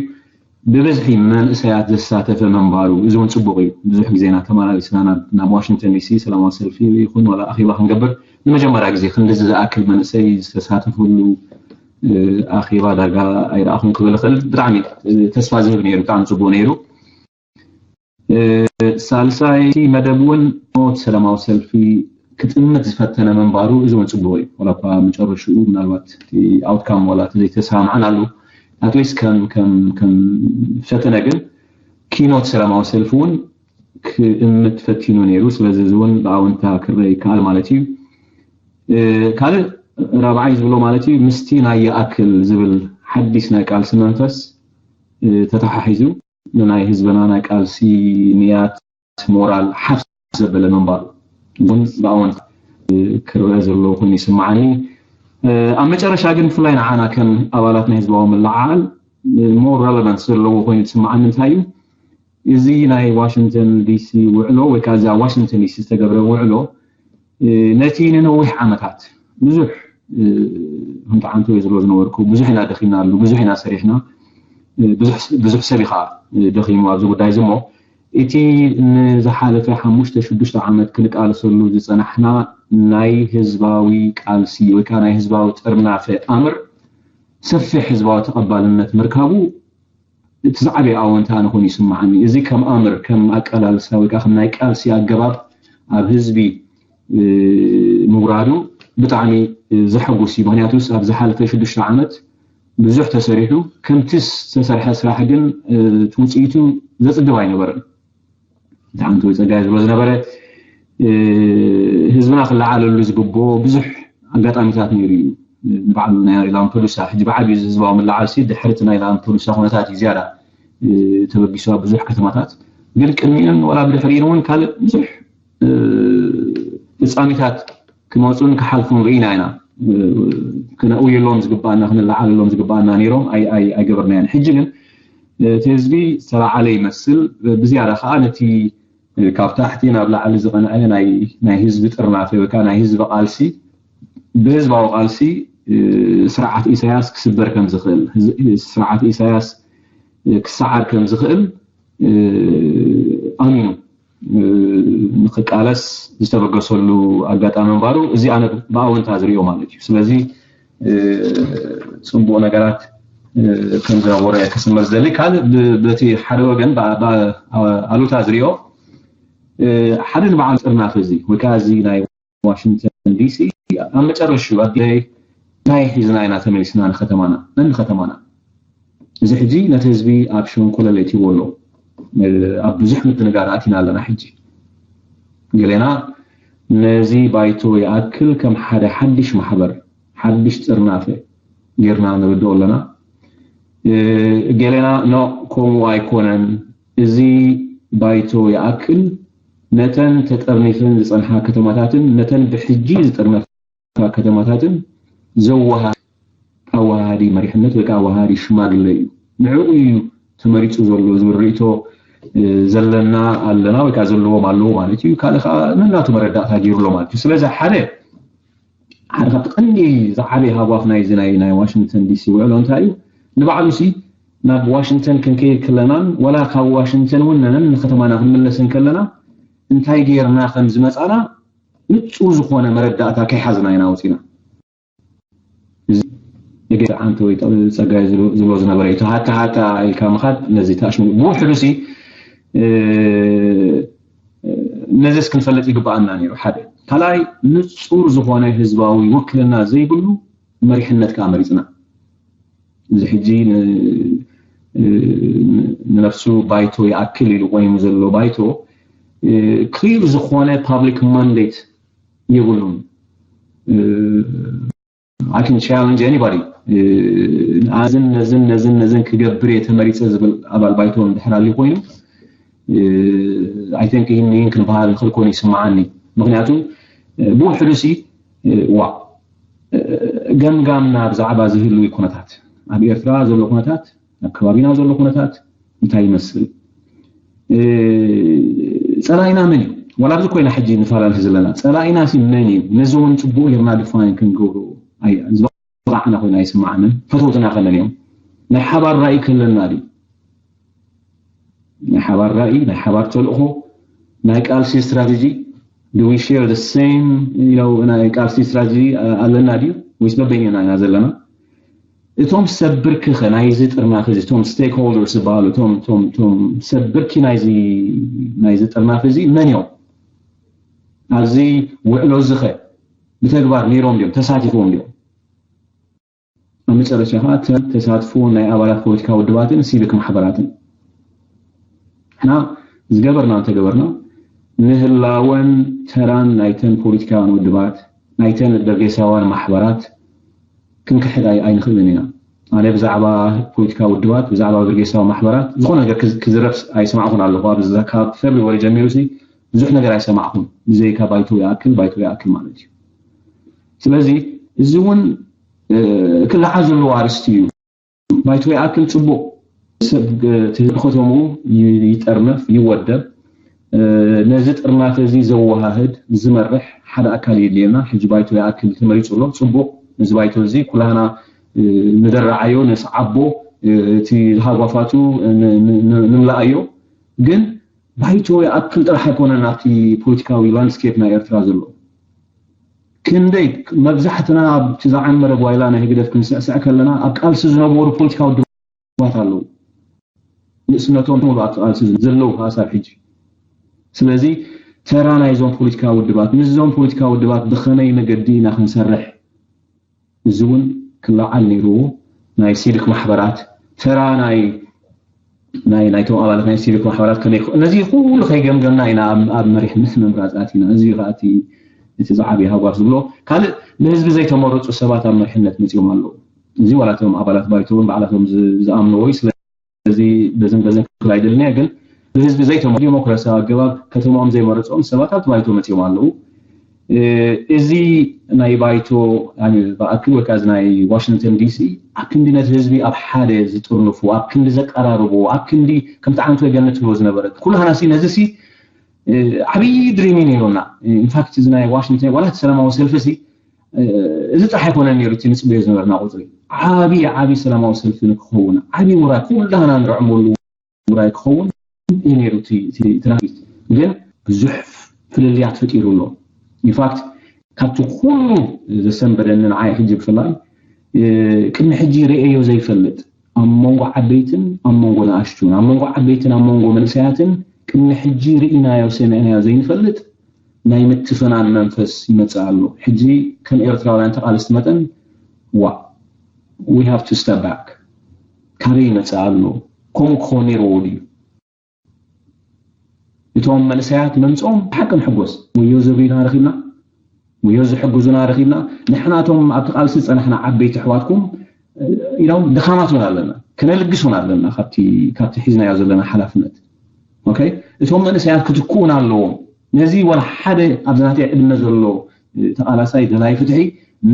ብብዝሒ መንእሰያት ዘሳተፈ ምንባሩ እዚ እውን ፅቡቅ እዩ። ብዙሕ ግዜና ተመላሊስና ናብ ዋሽንግተን ዲሲ ሰላማዊ ሰልፊ ይኹን ዋላ ኣኼባ ክንገብር ንመጀመርያ ግዜ ክንድዚ ዝኣክል መንእሰይ ዝተሳተፈሉ ኣኼባ ዳርጋ ኣይረኣኹን ክብል እኽእል። ብጣዕሚ ተስፋ ዝህብ ነይሩ፣ ብጣዕሚ ፅቡቅ ነይሩ። ሳልሳይቲ መደብ እውን ሞት ሰላማዊ ሰልፊ ክጥምት ዝፈተነ ምንባሩ እዚ እውን ፅቡቅ እዩ። ዋላ እኳ መጨረሽኡ ምናልባት ኣውትካም ዋላ ተዘይተሰማምዓናሉ ኣትሊስት ከም ከም ከም ፈተነ ግን ኪኖት ሰላማዊ ሰልፊ እውን ክእምት ፈቲኑ ነይሩ። ስለዚ እዚ እውን ብኣወንታ ክረአ ይከኣል ማለት እዩ። ካልእ ራብዓይ ዝብሎ ማለት እዩ ምስቲ ናይ ይኣክል ዝብል ሓዲስ ናይ ቃልሲ መንፈስ ተተሓሒዙ ንናይ ህዝብና ናይ ቃልሲ ንያት ሞራል ሓፍ ዘበለ ምንባሩ እውን ብኣወንታ ክረአ ዘሎ ኮይኑ ይስምዓኒ። ኣብ መጨረሻ ግን ብፍላይ ንዓና ከም ኣባላት ናይ ህዝባዊ ምልዓዓል ሞር ረለቨንስ ዘለዎ ኮይኑ ዝስምዓኒ እንታይ እዩ እዚ ናይ ዋሽንግተን ዲሲ ውዕሎ ወይ ከዓ እዚ ኣብ ዋሽንግተን ዲሲ ዝተገብረ ውዕሎ ነቲ ንነዊሕ ዓመታት ብዙሕ ከምቲ ዓንተወይ ዝብሎ ዝነበርኩ ብዙሕ ኢና ደኺምናሉ፣ ብዙሕ ኢና ሰሪሕና፣ ብዙሕ ሰብ እዩ ከዓ ደኺሙ ኣብዚ ጉዳይ እዚ እሞ እቲ ንዝሓለፈ ሓሙሽተ ሽዱሽተ ዓመት ክንቃለሰሉ ዝፀናሕና ናይ ህዝባዊ ቃልሲ ወይ ከዓ ናይ ህዝባዊ ጥርናፈ ኣምር ሰፊሕ ህዝባዊ ተቐባልነት ምርካቡ እቲ ዝዓበየ ኣወንታ ኣነ ኮይኑ ይስምዓኒ። እዚ ከም ኣምር ከም ኣቀላልሳ ወይ ከዓ ከም ናይ ቃልሲ ኣገባብ ኣብ ህዝቢ ምውራዱ ብጣዕሚ ዘሐጉስ እዩ። ምክንያቱስ ኣብ ዝሓለፈ ሽዱሽተ ዓመት ብዙሕ ተሰሪሑ ከምቲ ዝተሰርሐ ስራሕ ግን እቲ ውፅኢቱ ዘፅግብ ኣይነበረን። እቲ ሓንቲ ወይ ፀጋይ ዝብሎ ዝነበረ ህዝብና ክለዓለሉ ዝግብኦ ብዙሕ ኣጋጣሚታት ነይሩ እዩ። ንባዕሉ ናይ ላምፐዱሳ ሕጂ ብዓብዩ ህዝባዊ ምልዓል ሲ ድሕሪ እቲ ናይ ላምፐዱሳ ኩነታት እዩ ዝያዳ ተበጊሱ ኣብ ብዙሕ ከተማታት ግን ቅድሚኡን ዋላ ብድሕሪኡን እውን ካልእ ብዙሕ ፍፃሚታት ክመፁን ክሓልፉን ርኢና ኢና። ክነእውየሎም ዝግባኣና ክንለዓለሎም ዝግባኣና ነይሮም ኣይገበርናያን። ሕጂ ግን እቲ ህዝቢ ዝተለዓለ ይመስል። ብዝያዳ ከዓ ነቲ ካብ ታሕቲ ናብ ላዕሊ ዝቐንዐ ናይ ህዝቢ ጥርናፈ ወይ ከዓ ናይ ህዝቢ ቃልሲ ብህዝባዊ ቃልሲ ስርዓት ኢሳያስ ክስበር ከም ዝኽእል፣ ስርዓት ኢሳያስ ክሰዓር ከም ዝኽእል ኣሚኑ ንክቃለስ ዝተበገሰሉ ኣጋጣሚ ምንባሩ፣ እዚ ኣነ ብኣወንታ ዝሪኦ ማለት እዩ። ስለዚ ጽቡቕ ነገራት ከም ዝነበረ ክስመር ዝደሊ። ካልእ በቲ ሓደ ወገን ኣሉታ ዝሪኦ ሓደ ንበዓል ጥርናፍ እዚ ወይ ከዓ እዚ ናይ ዋሽንግተን ዲሲ ኣብ መጨረሽኡ ኣዲለይ እንታይ ሒዝና ኢና ተመሊስና ንከተማና ነንከተማና? እዚ ሕጂ ነቲ ህዝቢ ኣብ ሸንኮለል የእትይዎ ኣሎ። ኣብ ብዙሕ ምድንጋር ኣቲና ኣለና። ሕጂ ገሌና ነዚ ባይቶ ይኣክል ከም ሓደ ሓድሽ ማሕበር ሓድሽ ጥርናፈ ጌርና ንርድኦ ኣለና። ገሌና ኖ፣ ከምኡ ኣይኮነን፣ እዚ ባይቶ ይኣክል ነተን ተጠርኒፈን ዝጸንሓ ከተማታትን ነተን ብሕጂ ዝጥርነፋ ከተማታትን ዘወሃ ኣወሃሃዲ መሪሕነት ወይ ከዓ ኣወሃሃዲ ሽማግለ እዩ። ንዕኡ እዩ ተመሪፁ ዘሎ ዝብል ርእቶ ዘለና ኣለና ወይ ከዓ ዘለዎም ኣለዎ ማለት እዩ። ካልእ ከዓ ነናቱ መረዳእታ ገይሩ ኣሎ ማለት እዩ። ስለዚ ሓደ ሓደ ካብቲ ቀንዲ ዝዓበየ ሃጓፍ ናይዚ ናይ ናይ ዋሽንግተን ዲሲ ውዕሎ እንታይ እዩ? ንባዕሉ ሲ ናብ ዋሽንግተን ክንከይድ ከለናን ዋላ ካብ ዋሽንግተን እውን ነነን ንከተማና ክንምለስን ከለና እንታይ ገይርና ከም ዝመፃና ንፁር ዝኾነ መረዳእታ ከይሓዝና ኢና ወፂና። እዚ የጌታ ዓንተ ወይ ጸጋይ ዝብሎ ዝነበረ እዩ። ሃታ ሃታ ኢልካ ምኻድ ነዚ ተኣሽሙ ብውሕዱ ሲ ነዚስ ክንፈልጥ ይግባኣና ነይሩ። ሓደ ካልኣይ ንጹር ዝኾነ ህዝባዊ ውክልና ዘይብሉ መሪሕነት ከዓ መሪፅና። እዚ ሕጂ ንነፍሱ ባይቶ ይኣክል ኢሉ ቆይሙ ዘሎ ባይቶ ክሊር ዝኾነ ፓብሊክ ማንዴት የብሉን። I can challenge anybody. ኣዝን ነዝን ነዝን ነዝን ክገብር እየ ተመሪፀ ዝብል ኣባል ባይቶ እንድሕር ኣልዩ ኮይኑ I think ይህን ይህን ክንበሃል ንኽእል ኮይኑ ይስምዓኒ። ምክንያቱ ብውሕዱ ሲ ዋ ገምጋምና ብዛዕባ ዝህልዊ ኩነታት ኣብ ኤርትራ ዘሎ ኩነታት ኣብ ከባቢና ዘሎ ኩነታት እንታይ ይመስል? ጸላኢና መን እዩ? ዋላ ኣብዚ ኮይና ሕጂ ንፈላለ ዘለና ጸላኢና ሲ መን እዩ? ነዚ እውን ጽቡቕ ጌርና ድፋይን ክንገብሮ ዝበቃዕና ኮይና ኣይስምዓንን። ፈተውትና ከመን እዮም? ናይ ሓባር ራእይ ከለና ድዩ? ናይ ሓባር ራእይ፣ ናይ ሓባር ተልእኾ፣ ናይ ቃልሲ ስትራቴጂ do we share the same you know ናይ ቃልሲ ስትራቴጂ ኣለና ድዩ ወይስ በበይንና ኢና ዘለና? እቶም ሰብ ብርኪ ኸ ናይዚ ጥርናፍ እዚ እቶም ስቴክሆልደርስ ዝበሃሉ እቶም እቶም እቶም ሰብ ብርኪ ናይዚ ናይዚ ጥርናፍ እዚ መን እዮም? ኣብዚ ውዕሎ እዚ ኸ ብተግባር ነይሮም ድዮም ተሳቲፎም ድዮም? ኣብ መጨረሻ ከዓ ተሳትፎ ናይ ኣባላት ፖለቲካ ውድባትን ሲቪክ ማሕበራትን ንሕና ዝገበርና እንተገበርና ንህላወን ተራን ናይተን ፖለቲካውያን ውድባት ናይተን በርጌሳውያን ማሕበራት ክንክሕድ ኣይንኽእልን ኢና። ኣነ ብዛዕባ ፖለቲካ ውድባት ብዛዕባ በርጌሳዊ ማሕበራት ዝኾነ ነገር ክዝረብ ኣይሰማዕኹን ኣለኹ። ካብ ፌብሪዋሪ ጀሚሩ ብዙሕ ነገር ኣይሰማዕኹን ብዘይካ ባይቶ ይኣክል ባይቶ ይኣክል ማለት እዩ። ስለዚ እዚ እውን ክለዓል ዘለዎ ኣርስቲ እዩ። ባይቶ ይኣክል ፅቡቕ ሰብ ትህቢ ከተምኡ ይጠርነፍ ይወደብ። ነዚ ጥርናፈ እዚ ዘወሃህድ ዝመርሕ ሓደ ኣካል የድልየና። ሕጂ ባይቶ ይኣክል ተመሪፁ ኣሎ። ፅቡቕ ነዚ ባይቶ እዚ ኩላህና ንደራዓዮ ነስዓቦ እቲ ሃጓፋቱ ንምልኣዮ ግን ባይቶ ይኣክል ጥራሕ ኣይኮነን ኣብቲ ፖለቲካዊ ላንድስኬፕ ናይ ኤርትራ ዘሎ። ክንደይ መብዛሕትና ኣብቲ ዝዓመረ ጓይላ ናይ ህግደፍ ክንስዕስዕ ከለና ኣብ ቃልሲ ዝነበሩ ፖለቲካዊ ውድባት ኣለዉ። ንእስነቶም ሙሉ ኣብቲ ቃልሲ ዘለዉ ከዓ ሳብ ሕጂ። ስለዚ ተራ ናይዞም ፖለቲካዊ ውድባት ምስዞም ፖለቲካዊ ውድባት ብኸመይ መገዲ ኢና ክንሰርሕ እዚ እውን ክለዓል ነይርዎ። ናይ ሲቪክ ማሕበራት ተራ ናይ ናይ ናይቶም ኣባላት ናይ ሲቪክ ማሕበራት ከመይ ነዚ ኩሉ ከይገምገምና ኢና ኣብ መሪሕነት ምምራፅ ኣቲና። እዚ ከዓ እቲ ዝዓበየ ሃጓፍ ዝብሎ ካልእ ብህዝቢ ዘይተመረፁ ሰባት ኣብ መሪሕነት መፅኦም ኣለዉ። እዚ ዋላ እቶም ኣባላት ባይቶ እውን ባዕላቶም ዝኣምንዎ እዩ። ስለዚ በዝን በዝን ክብል ኣይደልን እየ ግን ብህዝቢ ዘይተመ ዲሞክራሲያዊ ኣገባብ ከተማኦም ዘይመረፅኦም ሰባት ኣብቲ ባይቶ መፅኦም ኣለዉ። እዚ ናይ ባይቶ ብኣክል ወይ ከዓ ናይ ዋሽንግተን ዲሲ ኣብ ክንዲ ነቲ ህዝቢ ኣብ ሓደ ዝጥርንፉ ኣብ ክንዲ ዘቀራርቡ ኣብ ክንዲ ከምቲ ዓንቶ ገነት ትብሎ ዝነበረት ኩላህና ሲ ነዚ ሲ ዓብዪ ድሪም እዩ ነይሩና። ኢንፋክት እዚ ናይ ዋሽንግተን ዋላ እቲ ሰላማዊ ሰልፊ ሲ እዚ ጥራሕ ኣይኮነን ነይሩ እቲ ንፅበዮ ዝነበርና ቁፅሪ። ዓብዪ ዓብዪ ሰላማዊ ሰልፊ ንክኸውን፣ ዓብዪ ውራይ ኩላህና ንርዕመሉ ውራይ ክኸውን እዩ ነይሩ እቲ ትራፊት። ግን ብዙሕ ፍልልያት ፈጢሩ ኣሎ። ኢንፋክት ካብቲ ኩሉ ዘሰንበደኒ ንዓይ ሕጂ ብፍላይ ቅድሚ ሕጂ ርእዮ ዘይፈልጥ ኣብ መንጎ ዓበይትን ኣብ መንጎ ንኣሽቱን ኣብ መንጎ ዓበይትን ኣብ መንጎ መንእሰያትን ቅድሚ ሕጂ ርኢናዮ ሰሚዕናዮ ዘይንፈልጥ ናይ ምትፍናን መንፈስ ይመጽእ ኣሎ። ሕጂ ከም ኤርትራውያን ተቓለስቲ መጠን ዋ we have to step back። ካበይ ይመጽእ ኣሎ? ከምኡ ክኸውን ነይርዎ ድዩ? እቶም መንእሰያት መምጽኦም ብሓቂ ንሕጎስ። ወዮ ዘብዩና ረኺብና፣ ወዮ ዝሕግዙና ረኺብና። ንሕናቶም ኣብቲ ቃልሲ ዝጸናሕና ዓበይቲ ኣሕዋትኩም ኢሎም ድኻማት እውን ኣለና፣ ክነልግስ እውን ኣለና ካብቲ ካብቲ ሒዝናዮ ዘለና ሓላፍነት። ኦኬ፣ እቶም መንእሰያት ክትክኡና ኣለዎም። ነዚ ወላ ሓደ ኣብዚ ናተይ ዕድመ ዘሎ ተቓላሳይ ደላይ ፍትሒ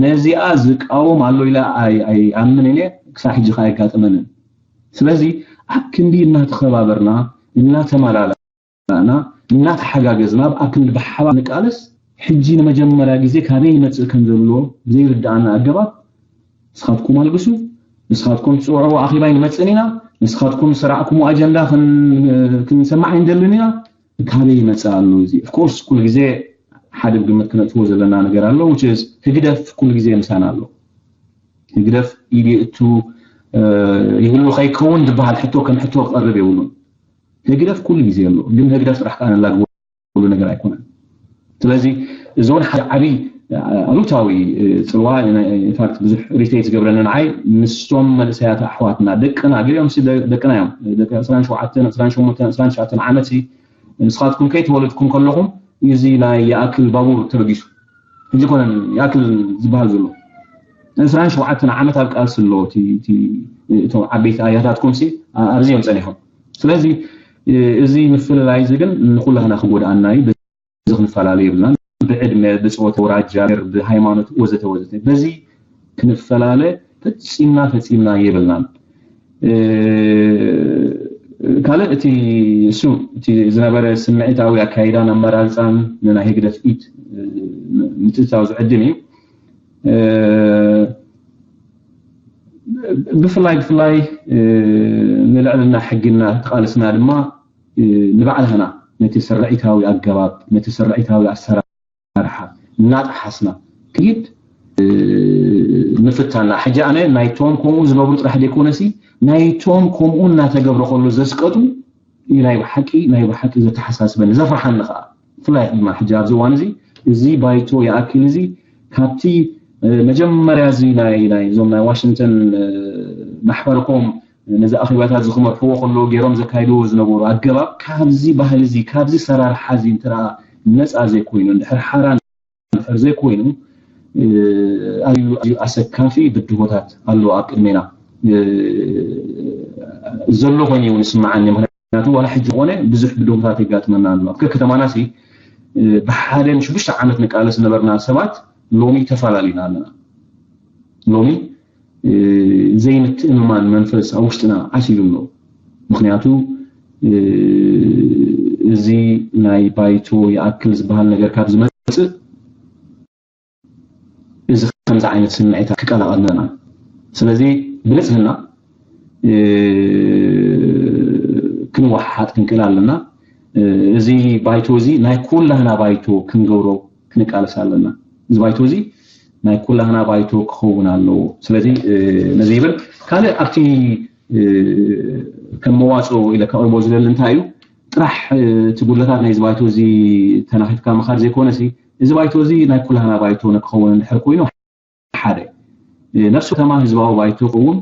ነዚኣ ዝቃወም ኣሎ ኢለ ኣይኣምን እየ፣ ክሳብ ሕጂ ከኣ ኣይጋጠመንን። ስለዚ ኣብ ክንዲ እናተኸባበርና እናተመላላእና እናተሓጋገዝና ኣብ ክንዲ ብሓባር ንቃለስ ሕጂ ንመጀመርያ ግዜ ካበይ ይመጽእ ከም ዘሎ ብዘይርድኣና ኣገባብ ንስኻትኩም ኣልግሱ፣ ንስኻትኩም ትጽውዕዎ ኣኼባ ኣይንመጽእን ኢና፣ ንስኻትኩም ዝሰራዕኩምዎ ኣጀንዳ ክንሰማዕ ኣይንደልን ኢና። ካበይ ይመጽእ ኣሎ እዚ? ኦፍኮርስ ኩሉ ግዜ ሓደ ግምት ክነእትዎ ዘለና ነገር ኣሎ፣ which is ህግደፍ ኩሉ ግዜ ምሳና ኣሎ። ህግደፍ ኢድ ይእቱ ይህሉ ከይከውን ዝበሃል ሕቶ ከም ሕቶ ክቐርብ የብሉን። ህግደፍ ኩሉ ግዜ ኣሎ፣ ግን ህግደፍ ጥራሕ ከዓ ነላግበሉ ነገር ኣይኮነን። ስለዚ እዚ እውን ሓደ ዓብዪ ኣሉታዊ ፅልዋ ኢንፋክት ብዙሕ ሪቴት ዝገብረኒ ንዓይ ምስቶም መንእሰያት ኣሕዋትና ደቅና ገሊኦም ደቅና እዮም ደቂ ዕስራን ሸውዓተን ዕስራን ሸሞንተን ዕስራን ትሽዓተን ዓመት ንስኻትኩም ከይተወለድኩም ከለኹም እዚ ናይ ይኣክል ባቡር ተበጊሱ ሕጂ ኮነን ይኣክል ዝበሃል ዘሎ ዕስራን ሸውዓተን ዓመት ኣብ ቃልሲ ኣሎ እቶም ዓበይቲ ኣያታትኩም ሲ ኣብዚ እዮም ፀኒሖም ስለዚ እዚ ምፍልላይ እዚ ግን ንኩላህና ክጎድኣና እዩ በዚ ክንፈላለ የብልናን ብዕድመ ብፆተ ብውራጃ ብሃይማኖት ወዘተ ወዘተ በዚ ክንፈላለ ፈፂምና ፈፂምና የብልናን ካልእ እቲ እሱ እቲ ዝነበረ ስምዒታዊ ኣካይዳን ኣመራርፃን ንናይ ህግደፍ ኢድ ምትእትታው ዝዕድም እዩ ብፍላይ ብፍላይ ንልዕልና ሕጊና ተቃልስና ድማ ንባዕልና ነቲ ስርዒታዊ ኣገባብ ነቲ ስርዒታዊ ኣሰራርሓ እናጠሓስና ክይድ ምፍታና ሕጂ ኣነ ናይቶም ከምኡ ዝነብሩ ጥራሕ ዘይኮነሲ ናይቶም ከምኡ እናተገብረ ከሎ ዘስቀጡ እዩ ናይ ብሓቂ ናይ ብሓቂ ዘተሓሳስበኒ ዘፍርሓኒ ከዓ ብፍላይ ድማ ሕጂ ኣብዚ እዋን እዚ እዚ ባይቶ ይኣክል እዚ ካብቲ መጀመርያ እዚ ናይ ናይ እዞም ናይ ዋሽንግተን ማሕበርኮም ነዚ ኣኼባታት እዚ ክመርሕዎ ከለዉ ገይሮም ዘካይድዎ ዝነበሩ ኣገባብ ካብዚ ባህሊ እዚ ካብዚ ሰራርሓ እዚ እንተ ነፃ ዘይኮይኑ እንድሕር ሓራ እንድሕር ዘይኮይኑ ኣዝዩ ኣዝዩ ኣሰካፊ ብድሆታት ኣሎ ኣብ ቅድሜና ዘሎ ኮይኑ እውን ይስምዓኒ ምክንያቱ ዋላ ሕጂ ዝኾነ ብዙሕ ብድሆታት የጋጥመና ኣሎ ኣብ ከከተማና ሲ ብሓደ ንሽዱሽተ ዓመት ንቃለስ ዝነበርና ሰባት ሎሚ ተፈላለዩና ኣለና ሎሚ ዘይምትእምማን መንፈስ ኣብ ውሽጥና ዓሲሉ ኣሎ ምክንያቱ እዚ ናይ ባይቶ ይኣክል ዝበሃል ነገር ካብ ዝመፅእ እዚ ከምዚ ዓይነት ስምዒታት ክቀላቐልና ስለዚ ብንፅህና ክንወሓሓጥ ክንክእል ኣለና እዚ ባይቶ እዚ ናይ ኩላህና ባይቶ ክንገብሮ ክንቃለስ ኣለና እዚ ባይቶ እዚ ናይ ኩላህና ባይቶ ክኸውን ኣለዎ ስለዚ ነዚ ይብል ካልእ ኣብቲ ከም መዋፅኦ ኢለ ከቕርቦ ዝደሊ እንታይ እዩ ጥራሕ እቲ ጉድለታት ናይዚ ባይቶ እዚ ተናኺፍካ ምኻድ ዘይኮነሲ እዚ ባይቶ እዚ ናይ ኩላህና ባይቶ ንክኸውን እንድሕር ኮይኑ ሓደ ነፍሲ ከተማ ህዝባዊ ባይቶ ክኸውን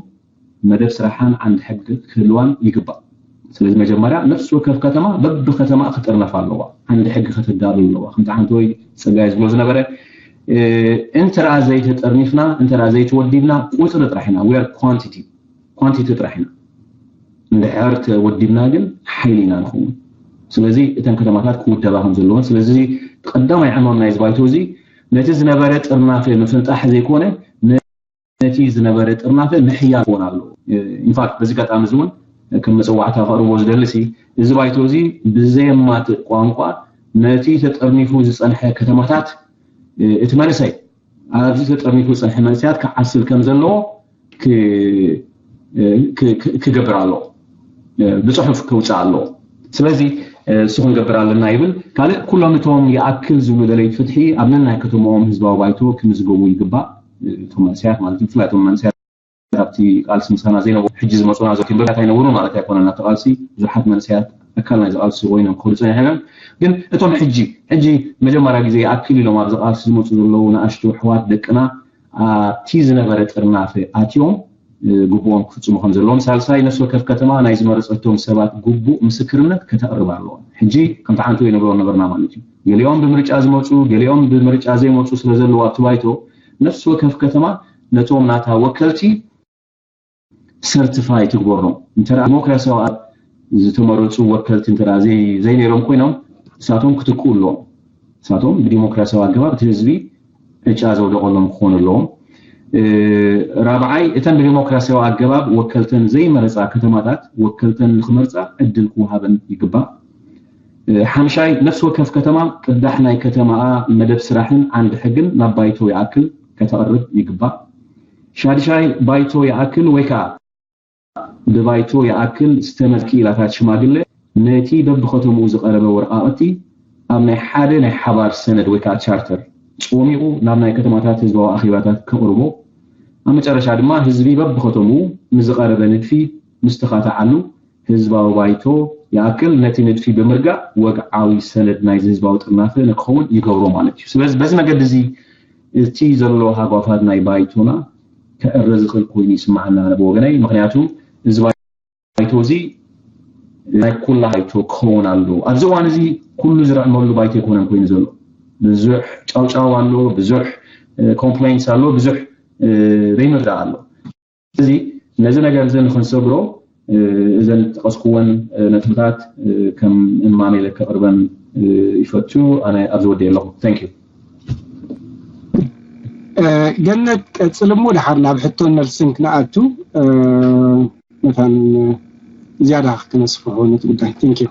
መደብ ስራሓን ዓንዲ ሕጊ ክህልዋን ይግባእ ስለዚ መጀመርያ ነፍሲ ወከፍ ከተማ በብከተማ ክጥርነፍ ኣለዋ ዓንዲ ሕጊ ከተዳሉ ኣለዋ ከምቲ ዓንተወይ ፀጋይ ዝብሎ ዝነበረ እንተ ዘይተጠርኒፍና እንተ ዘይተወዲብና ቁፅሪ ጥራሕ ኢና we are quantity quantity ጥራሕ ኢና እንድሕር ተወዲብና ግን ሓይሊ ኢና ንኸውን ስለዚ እተን ከተማታት ክውደባ ከም ዘለዎን ስለዚ ቀዳማይ ዕማም ናይ ዝባይቶ እዚ ነቲ ዝነበረ ጥርናፈ ምፍንጣሕ ዘይኮነ ነቲ ዝነበረ ጥርናፈ ምሕያል ክኾን ኣለዎ ኢንፋክት በዚ ጋጣሚ እዚ እውን ከም መፀዋዕታ ከቕርቦ ዝደሊ ሲ እዚ ባይቶ እዚ ብዘየማትእ ቋንቋ ነቲ ተጠርኒፉ ዝፀንሐ ከተማታት እቲ መንእሰይ ኣብዚ ተጠርኒፉ ዝፀንሐ መንእሰያት ክዓስል ከም ዘለዎ ክገብር ኣለዎ፣ ብፅሑፍ ክውፅእ ኣለዎ። ስለዚ እሱ ክንገብር ኣለና ይብል። ካልእ ኩሎም እቶም ይኣክል ዝብሉ ደለይቲ ፍትሒ ኣብ ነናይ ከተማኦም ህዝባዊ ባይቶ ክምዝገቡ ይግባእ። እቶም መንእሰያት ማለት እዩ፣ ብፍላይ እቶም መንእሰያት ኣብቲ ቃልሲ ምሳና ዘይነበሩ ሕጂ ዝመፁና ዘሎ ክንበብያት ኣይነበሩ ማለት ኣይኮነን። ኣብቲ ቃልሲ ብዙሓት መንእሰያት ኣካል ናይዚ ቃልሲ ኮይኖም ክኸዱ ፀኒሖም እዮም። ግን እቶም ሕጂ ሕጂ መጀመርያ ግዜ ይኣክል ኢሎም ኣብዚ ቃልሲ ዝመፁ ዘለዉ ንኣሽቱ ኣሕዋት ደቅና ኣብቲ ዝነበረ ጥርናፈ ኣትዮም ግቡኦም ክፍፅሙ ከም ዘለዎም፣ ሳልሳይ ነፍሲ ወከፍ ከተማ ናይ ዝመረፀቶም ሰባት ግቡእ ምስክርነት ከተቕርብ ኣለዎም። ሕጂ ከምቲ ሓንቲ ወይ ንብሎ ነበርና ማለት እዩ። ገሊኦም ብምርጫ ዝመፁ፣ ገሊኦም ብምርጫ ዘይመፁ ስለ ዘለዉ ኣብቲ ባይቶ ነፍሲ ወከፍ ከተማ ነቶም ናታ ወከልቲ ሰርቲፋይ ትግበሮም። እንተ ዲሞክራሲያዊ ዝተመረፁ ወከልቲ እንተ ዘይነይሮም ኮይኖም ንሳቶም ክትክኡ ኣለዎም። ንሳቶም ብዲሞክራሲያዊ ኣገባብ እቲ ህዝቢ ዕጫ ዘውደቐሎም ክኾኑ ኣለዎም። ራብዓይ እተን ብዲሞክራሲያዊ ኣገባብ ወከልተን ዘይመረፃ ከተማታት ወከልተን ንክመርፃ ዕድል ክወሃበን ይግባእ። ሓምሻይ ነፍሲ ወከፍ ከተማ ቅዳሕ ናይ ከተማኣ መደብ ስራሕን ዓንዲ ሕግን ናብ ባይቶ ይኣክል ከተቕርብ ይግባእ። ሻድሻይ ባይቶ ይኣክል ወይ ከዓ ብባይቶ ይኣክል ዝተመልኪ ኢላታት ሽማግለ ነቲ በብኸተምኡ ዝቐረበ ወረቓቕቲ ኣብ ናይ ሓደ ናይ ሓባር ሰነድ ወይ ከዓ ቻርተር ጾሚቑ ናብ ናይ ከተማታት ህዝባዊ ኣኼባታት ከቕርቦ፣ ኣብ መጨረሻ ድማ ህዝቢ በብኸተምኡ ንዝቐረበ ንድፊ ምስ ተኻተዓሉ ህዝባዊ ባይቶ ይኣክል ነቲ ንድፊ ብምርጋእ ወግዓዊ ሰነድ ናይዚ ህዝባዊ ጥርናፈ ንክኸውን ይገብሮ ማለት እዩ። ስለዚ በዚ መገዲ እዚ እቲ ዘሎ ሃጓፋት ናይ ባይቶና ክዕረ ዝኽእል ኮይኑ ይስምዓና ኣነ ብወገነይ። ምክንያቱ እዚ ባይቶ እዚ ናይ ኩላ ባይቶ ክኸውን ኣለዎ። ኣብዚ እዋን እዚ ኩሉ ዝርዕመሉ ባይቶ ኣይኮነን ኮይኑ ዘሎ። ብዙሕ ጫውጫው ኣሎ፣ ብዙሕ ኮምፕሌንትስ ኣሎ፣ ብዙሕ ዘይምርዳእ ኣሎ። እዚ ነዚ ነገር እዚ ንክንሰግሮ እዘን ዝጠቀስኩወን ነጥብታት ከም እማሜ ኢለ ከቅርበን ይፈቱ። ኣነ ኣብዚ ወዲ ኣለኹ። Thank you። ገነት ቀፅል እሞ ድሓር ናብ ሕቶን መልስን ክነኣቱ መታን ዝያዳ ክነስፍሑ ነቲ ጉዳይ። Thank you።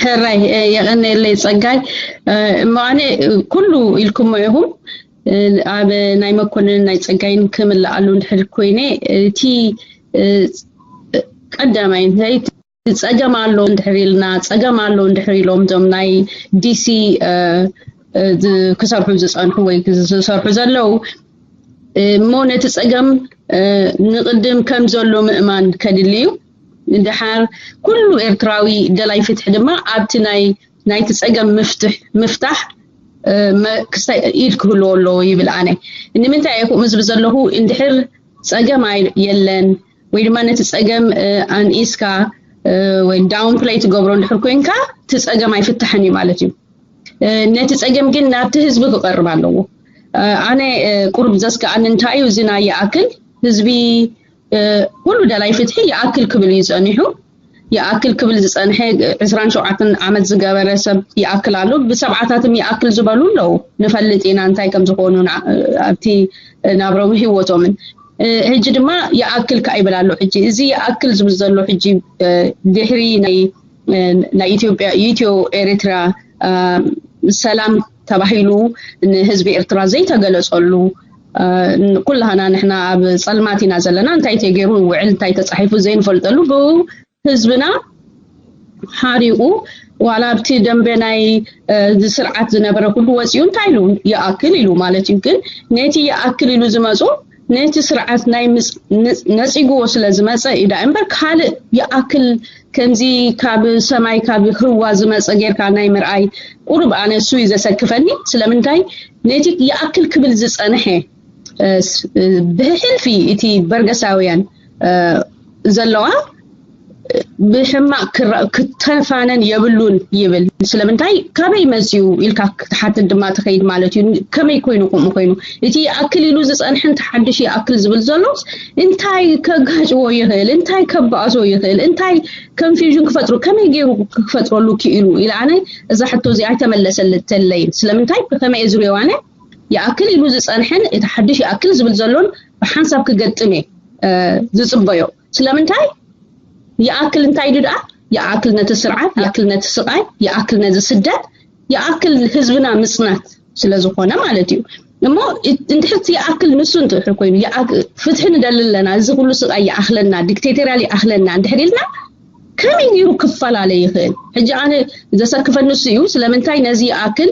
ሕራይ የቐነየለይ ፀጋይ። እሞ ኣነ ኩሉ ኢልኩሞ ኢኹም። ኣብ ናይ መኮንን ናይ ፀጋይን ክምልኣሉ እንድሕር ኮይነ እቲ ቀዳማይ ናይ ፀገም ኣሎ እንድሕር ኢልና ፀገም ኣሎ እንድሕር ኢሎም እዞም ናይ ዲሲ ክሰርሑ ዝፀንሑ ወይ ዝሰርሑ ዘለዉ እሞ ነቲ ፀገም ንቕድም ከም ዘሎ ምእማን ከድሊ እዩ። ድሓር ኩሉ ኤርትራዊ ደላይ ፍትሒ ድማ ኣብቲ ናይ ናይቲ ፀገም ምፍትሕ ምፍታሕ ኢድ ክህልዎ ኣለዎ ይብል ኣነ። ንምንታይ እየ ከምኡ ዝብል ዘለኹ? እንድሕር ፀገም የለን ወይ ድማ ነቲ ፀገም ኣንኢስካ ወይ ዳውን ፕለይ ትገብሮ እንድሕር ኮይንካ እቲ ፀገም ኣይፍታሕን እዩ ማለት እዩ። ነቲ ፀገም ግን ናብቲ ህዝቢ ክቐርብ ኣለዎ። ኣነ ቁሩብ ዘስግኣኒ እንታይ እዩ፣ እዚ ናይ ይኣክል ህዝቢ ኩሉ ደላይ ፍትሒ ይኣክል ክብል እዩ ፀኒሑ። ይኣክል ክብል ዝፀንሐ ዕስራን ሸውዓተን ዓመት ዝገበረ ሰብ ይኣክል ኣሎ። ብሰብዓታትም ይኣክል ዝበሉ ኣለዉ። ንፈልጥ ኢና እንታይ ከም ዝኾኑ ኣብቲ ናብሮም ህይወቶምን። ሕጂ ድማ ይኣክል ከዓ ይብል ኣሎ። ሕጂ እዚ ይኣክል ዝብል ዘሎ ሕጂ ድሕሪ ናይ ናይ ኢትዮጵያ ኢትዮ ኤርትራ ሰላም ተባሂሉ ንህዝቢ ኤርትራ ዘይተገለጸሉ ኩላህና ንሕና ኣብ ጸልማት ኢና ዘለና። እንታይ ተገይሩ ውዕል እንታይ ተጻሒፉ ዘይንፈልጠሉ ብኡ ህዝብና ሓሪቑ ዋላ ኣብቲ ደንበ ናይ ስርዓት ዝነበረ ኩሉ ወፂኡ እንታይ ኢሉ ይኣክል ኢሉ ማለት እዩ። ግን ነቲ ይኣክል ኢሉ ዝመፁ ነቲ ስርዓት ናይ ነፂግዎ ስለ ዝመፀ እዩ ዳ እምበር ካልእ ይኣክል ከምዚ ካብ ሰማይ ካብ ህዋ ዝመፀ ጌርካ ናይ ምርኣይ ቁሩብ ኣነ እሱ እዩ ዘሰክፈኒ። ስለምንታይ ነቲ ይኣክል ክብል ዝፀንሐ ብሕልፊ እቲ በርገሳውያን ዘለዋ ብሕማቕ ክተፋነን የብሉን ይብል። ስለምንታይ ካበይ መፅኡ ኢልካ ክትሓትት ድማ ትኸይድ ማለት እዩ። ከመይ ኮይኑ ከምኡ ኮይኑ እቲ ይኣክል ኢሉ ዝፀንሐ እንተ ሓድሽ ይኣክል ዝብል ዘሎስ እንታይ ከጋጭዎ ይኽእል? እንታይ ከባእሶ ይኽእል? እንታይ ኮንፊውዥን ክፈጥሩ ከመይ ገይሩ ክፈጥረሉ ክኢሉ ኢለ ኣነ እዛ ሕቶ እዚኣ ኣይተመለሰለይን። ስለምንታይ ብኸመይ እየ ዝሪኦ ኣነ ይኣክል ኢሉ ዝፀንሐን እቲ ሓድሽ ይኣክል ዝብል ዘሎን ብሓንሳብ ክገጥም እየ ዝፅበዮ። ስለምንታይ ይኣክል እንታይ ኢሉ ደኣ ይኣክል ነቲ ስርዓት ይኣክል ነቲ ስቓይ ይኣክል ነዚ ስደት ይኣክል ህዝብና ምፅናት ስለ ዝኾነ ማለት እዩ። እሞ እንድሕር እቲ ይኣክል ንሱ እንድሕር ኮይኑ ፍትሒ ንደሊ ኣለና፣ እዚ ኩሉ ስቃይ ይኣኽለና፣ ዲክቴተርያል ይኣኽለና እንድሕር ኢልና ከመይ ገይሩ ክፈላለ ይኽእል? ሕጂ ኣነ ዘሰክፈኒ ንሱ እዩ። ስለምንታይ ነዚ ይኣክል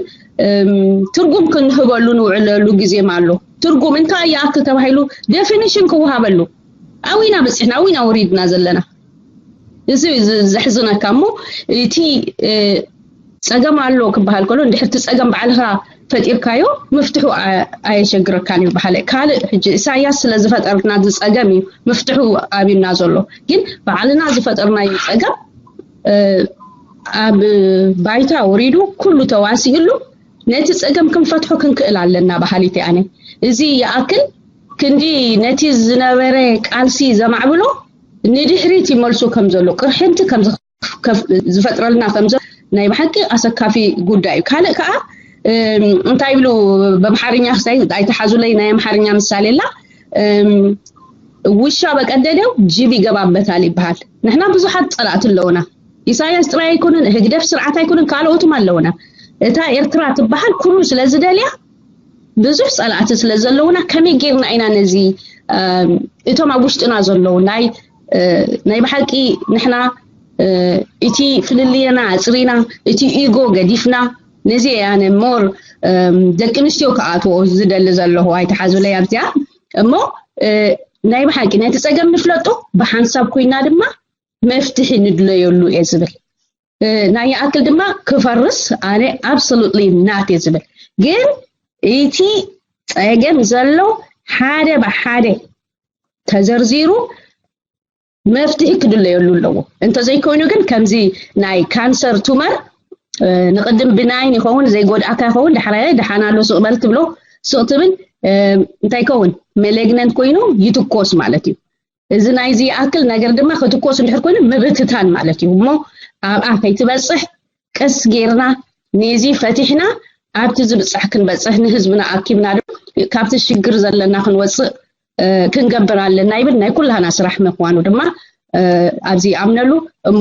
ትርጉም ክንህበሉ ንውዕለሉ ግዜም ኣሎ። ትርጉም እንታይ ይኣክል ተባሂሉ ዴፊኒሽን ክወሃበሉ ኣዊና በፂሕና ኣዊና ወሪድና ዘለና። እዚ ዘሕዝነካ እሞ እቲ ፀገም ኣሎ ክበሃል ከሎ እንድሕር እቲ ፀገም ባዕልኻ ፈጢርካዮ ምፍትሑ ኣየሸግረካን እዩ በሃለ። ካልእ ሕጂ ኢሳያስ ስለ ዝፈጠርና ዝፀገም እዩ ምፍትሑ ኣብዩና ዘሎ። ግን ባዕልና ዝፈጠርናዮ ፀገም ኣብ ባይታ ወሪዱ ኩሉ ተዋሲእሉ ነቲ ፀገም ክንፈትሖ ክንክእል ኣለና በሃሊት ኣነ። እዚ ይኣክል ክንዲ ነቲ ዝነበረ ቃልሲ ዘማዕብሎ ንድሕሪት ይመልሶ ከም ዘሎ ቅርሕንቲ ከም ዝፈጥረልና ከም ዘሎ ናይ ብሓቂ ኣሰካፊ ጉዳይ እዩ። ካልእ ከዓ እንታይ ይብሉ በምሓርኛ ክሳይ ኣይተሓዙለይ ናይ ኣምሓርኛ ምሳሌ ላ ውሻ በቀደደው ጅብ ይገባበታል ይበሃል። ንሕና ብዙሓት ፀላእቲ ኣለውና። ኢሳያስ ጥራይ ኣይኮነን፣ ህግደፍ ስርዓት ኣይኮነን፣ ካልኦትም ኣለውና። እታ ኤርትራ ትበሃል ኩሉ ስለ ዝደልያ ብዙሕ ፀላእቲ ስለ ዘለውና ከመይ ጌርና ኢና ነዚ እቶም ኣብ ውሽጥና ዘለዉ ናይ ናይ ብሓቂ ንሕና እቲ ፍልልየና ኣፅሪና እቲ ኢጎ ገዲፍና ነዚ ኣነ ሞር ደቂ ኣንስትዮ ክኣትዎ ዝደሊ ዘለኹ ኣይተሓዙለይ ኣብዚኣ እሞ ናይ ብሓቂ ነቲ ፀገም ንፍለጦ ብሓንሳብ ኮይና ድማ መፍትሒ ንድለየሉ እየ ዝብል። ናይ ይኣክል ድማ ክፈርስ ኣነ absolutely not እየ ዝብል። ግን እቲ ፀገም ዘሎ ሓደ ብሓደ ተዘርዚሩ መፍትሒ ክድለየሉ ኣለዎ። እንተዘይኮይኑ ግን ከምዚ ናይ ካንሰር ቱመር ንቅድም ብናይን ይኸውን ዘይጎድኣካ ይኸውን ዳሕራይ ደሓን ኣሎ ስቕ በል ትብሎ ስቕ ትብል እንታይ ይኸውን መለግነንት ኮይኑ ይትኮስ ማለት እዩ። እዚ ናይዚ ይኣክል ነገር ድማ ክትኮስ እንድሕር ኮይኑ ምብትታን ማለት እዩ። እሞ ኣብኣ ከይትበፅሕ ቀስ ጌርና ነዚ ፈቲሕና ኣብቲ ዝብፃሕ ክንበፅሕ ንህዝብና ኣኪብና ዶ ካብቲ ሽግር ዘለና ክንወፅእ ክንገብር ኣለና ይብል ናይ ኩላህና ስራሕ ምኳኑ ድማ ኣብዚ ይኣምነሉ። እሞ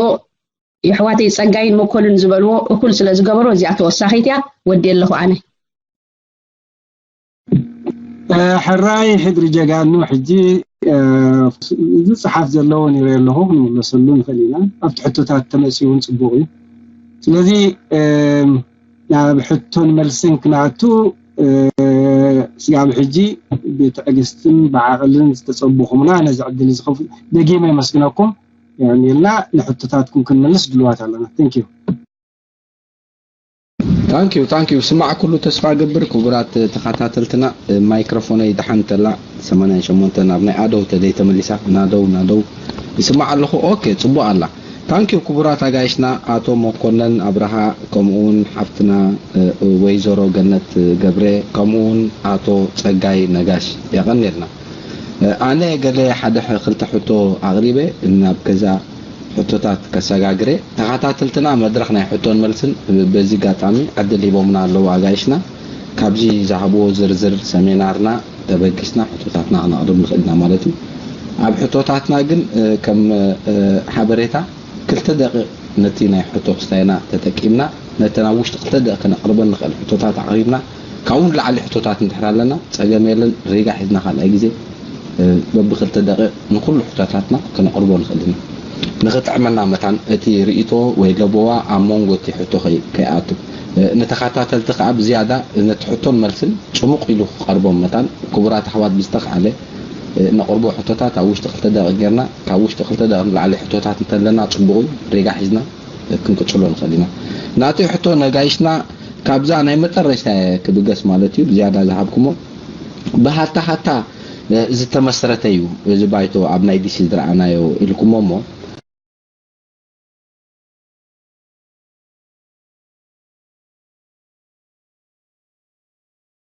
የሕዋተይ ፀጋይን መኮንን ዝበልዎ እኩል ስለ ዝገበሮ እዚኣ ተወሳኺት እያ። ወዲ ኣለኹ ኣነ። ሕራይ ሕድሪ ጀጋኑ ሕጂ ዝፅሓፍ ዘለዎ ነይረ ኣለኹ ክንምለሰሉ ንኽእል ኢና። ኣብቲ ሕቶታት ተመፅኡ እውን ፅቡቕ እዩ። ስለዚ ናብ ሕቶን መልስን ክነኣቱ ስጋብ ሕጂ ብትዕግስትን ብዓቕልን ዝተፀበኹምና ነዚ ዕድል እዚ ደጊመ የመስግነኩም። የቐንየልና። ንሕቶታትኩም ክንመልስ ድልዋት ኣለና። Thank you። Thank you thank you ስማዕ ኩሉ ተስፋ ገብር። ክቡራት ተኸታተልትና ማይክሮፎነይ ደሓን ተላ ሰማንያን ሸሞንተ ናብ ናይ ኣደው ተደይ ተመሊሳ ናደው ናደው ይስማዕ ኣለኹ። ኦኬ ፅቡቅ ኣላ። Thank you ክቡራት ኣጋይሽና ኣቶ መኮነን ኣብርሃ ከምኡውን ሓፍትና ወይዘሮ ገነት ገብረ ከምኡውን ኣቶ ፀጋይ ነጋሽ የቐንየልና። ኣነ ገለ ሓደ ክልተ ሕቶ ኣቕሪበ ናብ ገዛ ሕቶታት ከሰጋግረ ተኸታተልትና መድረኽ ናይ ሕቶን መልስን በዚ ጋጣሚ ዕድል ሂቦምና ኣለዉ ኣጋይሽና። ካብዚ ዝሃብዎ ዝርዝር ሰሜናርና ተበጊስና ሕቶታትና ክነቕርብ ንኽእል ኢና ማለት እዩ። ኣብ ሕቶታትና ግን ከም ሓበሬታ ክልተ ደቂቕ ነቲ ናይ ሕቶ ክስታይና ተጠቂምና ነተን ኣብ ውሽጢ ክልተ ደቂቕ ክነቕርበን ንኽእል ሕቶታት ኣቕሪብና ካብኡ ንላዕሊ ሕቶታት እንድሕር ኣለና ፀገም የለን። ሪጋ ሒዝና ካልኣይ ግዜ በብክልተ ደቂቕ ንኹሉ ሕቶታትና ክነቕርቦ ንኽእል ኢና። ንኽጥዕመና መታን እቲ ርእይቶ ወይ ለበዋ ኣብ መንጎ እቲ ሕቶ ከይኣቱ፣ ንተኸታተልቲ ከኣ ብዝያዳ ነቲ ሕቶን መልስን ጽሙቕ ኢሉ ክቐርቦም መታን ክቡራት ኣሕዋት ብዝተኻእለ ነቕርቦ ሕቶታት ኣብ ውሽጢ ክልተ ደቂቕ ጌርና ካብ ውሽጢ ክልተ ደቂቕ ንላዕሊ ሕቶታት እንተለና ጽቡቕ እዩ። ሪጋ ሒዝና ክንቅጽሎ ንኽእል ኢና። ናተይ ሕቶ ነጋይሽና ካብዛ ናይ መጠረሽታ ክብገስ ማለት እዩ ብዝያዳ ዝሃብኩሞ ብሃታ ሃታ ዝተመስረተ እዩ እዚ ባይቶ ኣብ ናይ ዲሲ ዝረኣናዮ ኢልኩሞ እሞ